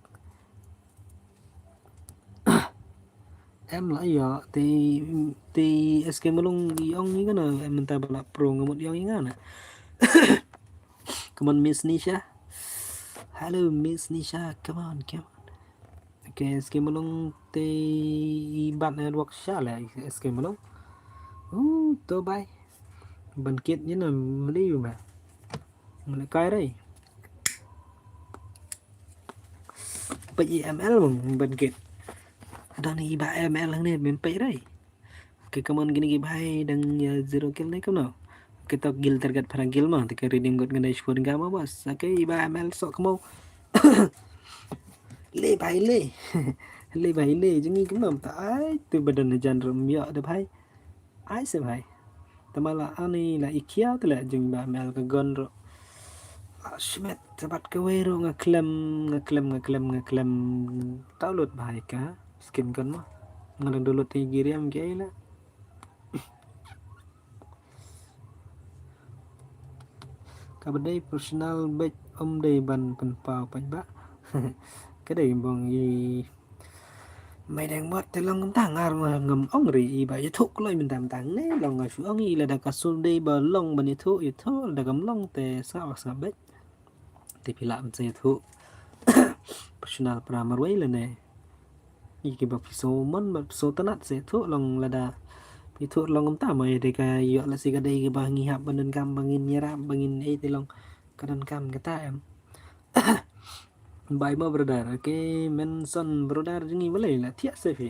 Em lah ïa te te S K Malung ïong ïa nga na, em mynta ba lah pro nga mut ïong ïa nga na. Come on, Miss Nisha. Hello, Miss Nisha. Come on, come on. Okay, S K Malung te i bat network sha le S K Malung. Uh, to bai. Ban kit ïa na mali ba. Mali kai rai. Peit i M L bang ban kit. Adang i ba M L hangne men peit rai. Okay, come on, kine ki bhai dang ïa zero kill ne kumno. Okay, to kill target para kill ma, te ka redeem got ngan dei shiphew tyngka ma boss. Okay, i ba M L sok kamo. Le bhai le. Le bhai le, jong i kumno ta ai, tu ba don hajan rum ïoh da bhai. Ai se bhai. Tama la ani la i khia te le jong i ba M L ka gun ro. La shmet te bad kawei ruh nga klem, nga klem, nga klem, nga klem. Tau lut bhai ka skin gun ma. Nga dang download te ki riam ki ai la. Kaba dei personal bad um dei ban pynpaw pat ba. Ka dei bang i Mai dang mot te long kumta nga ruh ngam ong ri i ba ïathuh kloi mynta mynta ne long nga shu ong i lada ka sur dei ba long ban ïathuh ïathuh, lada kam long te sngap ba sngap beit. Te phi lah ban sa ïathuh personal para marwei lane. I ki ba phi so mon ba phi so tnat sa ïathuh long lada ïathuh long kumta ma ïa dei ka ïoh lehse ka dei ki ba ngi hap ban donkam ba ngin ïarap ba ngin ei te long ka donkam kata em. Bye mo brother. Okay, Menson brother jong ngi balei la thiah se phi.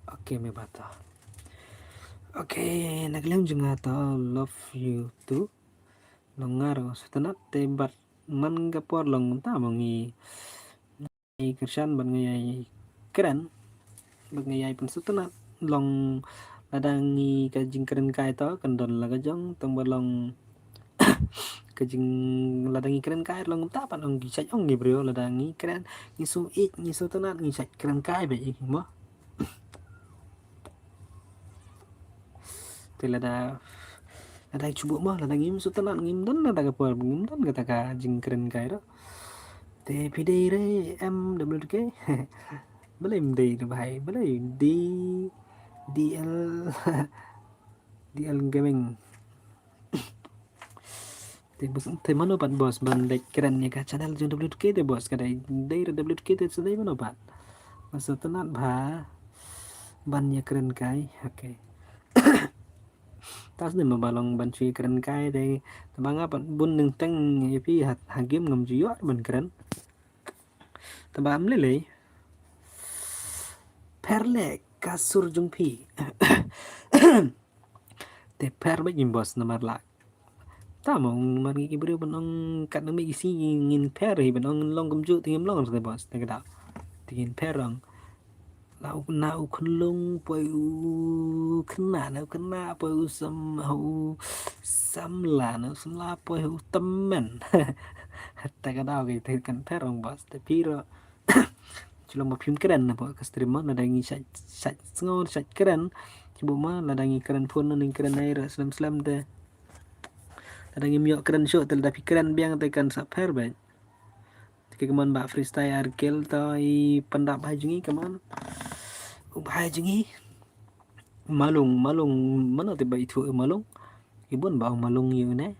Okay, me bata. Okay, na ka liang jong nga ta love you too. Long nga ruh sngewtynnat te bad man ka por long ta ma ngi. Ngi kyrshan bad ngi ïai kren bad ngi ïai pynsngewtynnat long lada ngi ka jingkren kai to kan don la ka jong tang ba long ka jing lada ngi kren kai long ta pat long ngi shait ong ngi briew lada ngi kren ngi su ik ngi sngewtynnat ngi shait kren kai ba ik mo. Te lada lada chubuh mo lada ngim sngewtynnat ngim don lada ka por ngim don kata ka jingkren kai ro. Te phi dei re M W K. Balei ym dei re bhai balei D D L D L Gaming. Te bos te mano pat boss ban leit kren ïa ka channel jong W K te boss ka dei dei re W K te sa dei mano pat. Masa tnat bha ban ïa kren kai. Okay. Tas ne ma ba long ban shu ïa kren kai te ba nga pat bun neng teng ïa phi ha game ngam ju ïoh ban kren. Te ba am lei lei. Pher le ka sur jong phi. Te pher ba ngim boss namar la. Ta mo mar ngi ki briew ban ong kat nang mi ki si ngin pher hi ban ong long kumjuh te ngim long te boss te ka da. Te ngin pher ong. La u na u khunlung poi u khynnah na u khynnah poi u sam u samla na u samla poi u tymmen. Te ka da ki te kan pher ong boss te phi ro. Chulong ba phim kren na poi ka stream mo na da ngi shait shait sngew shait kren. Chubuh mo na da ngi kren phone na ngi kren ai ra slem slem te. Na da ngi ym ïoh kren shuh te da phi kren biang te kan sa pher bad. Te ki kaman ba freestyle ar kill to i pyndap hai jong ngi kaman. U hai jong ngi. Malung malung mano te ba ithuh malung. Ibun ba malung ïu ne.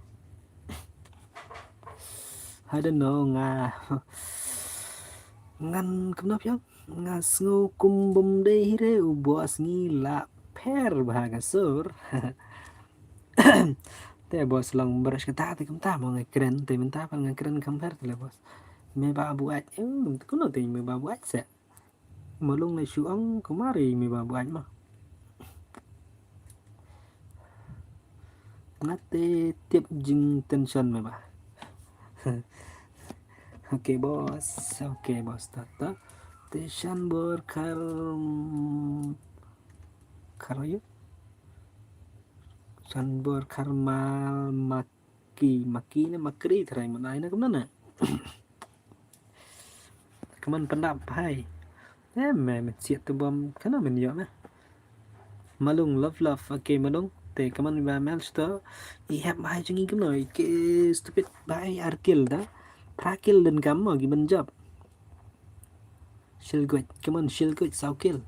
I don't know nga ngan kumno phi ong nga sngew kum bym dei hi re u boss ngi la pher bha ka sur. Te boss long brush kata te kumta mo nga kren te mynta pa nga kren kam pher te le boss. Me ba buat kumno te me ba buat se. Malung le shu ong kumari me ba buat ma. Nga te tip jing tension me ba. Okay boss, okay boss tata. Te shan bor khar khar ayo. Shan bor khar mal mak Ki maki ne makri trai mana ina kumna na. Kaman pandap hai. Em me me siat tu bom kana men yo na. Malung love love okay malung. Te kaman ba mel sto i hep bhai jong ngi kumno i ke stupid bhai ar kill da. Phra kill dang kam mo ki ban jop. Shilguit, kaman shilguit saw kill.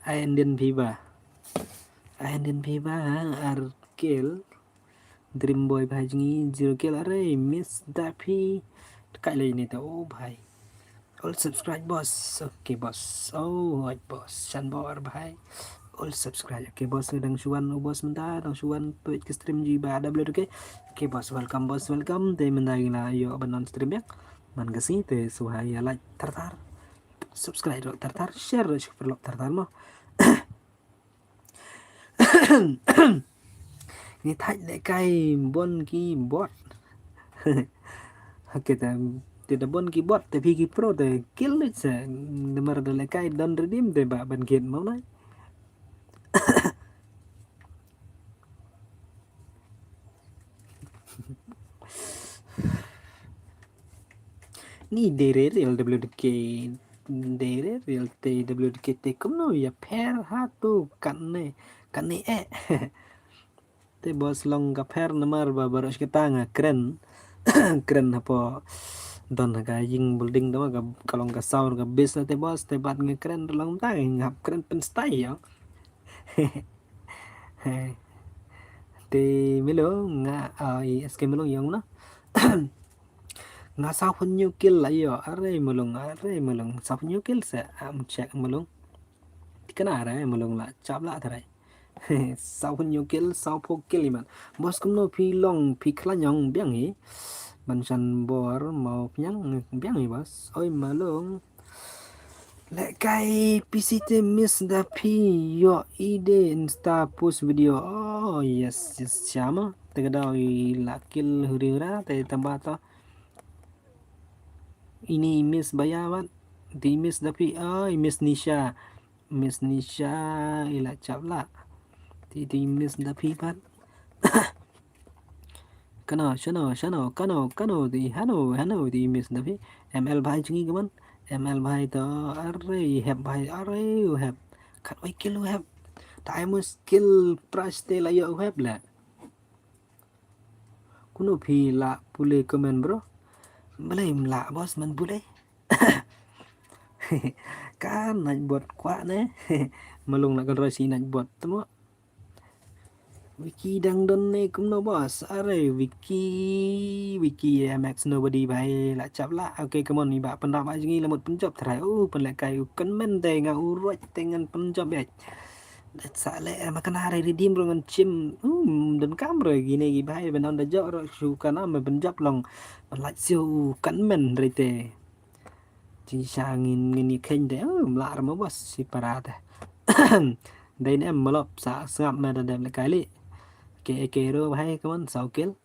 Ai Indian Viva. Ai Indian Viva ar kill. Dream Boy bhai jong ngi zero kill are miss da phi. Kai le ni ta oh bhai. All subscribe boss. Okay boss. Oh hoi boss. Shan bor bhai. All subscribe. Okay boss dang shuwan oh boss mynta dang shuwan peit ke stream ji ba da blue okay. Okay boss welcome boss welcome te mynta ngi la yo ban non stream ya. Man ka si te suhai ya like tar tar. Subscribe ro tar tar share ro share ro tar tar mo. Ni thaj le kai bon ki bot. Kita tidak bon ki bot tapi ki pro te kill it se. Namar da le kai don redeem te ba ban kit mau nai. Ni dere real W D K dere real te W D K te kumno ya pher ha tu kan ne kan ne eh. Te boss long ka pher namar ba baroh shi kata nga kren kren hapo don ha ka ying building dama ka long ka sound ka bass te boss te bat nga kren long ta ngap kren pen stai yo. Te melo nga ai S K melo yong na. Nga saw hun new kill la yo are melo are melo saw hun new kill se am check melo. Tikana are melo la chap la tare. Saw hun new kill saw pho kill iman. Boss kumno phi long phi khlanyong biang hi. Ban shan bor mau piang biang hi boss. Oi melo. Lekai P C te miss da phi yo ide insta post video. Oh yes yes shama. Te ka dau i la kill huri hura te tamba to. Ini miss baya wan. Ti miss da phi. Oh miss Nisha. Miss Nisha ila chap la. Ti ti miss da phi pat. Kano shano shano kano kano di hano hano di miss da phi. M L bhai jong ngi kaman. M L bhai to are hep bhai are hep. Kat wai kill hep. Diamond skill price te la yo hep la. Kuno phi la pule comment bro. Balei mla boss man pule. Ka night bot kwa ne. Malung la kan roi si night bot temo. Wiki dang don ne kumno boss. Are Wiki Wiki M X nobody bhai la chap la. Okay come on ni ba pen ba jong ngi la mut pen jop trai. Uh pen le kai u kan men te nga u roi te ngan pen jop ya. Sa le ma kana re redeem ro ngan chim. Um don kam ro gi ne gi bhai ban da jop ro shu kana me pen jop long. Pen la siu kan men re te. Jing sha ngin ngin ni khein de um la rama bas si para de. Dei ne em malop sa sngap me da dem le kali. Ke ke ro bhai kaman saw kill.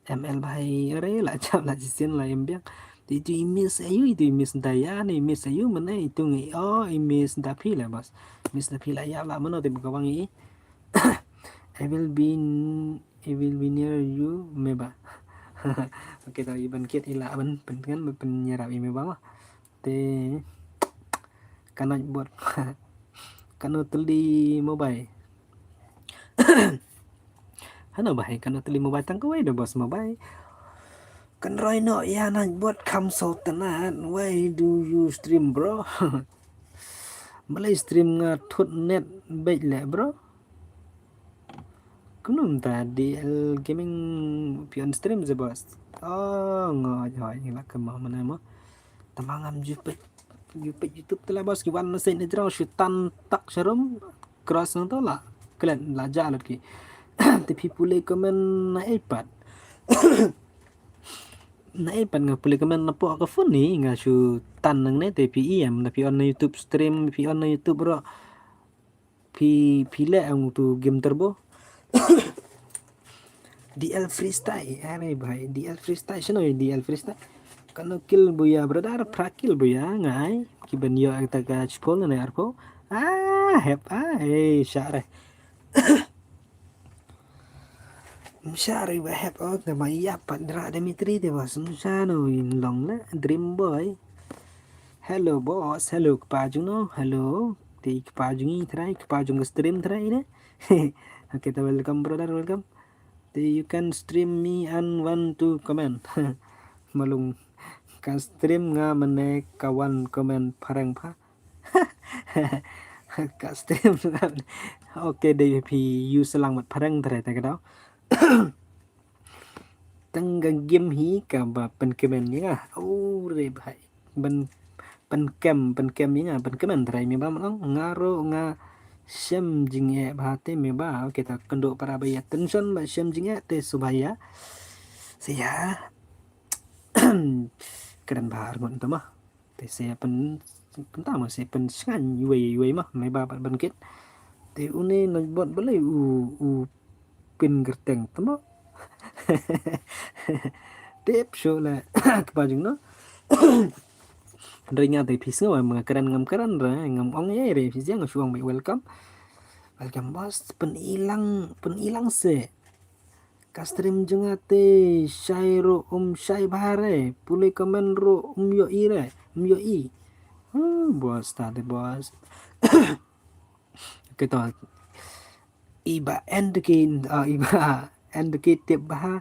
M L bhai re la chap la jisin la em biang. Ti tu imis ayu itu imis daya ne imis ayu mana itu ngi oh imis dapi la bas. Imis dapi la ya la mana te buka wangi. I will be I will be near you meba. Okay ta iban kit ila ban pentingan ban penyerap i meba ma. Te kanai bot kano teli mobile. Hano bahai kano teli mobile tang kawai da bos mobile. Kan roi no ya nai bot kam so tenat. Why do you stream bro? Malay stream nga thut net bej le bro. Kunum ta D L gaming pion stream ze bos. Oh ngo joi ngi la kema mana mo. Tamang am jupet jupet YouTube tela bos ki wan mesen ne jrong shutan tak sharum cross nang to la klen la ja lat ki. Te phi pule comment na iPad. Na iPad nga pule comment na po ka phone ni nga shutan nang ne te phi em na phi on na YouTube stream phi on na YouTube ro. Phi phi le ang tu game turbo. D L freestyle are bhai D L freestyle shano D L freestyle. Kano kill buya brother pra kill buya ngai ki ban yo ang ta ka chpol na arpo. Ah hep ah hey share. Share ba hep oh ta ma ya pat dra Dimitri de bas shano in long le dream boy. Hello boss hello kpa jung no hello. Te kpa jung i trai kpa jung stream trai ne. Okay, ta welcome brother, welcome. Te you can stream me and want to comment. Malung ka stream nga mane ka wan comment phareng pha. Ka stream nga mane. Okay, dei phi use lang mat phareng tare ta ka dau. Tang ka game hi kaba pynkmen ïa nga. Oh re bhai. Ban pynkmen, pynkmen ïa nga, pynkmen trai me ba ma long. Nga ruh nga shem jingeh bha te me ba. Okay, ta kynduh para ba ïa tension ba shem jingeh te shu ba ïa. Sa ïa. Kren bha arngut ta ma. Te se pyn, pynta ma se pynshngaiñ iwei iwei ma, me ba ban kit. Te une na bot balei u, u pyn kyrteng tama. Tip shu le kpa jingno. Hynrei nga te phi sngew ma nga kren ngam kren re, ngam ong ei re phi jiang shu ong welcome. Welcome boss, pynilang, pynilang se. Ka stream jong nga te shai ruh um shai bha re, pule comment ruh um ïohi re, um ïohi. Huh, boss ta te boss. Okay to. Iba end ki, oh, iba end ki tip bha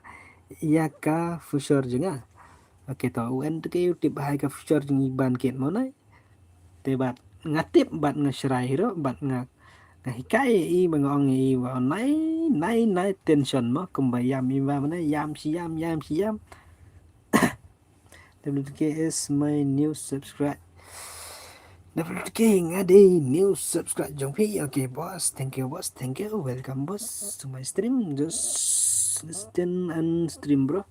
ïa ka future jong nga. Okay to, u end ki u tip bha ïa ka future jong iban kit mo nai. Te bad nga tip bad nga shrai ruh bad nga, nga hikai i ba nga ong i ba nai, nai, nai tension mo kumba ïam i ba mana ïam shi ïam, ïam shi ïam. W T K is my new subscribe. W T K nga dei new subscribe jong phi. Okay boss, thank you boss, thank you. Welcome boss to my stream. Just listen and stream bro.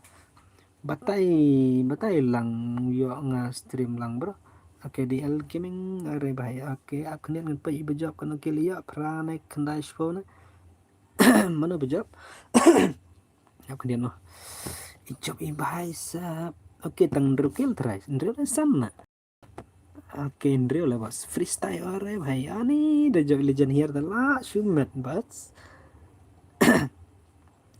Batai, batai lang ïoh nga stream lang bro. Okay, D L Gaming, are bhai. Okay, ap khyndiat ngan peit iba jop kan, okay, ïoh phra ne khyndai shiphew ne. Mano ba jop? Ap khyndiat noh. I jop i bhai sab. Okay, tang hynriew kill trai. Hynriew ne san na. Okay, hynriew le boss. Freestyle are bhai. Ani da jop legend here da la shu met boss.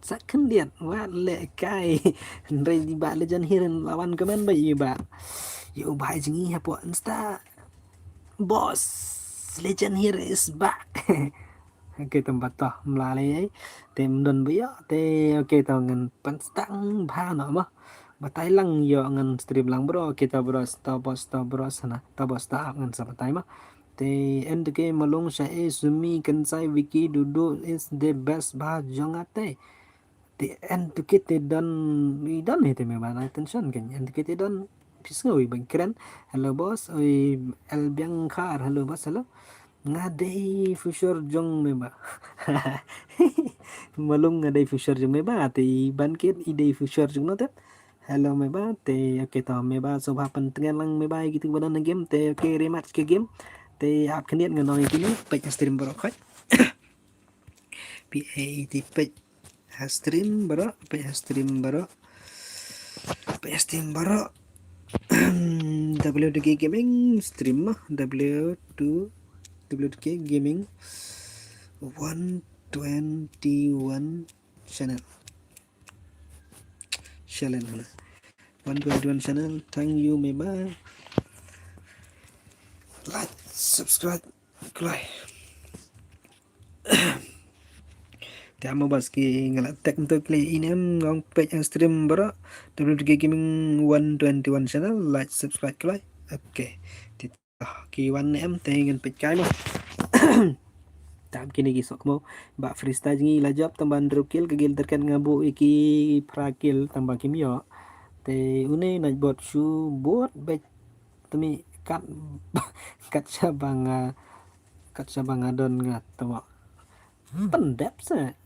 Sa khyndiat wat leh kai. Hynrei iba legend here la wan comment ba iba. Ïa u bhai jong ngi hapoh Insta. Boss, legend here is back. Okay, tang ba toh mla lei ei. Te mdon ba ïoh te, okay, tang ngan pynstang bha noh mo. Batai lang ïoh ngan stream lang bro. Okay, ta bro, ta boss, ta bro sana. Ta boss ta ap ngan sa batai mo. Te N T K Malung sha e Sumi Kansai Wiki Dudu is the best bha jong nga te. Te N T K te don, i don hi te me ba na tension kan. N T K te don phi sngew i ban kren. Hello boss, oi L Biang Khar, hello boss, hello. Nga dei future jong me ba. Malung nga dei future jong me ba, te i ban kit i dei future jong no te. Hello me ba, te okay to me ba, so ba pyntngen lang me ba, gitu ba na game, te okay rematch ka game. Te ap khyndiat ngan ong ïa kine, peit stream baroh khoit. P A E T peit ha stream baroh, peit ha stream baroh. Peit ha stream baroh. W T K Gaming stream mah, W two, W T K Gaming one twenty-one channel. Channel hana. One twenty-one channel, thank you me ba. Like, subscribe, kloi. Te amo bas ki nga la tag nto kle inem ngong page and stream baroh. W T K Gaming one twenty-one channel, like, subscribe, kloi. Okay. Te ki wan em te ngan peit kai mo. Tam kine ki sok mo. Ba freestyle ngi la jop tang ban hynriew kill ka gil terket nga buh ïa ki phra kill tang ba kim ïoh. Te une na bot shu bot beit temi kat kat sha ba nga kat sha ba nga don nga temo. Pyndep se.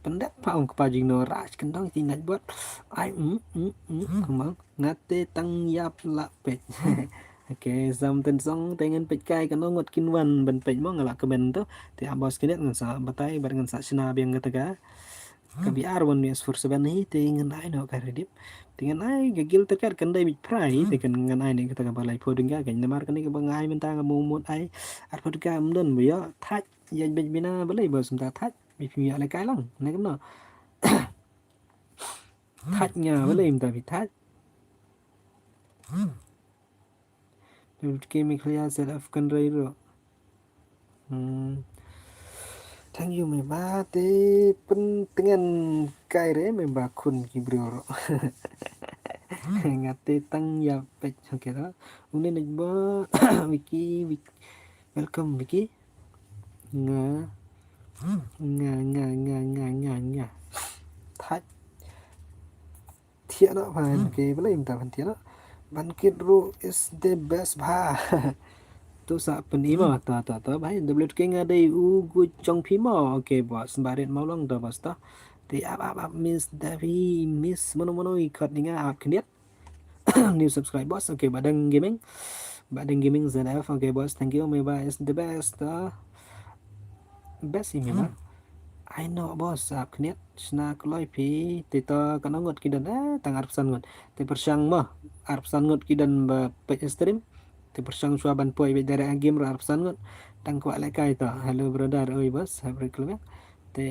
Pyndep pa ong kpa jingno raj kendong ti nat bot. Ai mm mm mm kumang ngate tang yap la peit. Okay, sam ten song te ngan peit kai kano ngot kin wan ban peit mo nga la kmen to. Te abos kinet ngan sa batai bar ngan sa shna biang kata ka. Ka B R one S four seven hi te ngan ai no ka redip. Te ngan ai ka gil terkat kan dai mit prai te kan ngan ai ne kata ka balai pho ding ka kan namar kan ka ba ngai mynta nga mo mut ai. Ar pho ding ka mdon bo yo thaj ya bej bina balai bo sumta thaj. Bi phi ya le kai lang ne kan no. Thaj nga balai mynta bi thaj. Dut ke mi khlia set of kan rai ro. Hmm. Tang ïa me ba te pyntngen kai re me ba khun ki briew ruh. Nga te tang ïa peit, okay to. Une ne ba Vicky, Vic-, welcome Vicky. Nga, nga, nga, nga, nga, nga, nga. Thait. Thiah noh phan, okay, balei mynta phan thiah noh. Ban Kit ruh is the best bha. To sa pyni mo, to, to, to, bha, W K nga dei u guid jong phi mo. Okay, boss, ba rit mo long to, boss, to. Te ap, ap, ap, miss Davi, miss mano, mano, i khot ni nga ap khyndiat. New subscribe, boss. Okay, Badeng Gaming. Badeng Gaming Z F. Okay, boss, thank you. Me ba is the best, to. Best ïa me ba. Ai noh boss, ap khyndiat, shna kloi phi, te to katno ngut ki don, eh, tang arphew san ngut. Te pyrshang mo, arphew san ngut ki don ba peit stream. Te pyrshang shuwa ban poi beit direct ha game ruh arphew san ngut. Tang kwah lehkai to. Hello brother, oi boss, haprit klem ïa. Te,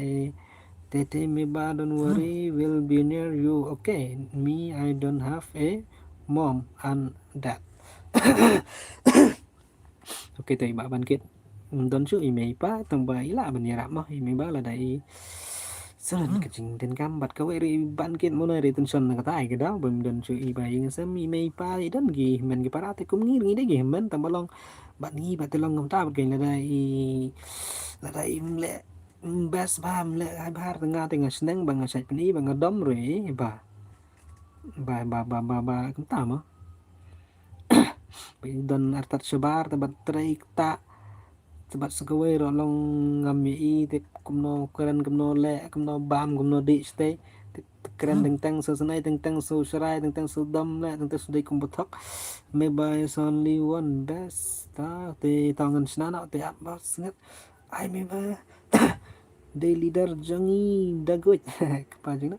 te, te me ba don't worry, will be near you. Okay, me I don't have a mom and dad. Okay, to i ba Ban Kit. Ym don shuh i mei i pa, tang ba i lah ban ïarap mo, i mei ba lada i. Sa ka jingdonkam bad kawei ruh i Ban Kit mo na ri tension na kata i ka daw, ba ym don shuh i ba i ngasem i mei i pa i don ki hynmen ki para te kum ngi ngi dei ki hynmen tang ba long. Bad ngi bad te long kumta bad keiñ lada i, lada i ym leh, ym best bha, ym leh hai bhar te nga te nga sneng ba nga shait pyni ba nga dom ruh i ba. Ba, ba, ba, ba, ba, kumta mo. Ba i don artat shabar te bad trei kata. Te bad sa kawei ruh long ngam ïohi te kumno kren kumno leh kumno bam kumno dih shatei. Te, te kren teng teng sa sngewsynei teng teng sa sngewsharai teng teng sa dom leh teng teng sa dei kum ba thok. Me ba is only one best. Ta te tang ngan shna noh te ap ba snget. Ai me ba. Dei leader jong ngi da guid. Kpa jong na.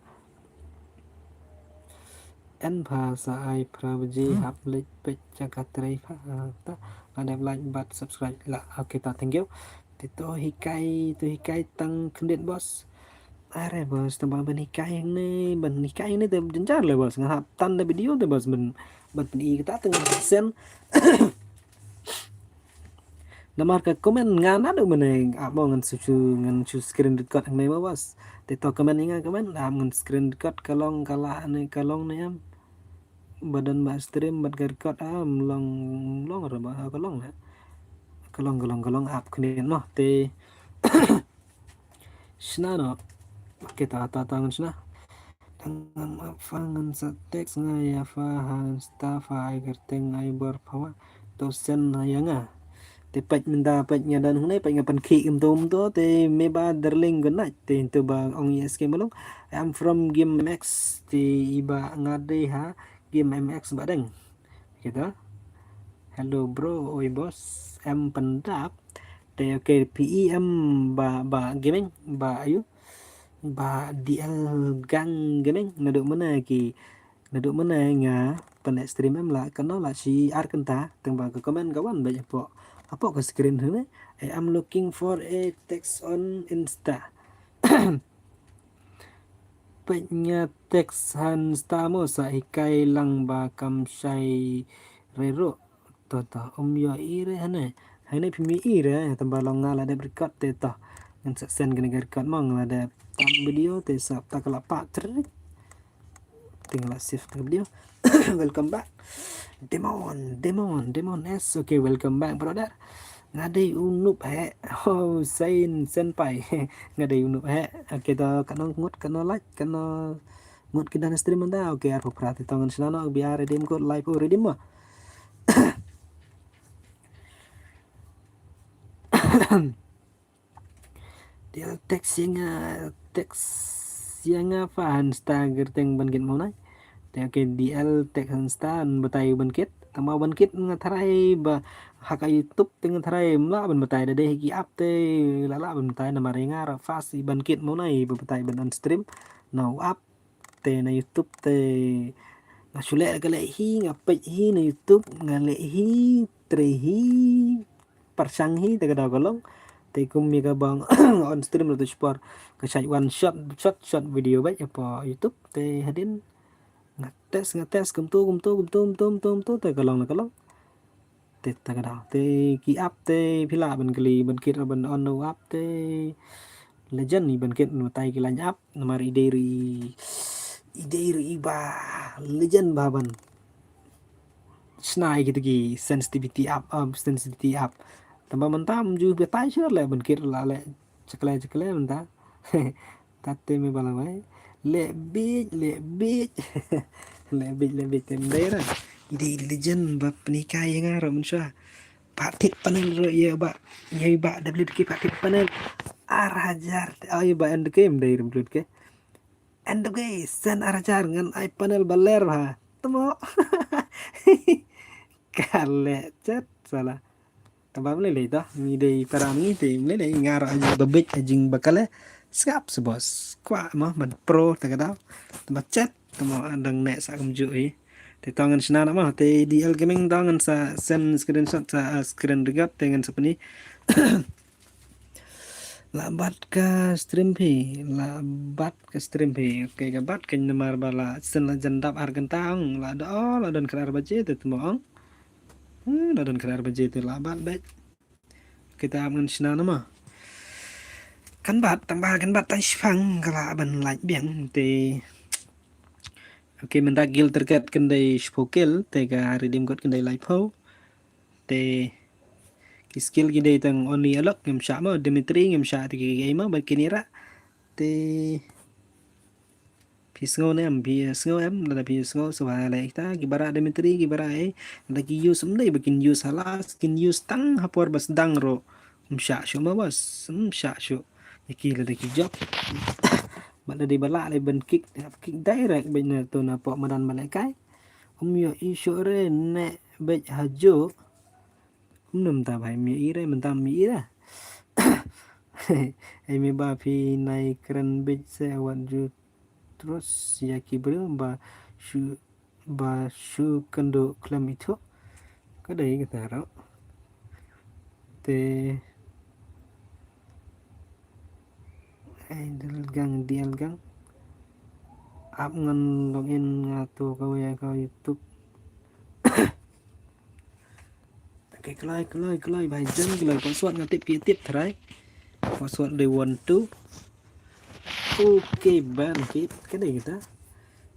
En pha sa ai phra baje hap leit peit jaka trei pha, ah, ta. La dep like bad subscribe la. Okay ta, thank you. Te to hikai, to hikai tang khyndiat boss. Are boss, tang ba ban hikai hangne, ban hikai hangne te jynjar le boss. Nga hap tan da video te boss ban, ban pyni kata tang sen. Namar ka comment nga naduh mynne ap mo ngan shu, shu, ngan shu screen record hangne mo boss. Te to comment ïa nga comment ap ngan screen record ka long ka la ne ka long ne em. Ba don ba stream bad ka record am long, long re ba ka long ne. Ka long, ka long, ka long ap khyndiat mo te. Shna noh. Okay ta, ta, ta ngan shna. Tang ngam ap pha ngan sa text nga ïa pha ha Insta pha ai kyrteng ai bor pha wa. To send ha ïa nga. Te peit mynta peit nga don hangne peit nga pynkhih kumto kumto te me ba darling good night te to ba ong ïa S K Malong. I'm from Game M X te i ba nga dei ha Game M X Badeng. Kita. Hello bro, oi boss, em pyndap. Te okay, P E M ba, ba gaming, ba ayu. Ba D L Gang Gaming, naduh mynne ki, naduh mynne nga pynleh stream em lah, kano lah shi ar kynta, tang ba ka comment ka wan beit hapoh, hapoh ka screen hangne. I am looking for a text on Insta. Peit nga text ha Insta mo sa hikai lang ba kam shai re ruh. To, to, um ïohi re hane. Hane phim ïohi re, tang ba long nga la dep record te to. Ngan sa send kane ka record mo nga la dep tam video te sa ta ka la pah trik. Te nga la save ta ka video. Welcome back. Demon, Demon, Demon S. Okay, welcome back brother. Nga dei u noob heh. Oh, Sain Senpai. Nga dei u noob heh. Okay, to kano ngut, kano like, kano ngut ki don stream mynta. Okay, arphew phra te to ngan shna noh, B R redeem code live o redeem mo. Dia text ïa nga, text ïa nga pha ha Insta kyrteng Ban Kit Mawnai. Te okay, D L text ha Insta, batai Ban Kit. Tang ba Ban Kit nga tharai ba ha ka YouTube te nga tharai ym lah ban batai, da dei ha ki app te la lah ban batai, namar ïa nga ruh fast i Ban Kit Mawnai ba batai ban on stream na u app. Te na YouTube te nga shu leh ka leh hi, nga peit hi na YouTube, nga leh hi, trei hi, pyrshang hi, te ka daw ka long. Te kum ïa ka ba nga on stream ruh te shipor ka shait wan short, short, short video beit hapoh YouTube. Te hadien nga test, nga test kumto, kumto, kumto, kumto, kumto, kumto, te ka long, ka long. Te ta ka daw. Te ki app te phi lah ban kylli Ban Kit ruh ban on u app te. Legend i ban kit na tai ki line up, namar i dei ri, i dei ri ba legend ba ban shna ïa kita ki sensitivity up, um, sensitivity up. Tangba mynta ym ju batai shuh leh ban kit la leh chakle chakle mynta. Tate me ba la wai. Leh bit, leh bit. Leh bit, leh bit te ym dei ra. I dei legend ba pynhikai ïa nga ruh mynshuwa. Pat tip panel ruh ïa ba, ïa ba W D K pat tip panel. Ar hajar. Oh, ïa ba N D K ym dei ruh W D K. N D K sen ar hajar ngan ai panel ba ler ba. Temo. Ka leh chet sala. Tangba ym lei lei to, ngi dei para ngi te ym lei lei, nga ruh ha jing ba bit, ha jing ba kale. Sngap sa boss. Kwah mo ban pro te ka daw. Tangba chet, temo dang neh sa kumjuh hi. Te to ngan shna na mo, te D L Gaming to ngan sa send screenshot sa, ah, screen record te ngan sa pyni. La bat ka stream phi, la bat ka stream phi. Okay, ka bat ka namar ba la sien la jan dap ar kynta ong, la da, oh, la don khyndai baje te temo ong. Hmm, la don khyndai baje te la bat beit. Kita ap ngan shna nama. Kan bat, tangba kan bat tang shipang ka la ban lait biang te. Okay, mynta kill target kan dei shiphew kill, te ka redeem code kan dei laiphew. Te ki skill ki dei tang only alok ngam shah mo, Dimitri ngam shah te ki, ki, ki mo, bad ki nira. Te phi sngew ne em, phi sngew em, lada phi sngew sngewbha leh kita, ki bara Dimitri, ki bara eh, lada ki use ym dei ba kin use ha last, kin use tang ha por ba sdang ruh. Ym shah shuh mo boss, ym shah shuh. Ïa ki lada ki jop. Bad lada ba lah leh ban kick, kick direct bad na to na pok madan ba leh kai. Ym ïoh i shuh re ne bad hajuh. Ym num ta bhai, ym ïoh i re, mynta ym ïoh i re. Ai me ba phi nai kren bit se wat ju trust ïa ki briew ba shu, ba shu kynduh khlem ithuh. Ka dei kata ruh. Te ai dal gang dial gang. Ap ngan login nga tu ka wei ka YouTube. Okay, kloi, kloi, kloi, bhai Jen, kloi, password nga tip, ki tip, try. Password dei one two. Okay, ban, okay, ka dei kita.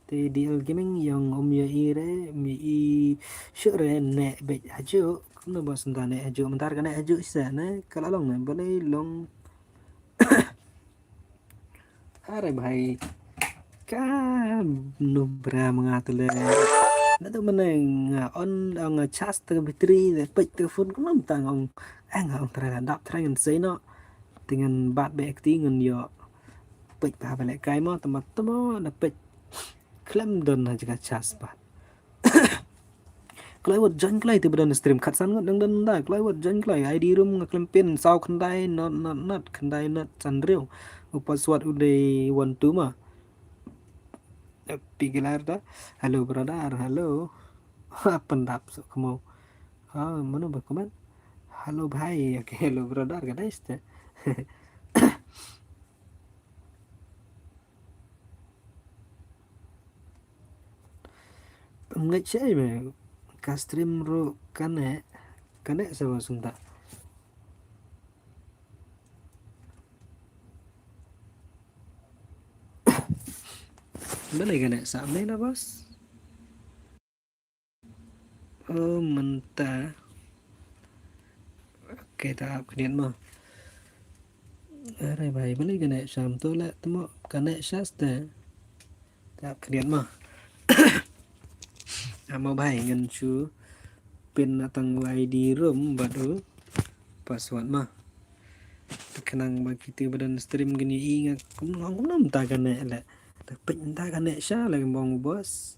Te D L Gaming ïong ym ïoh i re, ym ïoh i shuh re ne bad hajuh. Kumno ba sngewthuh ne hajuh, mynta ka ne hajuh shisha ne, ka la long ne, balei long. Are bhai. Ka nubra ma nga te le. Na tu mane nga on, nga charge te ka battery, te peit te ka phone, kumno mynta nga ong. Eh, nga ong trai la dap, trai ngan sei noh. Te ngan bat bad acting ngan ïoh. Peit ba ba leh kai mo, tama tama na peit. Khlem don ha jaka charge ba. Kloi wat join kloi te ba don stream khatsan ngut dang don da. Kloi wat join kloi, I D room nga khlem pin, saw khyndai not not not, khyndai not san hynriew. U password u dei one two ma. Pi gilar da. Hello brother, hello. Ha, pyndap sok kemo. Ha, mano ba comment? Hello bhai. Okay, hello brother, ka dei ste. Ngeit shai me, ka stream ruh kane, kane sa boss mynta. Balei kane sa me na boss? Oh, mynta. Okay, ta ap khyndiat mo. Are bhai, balei kane sham to le tmo kane shaste. Ta ap khyndiat mo. Amo bhai ngan shu pin na tang u I D room bad u password mo. Te khnang ba kito ba don stream kin ïohi nga kum long kum nam ta kane le. Ta peit ta kane sha le bong u boss.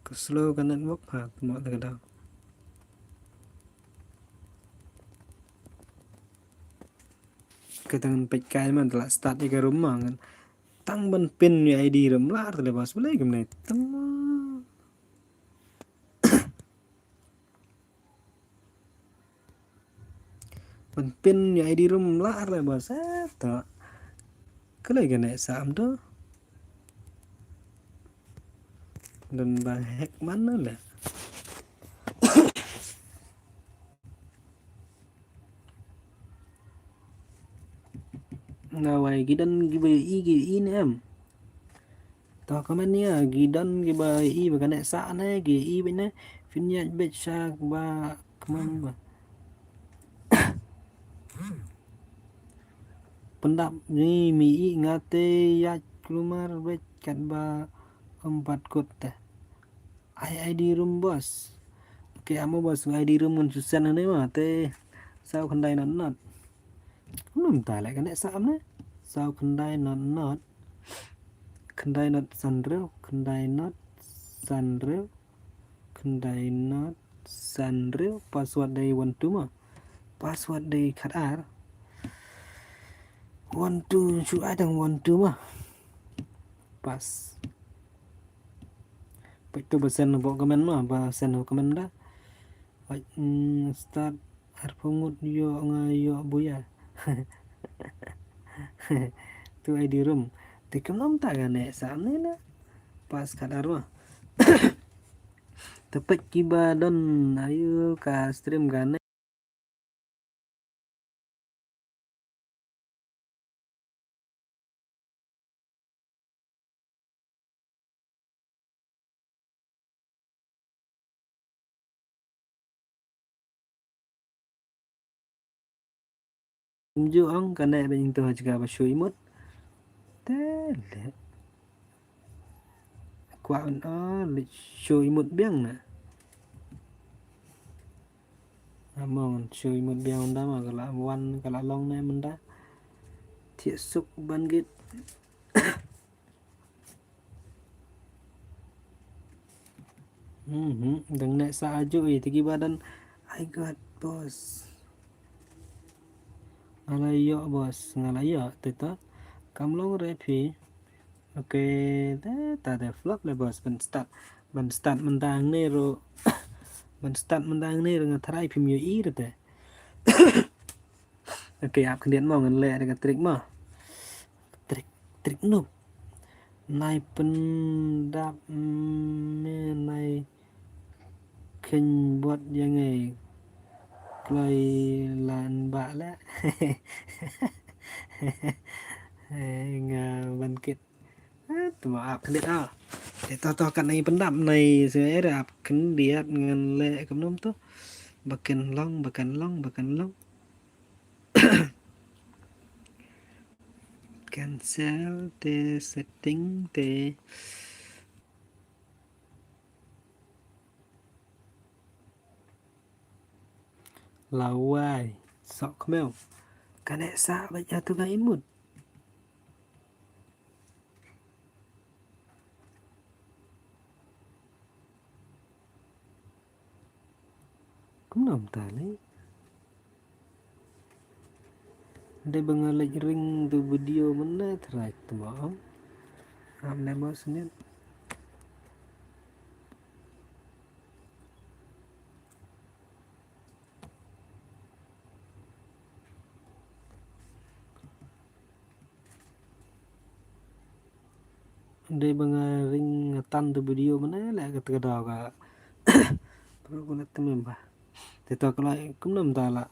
Ka slow ka network ha, tmo ta ka daw. Ka tang peit kai man ta la start ïa ka room ma ngan. Tang ban pin ïa I D room la ar ta le bas balei kumne. Tang. Ban pin ïa I D room la ar le bas. Eh, ta. Ka lei ka neh sah am to. Don ba hack man na leh. Na wai ki don kiba i ki i ne em. To comment ïa ki don kiba i ba ka neh sah ne ki i ba ne. Phin ïaid beit sha ba comment ba. Pyndap ni mi i nga te ïaid kulmar beit katba ym pat kut te. Ai ID room boss. Okay, amo boss, ID room ngan shu send hangne ma te. Saw khyndai not not. Kumno mynta leh ka neh sah am ne? Saw khyndai not not. Khyndai not san hynriew, khyndai not san hynriew, khyndai not san hynriew, password dei one two ma. Password dei khat ar. One two, shu ai tang one two ma. Pass. Peit to ba send hapoh comment ma, ba send hapoh comment da. Peit, mm, start arphew ngut ïoh nga ïoh buya. To ID room. Te kumno mynta ka neh sah ne na. Pass khat ar ma. Te peit kiba don ayu ka stream ka neh. Kumjuh ong ka neh bad ïng to ha jaka ba shu imut. Te leh. Kwah un o leh shu imut biang na. Among shu imut biang ynda ma ka la wan ka la long ne mynta. Thiah suk ban git. Mhm, dang neh sah ajuh i te kiba don. I got boss. Nga la ïoh boss, nga la ïoh te to. Kam long re phi. Okay, te ta de flop le boss ban start. Ban start mynta hangne ruh. Ban start mynta hangne ruh nga tharai phim ïoh i re te. Okay, ap khyndiat mo ngan leh da ka trick mo. Trick, trick noob. Nai pyndap me nai kheiñ bot ïa ngi. Kloi lan ba leh. Nga ban kit. Te mo ap khyndiat ah. Te to to kat nai pyndap nai se ap khyndiat ngan leh kumno to. Ba kan long, ba kan long, ba kan long. Cancel te setting te. Lawai, sok khmew. Ka neh sah bad ïa tu ka imut. Kumno mynta lei. Dei ba nga leit ring tu video mynne trai tu ba ong. Am ne ba sniet. Dei ba nga ring nga tan tu video mynne leh ka tgadaw ka. Pro ko na tmem ba. Te to ka la kumno mynta la.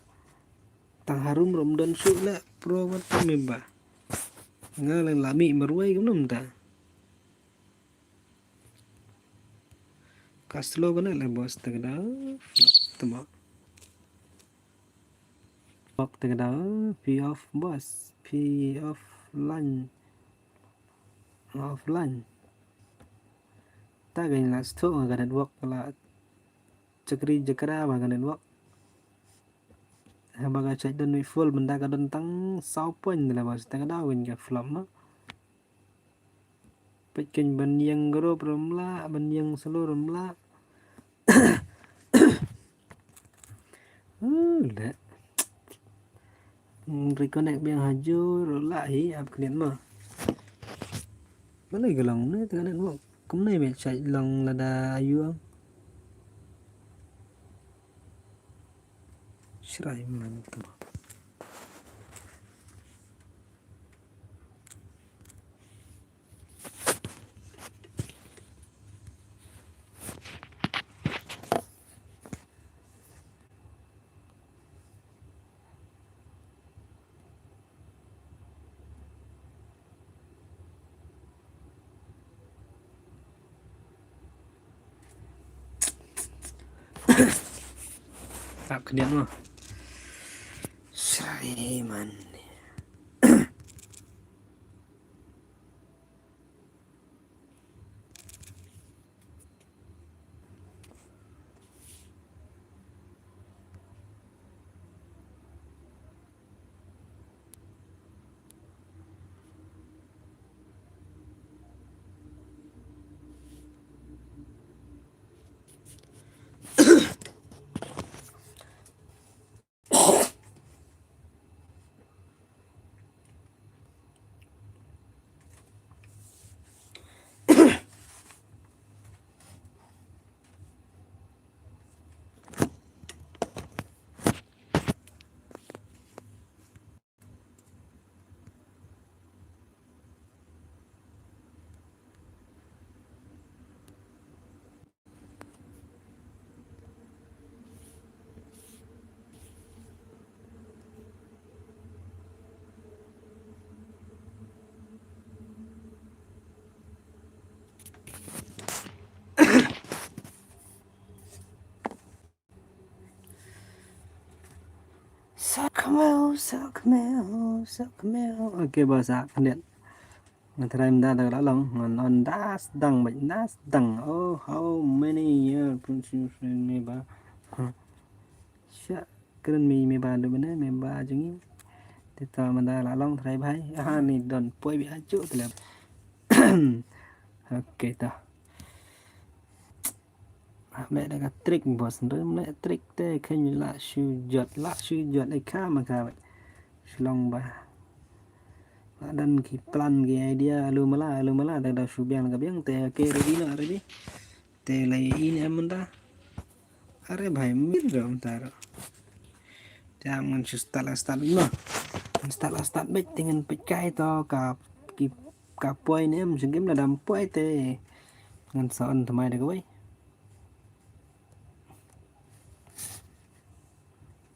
Tang harum rum don shu leh pro wat tmem ba. Nga leng la mih marwei kumno mynta. Ka slow kane le boss, tang da flop tama. Flop tang da, phi off boss, phi offline. Offline. Ta ka la stop nga ka network la chakri jakra ba ka network. Haba ka check don wi full benda ka don tang saw point le boss, tang da win ka flop ma. Peit keiñ ban ïeng group rum lah, ban ïeng solo rum lah. Uh, leh. Hmm, reconnect biang hajur lah hi ap kniat ma. Balei ka long ne ta kniat ma. Kumne me chai long lada ayu am. Shrai man tu. Rap khyndiat mo. Shai man. Sa khmew, sa khmew, sa khmew. Okay, ba sa khyndiat. Nga try mynta da ka la long, ngan on da sdang bad da sdang. Oh, how many years, Prince Yusuf me ba. Huh. Sha, kren me, me ba, lu bene, me ba jong ngi. Te ta mynta la long try bhai. Ah, ni don poi bi ajo te lem. Okay, ta. Mleh da ka trick boss, ndu mleh trick te khein la shu jot, la shu jot, eh, kha ma kha. Shlong ba. La don ki plan, ki idea, alu mala, alu mala, da da shu biang ka biang te, okay, ready na, ready. Te la i ne mynta. Are bhai, mir ro mynta ro. Te am ngan shu start la start no. Ngan start la start bek te ngan peit kai to ka ki ka poi ne em, jingim la dam poi te. Ngan sa on thymmai da kawei.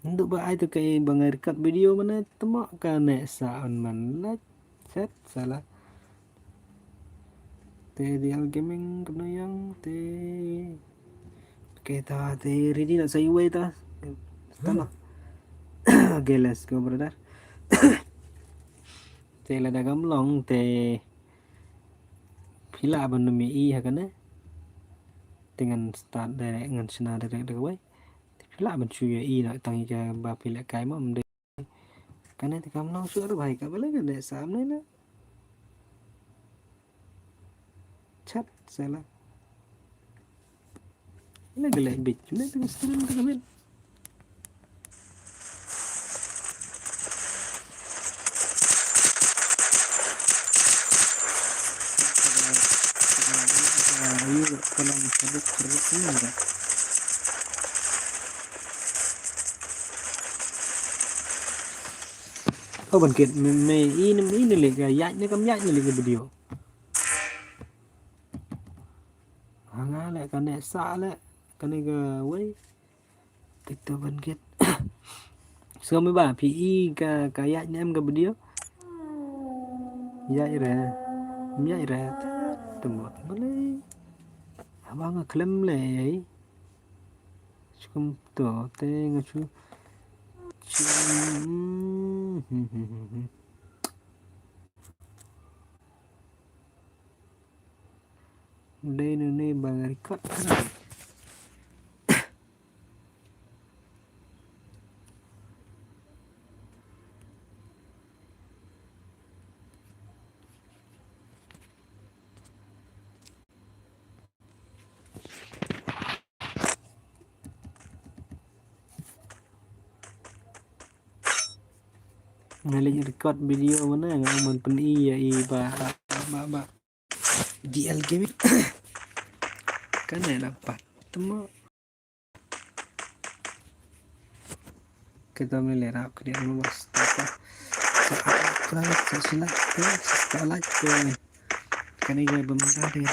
Ndu ba ai tu kai ba ngai record video mana temo ka ne sa on man la chat sala. Te Real Gaming kena yang te. Okay, ta te ready na sa iwei ta. Tama. Okay, let's go, brother. Te la da kam long te. Phi lah ban ym ïohi ha kane. Te ngan start direct, ngan shna direct da kawei. Te phi lah ban shu ïohi noh tang ïa kaba phi lehkai mo, ym dei. Kane te kam long shuh ruh bhai, kaba leh kane samne na. Chat sala. Leh ka leh bit, leh ka stream ka bit. Oh, ban kit me, me, i ne, i ne leh ka ïaid ne kam ïaid ne leh ka video. Ha nga leh kane sa leh kane kawei. Tik to ban kit. So me ba phi i ka, ka ïaid ne em ka video. Ïaid re. Ïaid re. Tembot balei. Haba nga khlem leh. Chukum to te nga chu. Chu. Dei nune ba nga record. Nga leh record video mana nga man pyn-i ïa i ba, ba, ba, ba. D L Gaming. Kane la pat temo. Kita me leh rap ke dia mo bos. Sa subscribe, sa share, sa like. Kane ga bam da de.